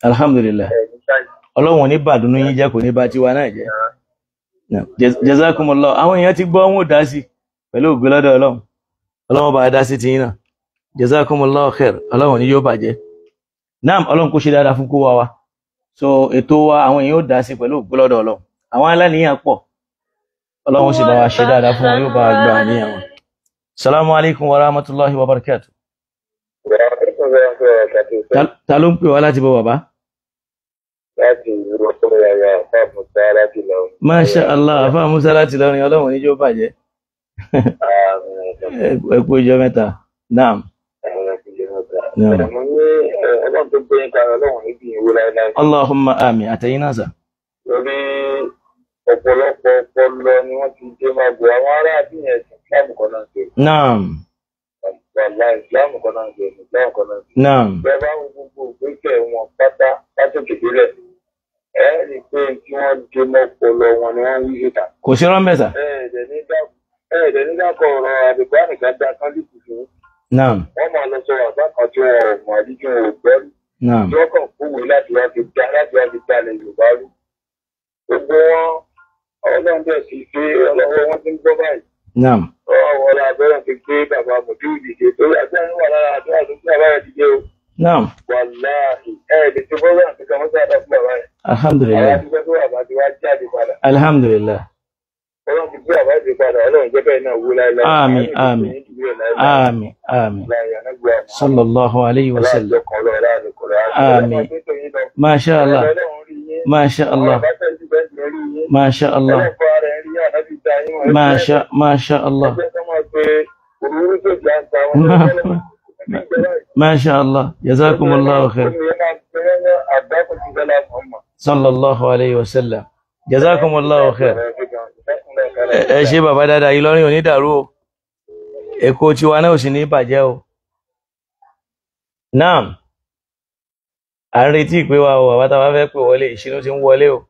Alhamdulillah. Ọlọ́run ní bàdúnú yín jẹ́, kò ní bá tiwa náà jẹ́. Jazakumullah. Àwọn èèyàn ti gbọ́, wọn ò dá sí pẹ̀lú ògo lọ́dọ̀ Ọlọ́run. Ọlọ́run bá dá sí tiyín náà. Jazakumullahu khair. Ọlọ́run ní yóò bàjẹ́. Naam, Ọlọ́run kó ṣe dáadáa fún kó wá wa. So ètò wa àwọn èèyàn ó dá sí pẹ̀lú ògo lọ́dọ̀ Ọlọ́run. Àwọn aláníyàn pọ̀. Ọlọ́run sì bá wa ṣe dáadáa fún wọn, yóò bá wa gba àníyàn wọn. Salamu alaikum wa rahmatullahi wa barakatuh. Ta ló ń pè wá láti bọ̀ bàbá? Láti ìlú Ọ̀yọ́, Àfáà Musa láti Ìlọrin. Masha Allah, Àfáà Musa láti Ìlọrin, Ọlọ́run ní yóò bàjẹ́. Ẹ kú ọjọ́ mẹ́ta. Naam. Ọlọ́run tó gbé yín kalẹ̀, Ọlọ́run níbi ìwé láéláé. Allahumma àmín, àtẹ̀yìn náà sà. Lórí ọ̀pọ̀lọpọ̀ ọpọlọ ni wọ́n ti dé máa gbọ́ àwọn ará àbíyẹn ẹ̀sìn Islam kan náà ṣe. Naam. Wàlá Islam kan náà ṣe, Islam kan náà ṣe. Naam. Bẹ́ẹ̀ bá wo gbogbo ìgbésẹ̀ wọn pátá látòkè délẹ̀, ẹ rí i pé tí wọ́n dé mọ́ ọpọlọ wọn ni wọ́n wí síta. Kò sí rọ́ńbẹ́ sà. Ẹ̀ẹ́dẹ̀ ní dákọ̀ ọ̀rọ̀ àdìgbò ànìkan dá kálíkù fún. Naam. Wọ́n máa lọ sọ àbá kan tí wọn ò mọ̀ àbí tí wọn ò gbọ́ rí. Naam. Tí wọ́n kàn kúwèé láti wá fi dalẹ̀ Yorùbá rú. Gbogbo wọn Ọlọ́run dẹ̀ sì ṣe ọlọ́wọ́ wọn ti ń gbọ́ báyìí. Naam. Ọwọ́ abẹ́rẹ́ ti gbé bàbá Mùdíù dìde torí àgbẹ̀rún wà lára àdúrà tó gbé bàbá rẹ̀ dìde o. Naam. Wàláhì ẹ lè ti fọwọ́ àti kan mọ́sá àdá fún bàbá yẹn. Alhamdulillah. Àwọn àti pé bàbá ti wá jáde padà. Alhamdulillah. Ọlọ́run ti gbé bàbá ti padà, Ọlọ́run jẹ́ bẹ́ẹ̀ náà wó láéláé. Àmín, àmín. Àmín, àmín. Sallallahu alayhi wa sallam. Àmín. Masha Allah. Masha Allah. Masha Allah. Masha Masha Allah. Masha Allah. Jazakumullahu khair. Sallallahu alayhi wa sallam. Jazakumullahu khair. Ẹ ṣé bàbá dáadáa, Ìlọrin ò ní dàrú o. Èkó tiwa náà ò sì ní bàjẹ́ o. Naam. À ń retí ìpè wa o, bàbá tá a bá fẹ́ pè wọlé, ìṣínú ti ń wọlé o.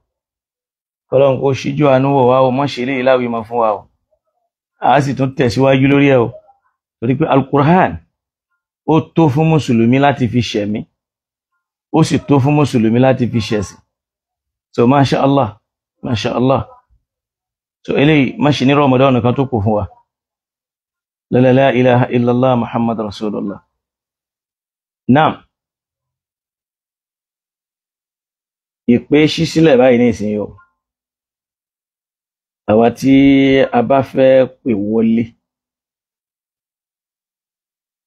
Kọ́lọ́n kó ṣíjú àánú wò wá o, mọ́ ṣe eléyìí láwìí mọ́ fún wa o. A sì tún tẹ̀síwájú lórí ẹ̀ o. Torí pé Al-Qur'an ó tó fún Mùsùlùmí láti fi ṣẹ̀mí. Ó sì tó fún Mùsùlùmí láti fi ṣẹ̀sìn. So Masha Allah, Masha Allah. So eléyìí má ṣe ní Ramadan nìkan tó kù fún wa. La la ilaha illallah Muhammad Rasulullah. Naam. Ìpè ṣí sílẹ̀ báyìí ní ìsinyìí o. Àwa tí a bá fẹ́ pè wọlé,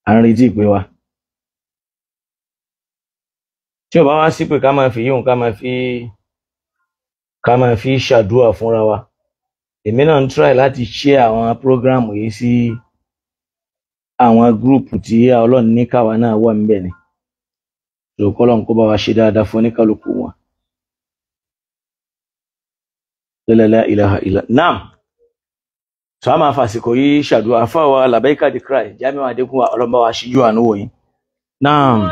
à ń retí ìpè wa. Tí ò bá wá sí pé ká máa fi yíhun ká máa fi ṣàdúrà fúnra wa. Èmi náà ń try láti share àwọn prógráàmù yìí sí àwọn gúrùpù tí Ọlọ́run ní káwa náà wà níbẹ̀ ni. Kọ́lọ́run kó bá wa ṣe dáadáa fún oníkálukú wọn. La ilaha illa. Naam. So a máa fàsìkò yìí ṣàdúrà fáwa Labaika the Cry, Jamiu Adékúnwà, ọlọ́mọba wa ṣíjú àánú wò yín. Naam.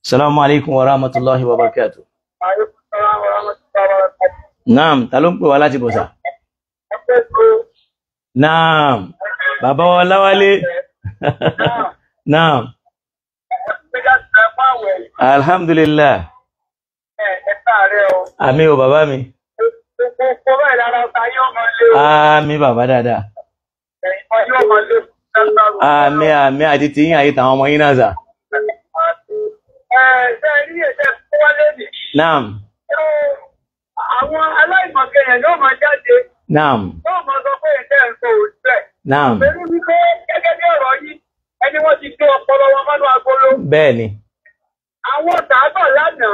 Salamu alaikum wa rahmatulahi wa barakatuh. Naam, ta ló ń pè wá láti Bọ̀sà? Naam. Bàbá wa Láwálé. Naam. Alhamdulillah. Àmín o bàbá mi. Àmín bàbá dáadáa. Àmín àmín àti tiyín àti tàwọn ọmọ yín náà sà. Naam. Àwọn aláìmọ̀kẹyàn yóò máa jáde. Naam. Yóò máa sọ pé ìtẹ́ ń sọ òṣìṣẹ́. Naam. Pẹ̀lú wípé gẹ́gẹ́ bí ọ̀rọ̀ yìí, ẹni wọ́n ti gbé ọpọlọ wọn mọ́nú agolo. Bẹ́ẹ̀ni. Àwọn tààbà lánàá,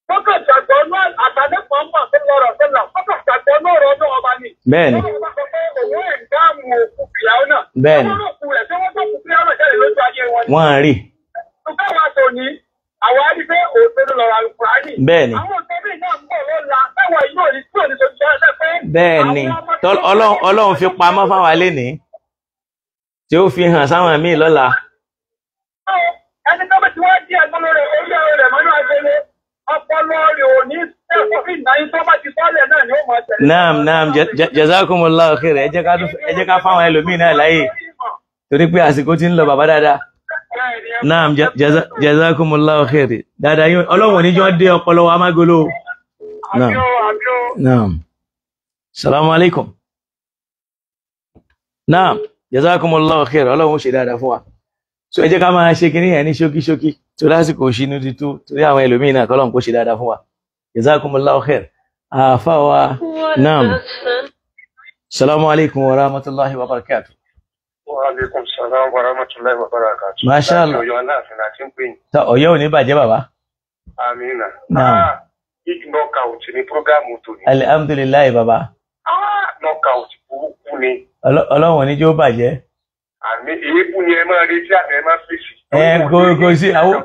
wọ́n kàn gbàgbọ́ náà àtàlẹ́pọ̀ ń bà tó lọ́rọ̀ sọ́là, wọ́n kàn gbàgbọ́ náà ọ̀rọ̀ náà ọba ni. Bẹ́ẹ̀ni. Wọ́n sọ pé òun ẹ̀ ń dáàmú òkú fìyàwó náà. Bẹ́ẹ̀ni. Wọ́n rò kú rẹ̀ tí wọ́n tó kú fìyàwó náà jáde lójú ayé wọn. Wọ́n á rí. Ṣùgbọ́n wa tòní, àwa rí pé òdodo lọ̀rọ̀ Àlùkùránì. Bẹ́ẹ̀ni. Àwọn òṣèré náà ń bọ̀ lọ́la, báwa yóò ní tí ò ní sojú ọ̀sẹ̀ pé. Bẹ́ẹ̀ni. Ọlọ́run fi pamọ́ fáwa lénìí tí ó fi hàn sáwọn míì lọ́la. Ẹni tó bá ti wá di agolo rẹ̀ orí ọ̀rọ̀ rẹ̀ mọ́nú agolo, ọpọlọ rẹ̀ ò ní ẹ̀kọ́ fi ìnáyí tó bá ti sọ́lẹ̀ náà ni ó mọ̀ tẹ̀lé. Naam, naam, jazakumullahu khair. Ẹ jẹ́ ká fáwọn ẹlòmíì náà láyè torí pé àsìkò ti ń lọ bàbá dáadáa. Naam, jazakumullahu khair. Dáadáa yín, Ọlọ́run ò ní jọ́ dé ọpọlọ wa mágolo. Naam. Naam. Salamu alaikum. Naam, jazakumullahu khair. Ọlọ́run ó ṣe dáadáa fún wa. So ẹ jẹ́ ká máa ṣe kinní yẹn ní ṣókíṣókí tó lásìkò ṣínú ti tó torí àwọn ẹlòmíín náà kọ́lọ́run kó ṣe dáadáa fún wa. Jazakumullahu khair. Àfa wa. Naam. Salamu alaikum wa rahmatulahi wa barakatuh. Wa alaikum salam wa rahmatulahi wa barakatuh. Masha Allah. Ọ̀yọ́ Aláàfin láti ń pè yín. Ta Ọ̀yọ́ ò ní bàjẹ́ bàbá. Amina. Naam. Big knockout ni prógámù tòní. Alhamdulilayi bàbá. Knockout burúkú ni. Ọlọ́run ò ní jẹ́ ó bàjẹ́. Àmì èébú ni ẹ máa retí àmì ẹ máa fèsì. Ẹ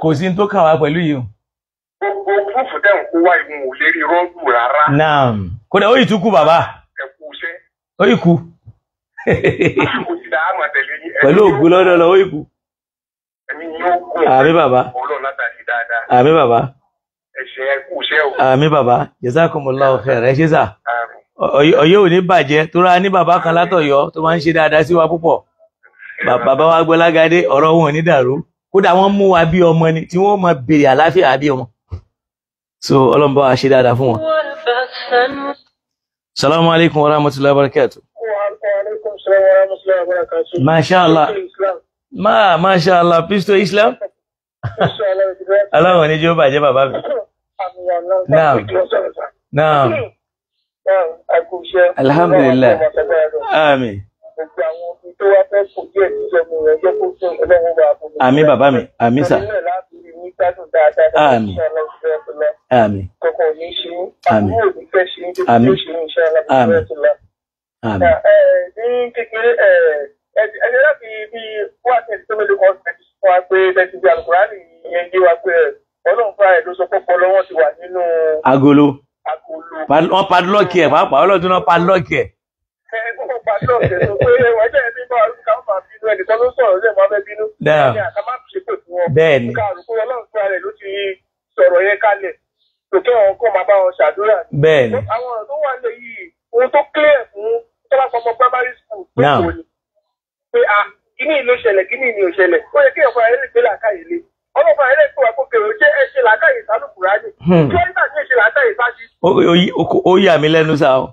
kò sí tó kàn wá pẹ̀lú yìí o. Gbogbo púrúfù tẹ̀ ń kó wá ìwọ̀n ò lè rí rọ́ọ̀lù rárá. Naam. Kódà ó yìí tún kú bàbá. Ẹ kú iṣẹ́. Ó yìí kú. Ó ti dá àmọ̀ tẹ̀lé yín. Pẹ̀lú ògùn lọ́dọ̀ lọ ó yìí kú. Ẹ̀mí yóò gùn. Àmín bàbá. Ọlọ́run látàrí dáadáa. Àmín bàbá. Ẹ ṣé, ẹ kú iṣẹ́ o. Àmín bàbá. Jazakumullahu khair. Ẹ ṣé sà. Ọ̀yọ́ ò ní bàjẹ́ tó ra ní bàbá kan látọ̀yọ́ tó máa ń ṣe dáadáa sí wa púpọ̀. Bàbá wa Gbọ́lágadé ọ̀rọ̀ wọn ò ní dàrú. Kódà wọ́n mú wa bí ọmọ ni tí wọ́n máa béèrè àlàáfíà bí ọmọ. So Ọlọ́run bá wa ṣe dáadáa fún wọn. Salamu alaikum wa rahmatullahi wa barakatuh. Masha Allah. Masha Allah, Peace to Islam. Ọlọ́run ní jẹ́ ó bàjẹ́ bàbá mi. Naam. Naam. Alhamdulillah. Àmín. Àmín bàbá mi. Àmín sà. Àmín. Àmín. Àmín. Àmín. Àmín. Àmín. Ní kékeré ẹ láti bí wà ní ẹni tó mélòó kan ti fún wa pé ẹni tí Àlùkùránì yẹn yé wa pé Ọlọ́run fúnra ẹ̀ ló sọ pé ọpọlọ wọn ti wà nínú agolo. Agolo. Wọ́n padlọ́ọ̀kì ẹ̀ pàápàá Ọlọ́run náà padlọ́ọ̀kì ẹ̀. Wọ́n padlọ́ọ̀kì ẹ̀ sọ pé ẹjọ́ ẹni bá káwọn máa bínú ẹnìkan ló sọ̀rọ̀ lẹ́ẹ̀ máa fẹ́ bínú. Bẹ́ẹ̀ni. Ọlọ́run fúnra rẹ̀ ló ti sọ̀rọ̀ yẹn kalẹ̀ tòkẹ́ wọn kọ́ máa bá wọn ṣàdúrà. Bẹ́ẹ̀ni. Àwọn ọ̀rọ̀ tó wà lẹ̀ yìí ohun tó clear fún tọ́lá pọmọ primary school pé kò ní pé a kíní ló ṣẹlẹ̀ kíní ni ò ṣẹlẹ̀ ó yẹ kí ọ̀pọ̀ ayé lè gbé làákàyè lé ọlọ́pàá ayé lè pè wá kó kèrò ṣé ẹ ṣe làákàyè sálùkùránì kí wọ́n nígbà tí ẹ ṣe làákàyè sáájú. Ó yà mí lẹ́nu sá o.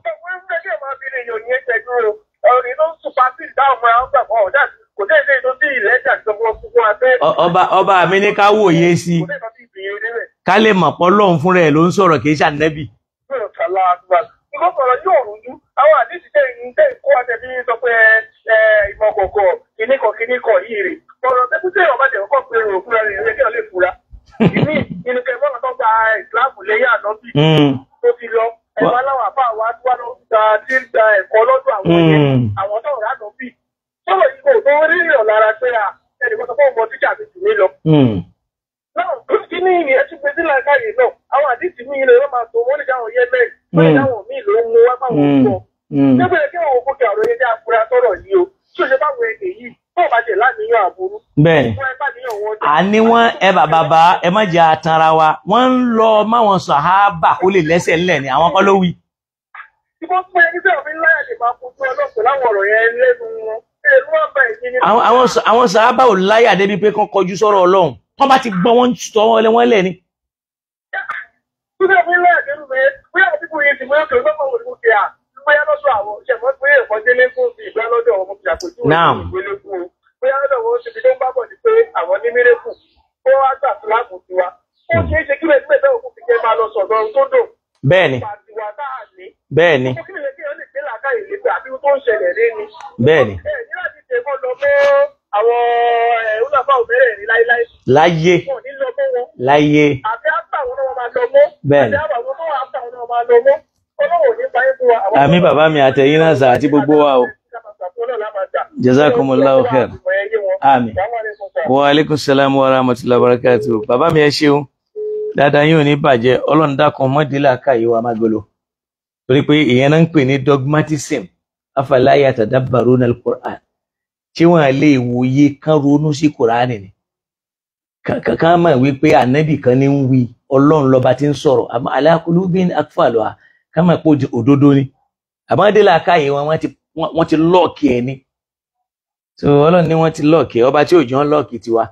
Ọba mi ní ká wòye sí i ká lè mọ̀ pọ́ lọ́hùn fúnra ẹ̀ ló ń sọ̀rọ̀ kì í ṣànẹ́bì. Ìgbọ́sọ̀rọ̀ yóò rújú àwọn àdéhùn tẹ̀ ń tẹ̀ kó àtẹ̀bí sọ pé ìmọ̀ kọ̀ọ̀kọ̀ kìnnìkan kìnnìkan yìí rè ọ̀rọ̀ tẹ́kùtẹ́ ọba tẹ̀ kọ́kọ́ pé rò fúnra rẹ̀ rẹ̀ kí wọ́n lè fura. Ìmí inú kẹfọ́n tó gba ìsìláàmù lẹ́yìn ànábì tó ti lọ ẹ̀fọ́ aláwọ̀ àbá wa tí wọ́n gba tí ń gba ẹ̀kọ́ lọ́dọ̀ àwọn yẹn àwọn tó rà ànábì. Sọ̀rọ̀ yìí kò tó rí ìrọ̀ lára pé ẹnìkan sọ fún ọmọ tíjà mi jù mí lọ. Náà kí ní ìyẹn tún gbé sí làákàyè náà àwọn àdìsí mi ilẹ̀ máa tó wọ́n lè dáhùn yẹn mẹ́rin wọ́n lè dáhùn míì ló ń mú wá báwọn ń bọ̀. Nígbà kí àwọn òkú àròyé jẹ́ afura sọ̀rọ̀ yìí o tí ó ṣe báwọn ẹni yìí tó bá jẹ̀ láníyàn àbúrú. Bẹ́ẹ̀ni àní wọ́n ẹ bàbá ẹ má jẹ́ àtàrà wa wọ́n ń lọ máwọn sàhábà kó lè lẹ́sẹ̀ ńlẹ̀ ni àwọn kọ́ ló wí. Ìbọn fún ẹni bẹ́ẹ̀ fi láyà lè máa kojú ọlọ́pàá láwọn ọ̀rọ̀ yẹn lẹ́nu wọn. Àwọn sàhábà ò láyà débi pé kán kọjú sọ̀rọ̀ Ọlọ́run tọ́ bá ti gbọ́ wọ́n tọ́ wọn wọ́n lẹ̀ ni. Naam. Bẹ́ẹ̀ni. Bẹ́ẹ̀ni. Bẹ́ẹ̀ni. Láyé. Láyé. Bẹ́ẹ̀ni. Àmín bàbá mi àtẹ̀yìn náà sà àti gbogbo wa o. Jazakumullahu khair. Àmín. Wa alaikum salam wa rahmatullahi wa barakatuh. Bàbá mi ẹ ṣeun. Dáadáa yóò ní bàjẹ́. Ọlọ́run dákun mọ́dílà káyé wa má golo. Torí pé ìyẹn náà ń pè ní dogmatism. Afala yatadabbaruna al-Qur'an. Ṣé wọ́n lè wòye kán ronú sí Kùránì ni? Kàn mọ̀ wípé ànábì kan ní ń wí Ọlọ́run lọ́ba tí ń sọ̀rọ̀. Àmọ́ ala qulubin aqfaluha. Ká mọ̀ pé òdodo ni. Àmọ́délà káyé wọn wọ́n ti lọ́ọ̀kì ẹ̀ ni. So Ọlọ́run ní wọ́n ti lọ́ọ̀kì ẹ̀. Ọba tí òjò ń lọ́ọ̀kì tiwa.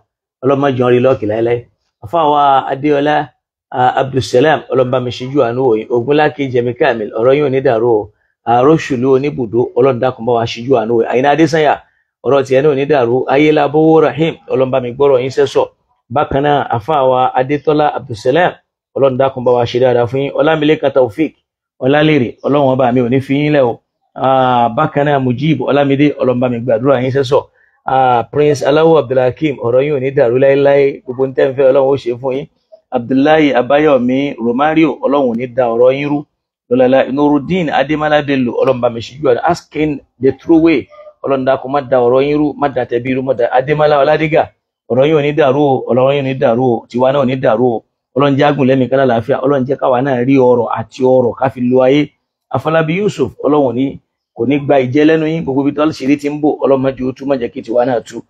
Ọlọ́mọjọ́ ń rí lọ́ọ̀kì láéláé. Àfáwà Adéọlá Abdulsalam ọlọ́mọba mi ṣíjú àánú òyìn. Ògúnlákè Jẹmi Kamil ọ̀rọ̀ yóò ní dàrú o. Àròṣùlú oníbùdó Ọlọ́run dákun bá wa ṣíjú àánú òyìn. Àyìnlá Adésànyà ọ̀rọ̀ tiẹ̀ náà ní dàrú. Ayélábówó Rahim ọlọ́mọba mi gbọ́rọ̀ yín sẹ́sọ̀. Bákan náà àfáwà Adétọ́lá Abdulsalam Ọlọ́run dákun bá wa ṣe dáadáa fún yín. Ọlámilékan Taofik Ọlálérè Ọlọ́run ọba mi ò ní fi yín lẹ̀ o. Bákan náà Mujib Ọlámídé ọlọ́run bá mi gbàdúrà yín sẹ́sọ̀. Prince Aláwọ̀ Abdulhakeem ọ̀rọ̀ yín ò ní dàrú láéláé gbogbo ń tẹ́ǹfẹ́ Ọlọ́run ó ṣe fún yín. Abdullahi Abayomi Romario Ọlọ́run ò ní da ọ̀rọ̀ yín rú. Lọ́lá Nurudeen Adémọ́lá Bello Ọlọ́run bá mi ṣíjú àná asking the true way Ọlọ́run dákun má da ọ̀rọ̀ yín rú má da tẹ̀bí rú má da Adémọ́lá Ọládégà ọ̀rọ̀ yín ò ní dàrú o ọ̀rọ̀ yín ò ní dàrú o tiwa náà ò ní dàrú o. Ọlọ́run jẹ́ àgùn lẹ́mìí kálá làáfíà Ọlọ́run jẹ́ káwa náà rí ọrọ̀ àti ọrọ̀ ká fi lo ayé. Afọlábí Yusuf Ọlọ́run ní kò ní gba ìjẹ́ lẹ́nu yín gbogbo ibi tọ́lá ṣeré ti ń bò Ọlọ́run má jẹ́ ó tú má jẹ́ kí tiwa náà tú.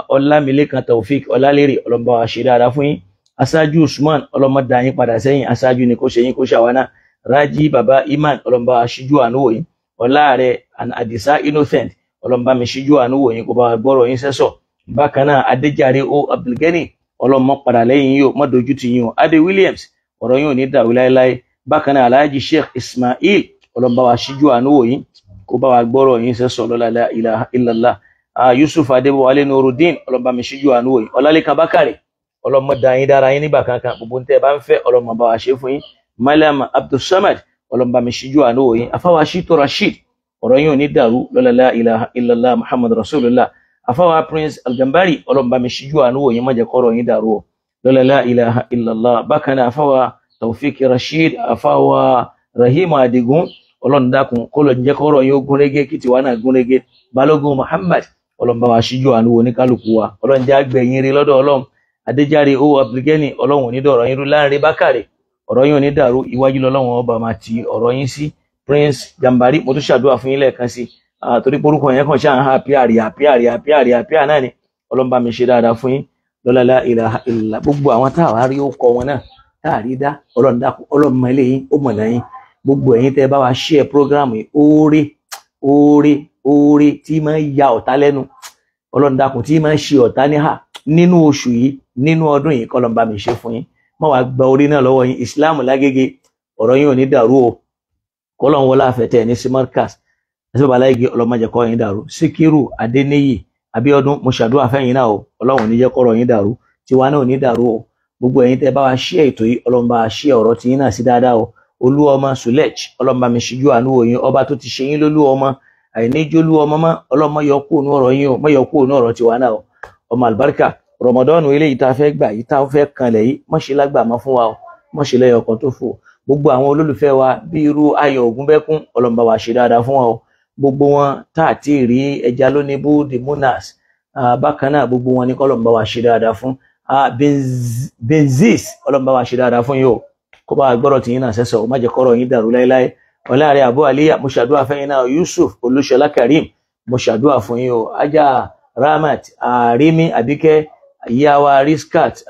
Ọlámilékan Taofik Ọlálérè Ọlọ́run bá wa ṣe dáadáa fún yín. Aṣáájú Usman Ọlọ́run má dá yín padà sẹ́yìn aṣáájú ni kó ṣe yín kó ṣàwa náà. Rájí bàbá Iman Ọlọ́run bá wa ṣíjú àánú wò yín. Ọláàrẹ Àdìsá Innocent Ọlọ́run bá mi ṣíjú àánú wò yín kó bá wa gbọ́rọ̀ yín sẹ́sọ̀. Bákan náà Adéjàre O Abdulgani Ọlọ́run má padà lẹ́yìn yín o má dojú tì yín o. Adé Williams ọ̀rọ̀ yín ò ní dàrú láéláé. Bákan náà Alhaji Sheikh Ismail Ọlọ́run bá wa ṣíjú àánú wò yín kó bá wa gbọ́rọ̀ yín sẹ́sọ̀ lọ́la la ilaha illallah. Yusuf Adébọ̀wálé Nurudeen Ọlọ́run bá mi ṣíjú àánú wò yín. Ọlálékan Bákàrè Ọlọ́run má dá yín dára yín nígbà kankan. Gbogbo ń tẹ́ ẹ bá ń fẹ́, Ọlọ́run má bá wa ṣe fún yín. Malam Abdulsamad, Ọlọ́run bá mi ṣíjú àánú wò yín. Afáwa Shito Rasheed, ọ̀rọ̀ yín ò ní dàrú lọ́la la ilaha illallah Muhammad Rasulullah. Afáwa Prince Algambari, Ọlọ́run bá mi ṣíjú àánú wò yín, má jẹ́ kọ́rọ̀ yín dàrú o lọ́la la ilaha illallah. Bákan náà afáwa Taofik Rasheed, afáwa Rahim Adigun, Ọlọ́run dákun kó lọ jẹ́ kọ́rọ̀ yín ó gúnrégé kí tiwa náà gúnrégé. Balógun Muhammad, Ọlọ́run bá wa ṣíjú àánú wò ní kálukú wa. Ọlọ́run jẹ́ àgbẹ̀yìn rí lọ́dọ̀ Ọlọ́run. Adéjáre owó Abdulgani, Ọlọ́run ò ní dọ̀rọ̀ yín rú. Láńre Bákàrè, ọ̀rọ̀ yín ò ní dàrú, iwájú lọ́lọ́run ọba máa ti ọ̀rọ̀ yín sí. Prince Gambari, mo tún ṣàdúrà fún yín lẹ́ẹ̀kan sí, torí porúkọ yẹn kàn ṣáà ń ha píàrí àpíàrí àpíàrí àpíà náà ni. Ọlọ́run bá mi ṣe dáadáa fún yín lọ́la la ilaha illallah. Gbogbo àwọn tá a wá rí ó kọ wọn náà tá a rí dá, Ọlọ́run dákun, Ọlọ́run mọ ilé yín, ó mọ̀ náà yín. Gbogbo ẹ̀yin tẹ́ bá wa share program yìí, oore oore oore tí máa ń ya ọ̀tá lẹ́nu, Ọlọ́run dákun, tí máa ń ṣe ọ̀tá níhà nínú oṣù yìí, nínú ọdún yìí, k'Ọlọ́run bá mi ṣe fún yín. Má wàá gba orí náà lọ́wọ́ yín. Islam lágége, ọ̀rọ̀ yín ò ní dàrú o. K'Ọlọ́run wọlé àfẹ́tẹ́ ní simarkas àti bàbá láyége, Ọlọ́run má jẹ́ kọ́rọ̀ yín dàrú. Síkírù Adéníyì Abíọ́dún, mo ṣàdúrà fẹ́yìn náà o, Ọlọ́run ò ní jẹ́ kọ́rọ̀ yín dàrú, tiwa náà ò ní dàrú o. Gbogbo ẹ̀yin tẹ́ bá wa ṣí ètò yìí, Ọlọ́run bá wa ṣí ọ̀rọ̀ tiyín náà sí dáadáa o. Olúọmọ Sulech, Ọlọ́run bá mi ṣíjú àánú wò yín. Ọba tó ti ṣe yín lólú ọmọ, àìníjólú ọmọ mọ́, Ọlọ́run má yọ kúrò nú ọ̀rọ̀ yín o, má yọ kúrò nú ọ̀rọ̀ tiwa náà o. Ọmọ àlùbáríkà, Rọmọdọ́nù eléyìí tá a fẹ́ gbà yìí, tá a fẹ́ kanlẹ̀ yìí, má ṣe lágbà mọ́ fún wa o, má ṣe lẹ́yọ̀ kan tó fò. Gbogbo àwọn olólùfẹ́ wa bí irú Ayọ̀ Ògúnbẹ́kún, Ọlọ́run bá wa ṣe dáadáa fún wa o. Gbogbo wọn tá a ti rí ẹja lónìí bú the munas, bákan náà gbogbo wọn ní k'Ọlọ́run bá wa ṣe dáadáa fún. Benzis, Ọlọ́run bá wa ṣe dáadáa fún yìí o, kó bá wa gbọ́rọ̀ tìyín náà sẹ́sọ̀ o, má jẹ́ kọ́rọ̀ yín dàrú láéláé. Ọláàrẹ Abu Aliya, mo ṣàdúrà fẹ́yìn náà. Yusuf Olúṣọlá Karim, mo ṣàdúrà fún yín o. Ajá Rahmat Arimi Abike, ìyá wa Riskat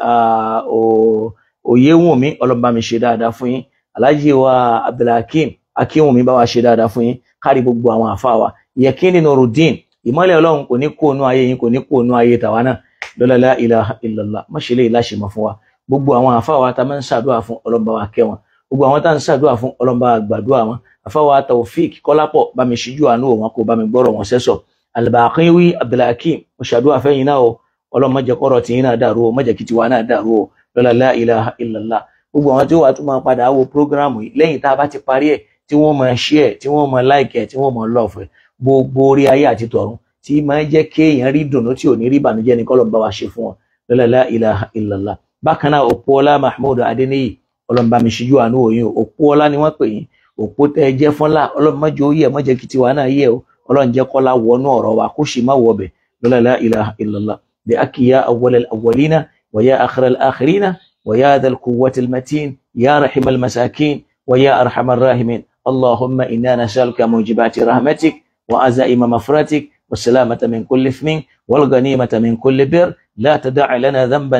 Oyewunmi, Ọlọ́run bá mi ṣe dáadáa fún yín. Alhaji wa Abdulhakeem Akínwùmí, bá wa ṣe dáadáa fún yín. Kárí gbogbo àwọn àfa wa. Yekini Nurudeen, ìmọ́lẹ̀ Ọlọ́run kò ní kó ònú ayé yín, kò ní kó ònú ayé tàwa náà lọ́la la ilaha illallah. Má ṣe lè láṣẹ mọ́ fún wa. Gbogbo àwọn àfa wa tá máa ń ṣàdúrà fún, Ọlọ́run bá wa kẹ́ wọn. Gbogbo àwọn tá ń ṣàdúrà fún, Ọlọ́run bá wa gbàdúrà wọn. Àfa wa Taofik Kọ́lápọ̀, bá mi ṣíjú àánú wọn, kó bá mi gbọ́rọ̀ wọn sẹ́sọ̀. Albaqiwi Abdulhakeem, mo ṣàdúrà fẹ́yìn náà o. Ọlọ́run má jẹ́ kọ́rọ̀ tiyín náà dàrú o, má jẹ́ kí tiwa náà dàrú o lọ́la la ilaha illallah. Gbogbo àwọn tí ó wà tún máa padà wo prógráàmù yìí lẹ́yìn tá a bá ti parí ẹ̀, tí wọ́n máa share, tí wọ́n máa like ẹ̀, tí wọ́n máa love ẹ̀, gbogbo orí ayé àti tọ̀run tí máa ń jẹ́ kéèyàn rí dùnú tí ò ní rí ìbànújẹ́ ní k'Ọlọ́run bá wa ṣe fún wọn lọ́la la ilaha illallah. Bákan náà Òpóọlá Mahmood Adéníyì, Ọlọ́run bá mi ṣíjú àánú òyìn o. Òpóọlá ni wọ́n pè yín, òpó tẹ́ ẹ jẹ́ fúnlá, Ọlọ́run má jẹ́ ó yẹ̀, má jẹ́ kí tiwa náà yẹ̀ o. Ọlọ́run jẹ́ kọ́lá wọnú ọ̀rọ̀ wa kó sì má wọbẹ̀ lọ́la la ilaha illallah. Bi akiya awwal al-awwalina wa ya akhir al-akhirina wa ya dhal quwwati al-matin ya rahim al-masakin wa ya arhamar rahimin. Allahumma inna nas'aluka mujibati rahmatik wa azaima mafratik والسلامة من كل إثم والغنيمة من كل بر. لا تدع لنا ذنبا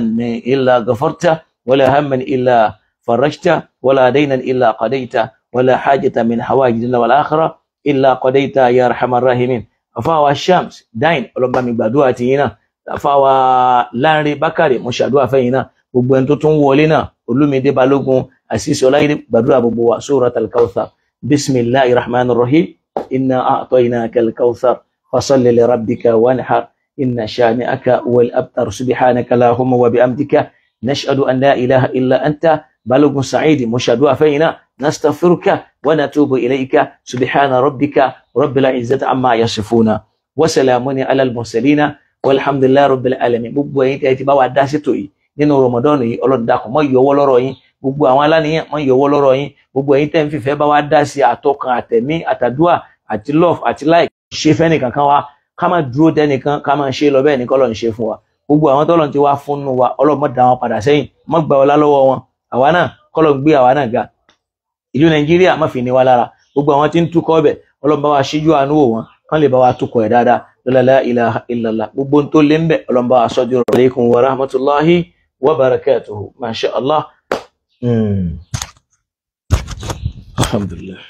إلا غفرته، ولا هما إلا فرجته، ولا دينا إلا قضيته، ولا حاجة من حوائج الدنيا والآخرة إلا قضيتها يا أرحم الراحمين. Àfáà Shams Dain, Ọlọ́run bá mi gbàdúrà tiyín náà. Àfáà Lanre Bákàrè, mo ṣàdúrà fẹ́yìn náà. Gbogbo ẹni tó tún wọlé náà, Olúmídé Balógun, Àṣìṣe Ọláyídé, gbàdúrà gbogbo wa. Surat Al-Kawthar. Bismillahir Rahmanir Rahim. Inna a'tainaka al-Kawthar. فصل لربك وانحر إن شانئك هو الأبتر. سبحانك اللهم وبحمدك نشهد أن لا إله إلا أنت. بلغ سعيد مشهد فينا نستغفرك ونتوب إليك. سبحان ربك رب العزة عما يصفون وسلام على المرسلين والحمد لله رب العالمين. Gbogbo ẹ̀yin tẹ́ ti bá wa dá sétò yìí nínú Ramadan yìí, Ọlọ́run dákun má yọwọ́ lọ́rọ̀ yín. Gbogbo àwọn aláníyàn má yọwọ́ lọ́rọ̀ yín. Gbogbo ẹ̀yin tẹ́ ń fìfẹ́ bá wa dá sí àtọkàn àtẹ̀mí àtàdúà àti love àti like ṣe fẹ́ nìkan kan wa, ká má dúró dẹ́nìkan, ká má ṣe lọ bẹ́ẹ̀ ní k'Ọlọ́run ṣe fún wa. Gbogbo àwọn tọ́lọ́run ti wá fún wa, Ọlọ́run má dá wọn padà sẹ́yìn, má gba ọlá lọ́wọ́ wọn. Àwa náà k'Ọlọ́run gbé àwa náà ga. Ìlú Nàìjíríà má fi ní wa lára. Gbogbo àwọn tí ń tukọ̀ ọbẹ̀, Ọlọ́run bá wa ṣíjú àánú wò wọ́n, kán lè bá wa tukọ̀ ẹ̀ dáadáa lọ́la la ilaha illallah. Gbogbo tó lé ń bẹ̀, Ọlọ́run bá wa sọ di rọ̀. Aleykum wa rahmatulahi wa barakatuhu. Masha Allah. Alhamdulillah.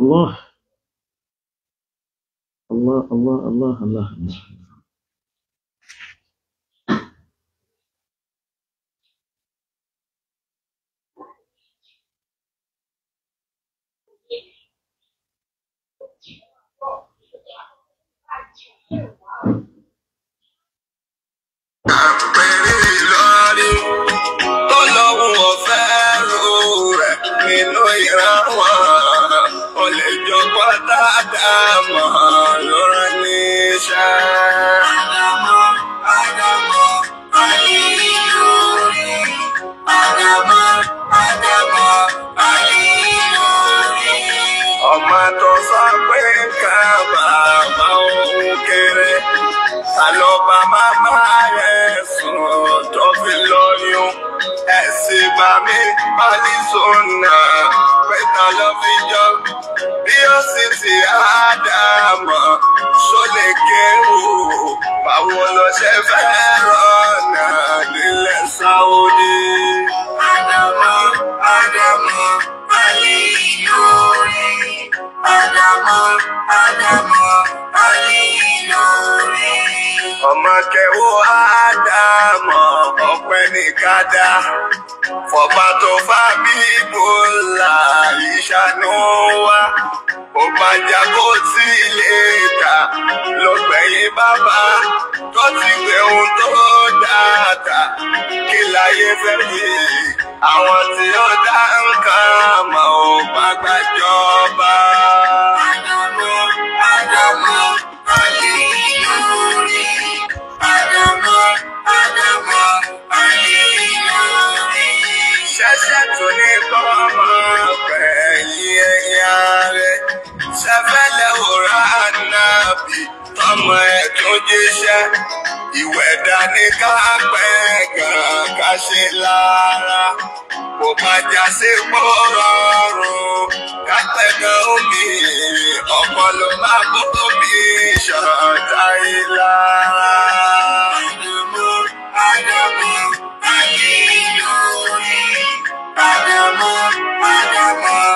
Allah Allah Allah Allah Allah Allah. wọn ò lè jọgbọ́n dáadáa lọ́rọ̀ níṣẹ́. Ádámọ̀, Ádámọ̀, Àlìlórí. Ádámọ̀, Ádámọ̀, Àlìlórí. Ọmọ tó sọ pé ká bàbá òun kéré, àlọ́ba màmá rẹ̀ sùn tó fi lóyún. Ẹ̀sìn bá mi pálísọ̀nà pé ta ló fi jọ bí ó sì ti Ádámọ̀ sólè kéwù. Báwo ló ṣe fẹ́ rọ̀nà nílẹ̀ Sáúdí? Ádámọ̀, Ádámọ̀, Àlìlórí. Ádámọ̀, Ádámọ̀, Àlìlórí. Ọmọ kẹwò Ádámọ̀ ọpẹ́ ní kádà fọba tó fà bí bọ́lá ìṣàánú wa ó bá jago tí ilé ta lọ́gbẹ̀yìn bàbá tó ti gbé ohun tó dáadáa kí láyé fẹ́ yìí àwọn tí ó dá nǹkan mọ̀ ò bá gbàjọba. Ádámọ̀, Ádámọ̀, Àlìlórí. Ádámọ̀, Ádámọ̀, Àlìlórí. Ṣẹ̀ṣẹ̀ tún ní kọ́mọ pẹ̀yìn ẹ̀yà rẹ̀ ṣẹfẹ́lẹ̀ òrà ànábì tọmọ ẹ̀ tún jíṣẹ́ ìwẹ̀ dání ká pẹ́ gan ká ṣe lára kò bá já sí pọ́rọ̀rùn ká pẹ́ gan omi ọkọ ló máa bómi ṣọ̀tá ìlara. Ádámọ̀, Ádámọ̀, Àlìlórí. Ádámọ̀, Ádámọ̀,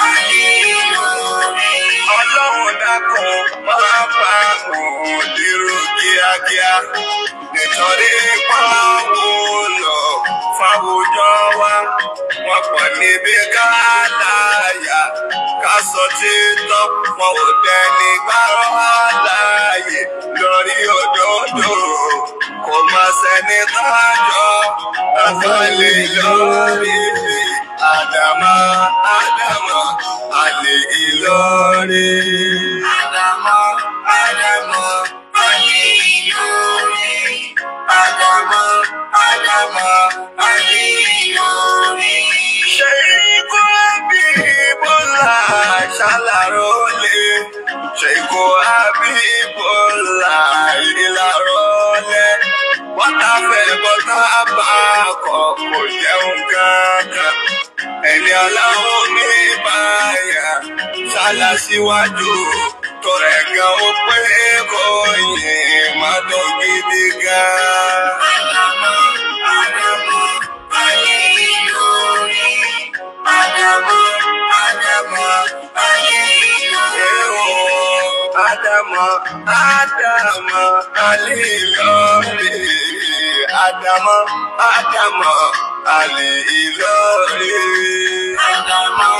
Àlìlórí. Ọlọ́run dákun máa bá òun dírú kíákíá nítorí pàwọ́ lọ fáwùjọ wa wọn pọ̀ níbi ká láyà ká sọ títọ́ wọn ò dẹni gbárọ́ láàyè lórí òdodo kò má sẹ́ni tájọ́ àfọlẹ́ lórí Ádámọ̀ Ádámọ̀ àlè Ìlọrí. Ádámọ̀, Ádámọ̀, Àlìlórí. Ádámọ̀, Ádámọ̀, Àlìlórí. Ṣèkó Àbíbọ́lá ṣàlàrólé. Ṣèkó Àbíbọ́lá ìlàrólé. Bọ́tà fẹ́ bọ́tà bá kọ̀ kò jẹun kankan. Ẹni aláwọ̀ ní báyà ṣálá síwájú. Tọrẹ gan ó pé kò yìn má tó gidi gan. Ádámọ̀, Ádámọ̀, Àlìlórí. Ádámọ̀, Ádámọ̀, Àlìlórí. Ádámọ̀, Ádámọ̀, Àlìlórí. Ádámọ̀, Ádámọ̀, Àlìlórí. Ádámọ̀,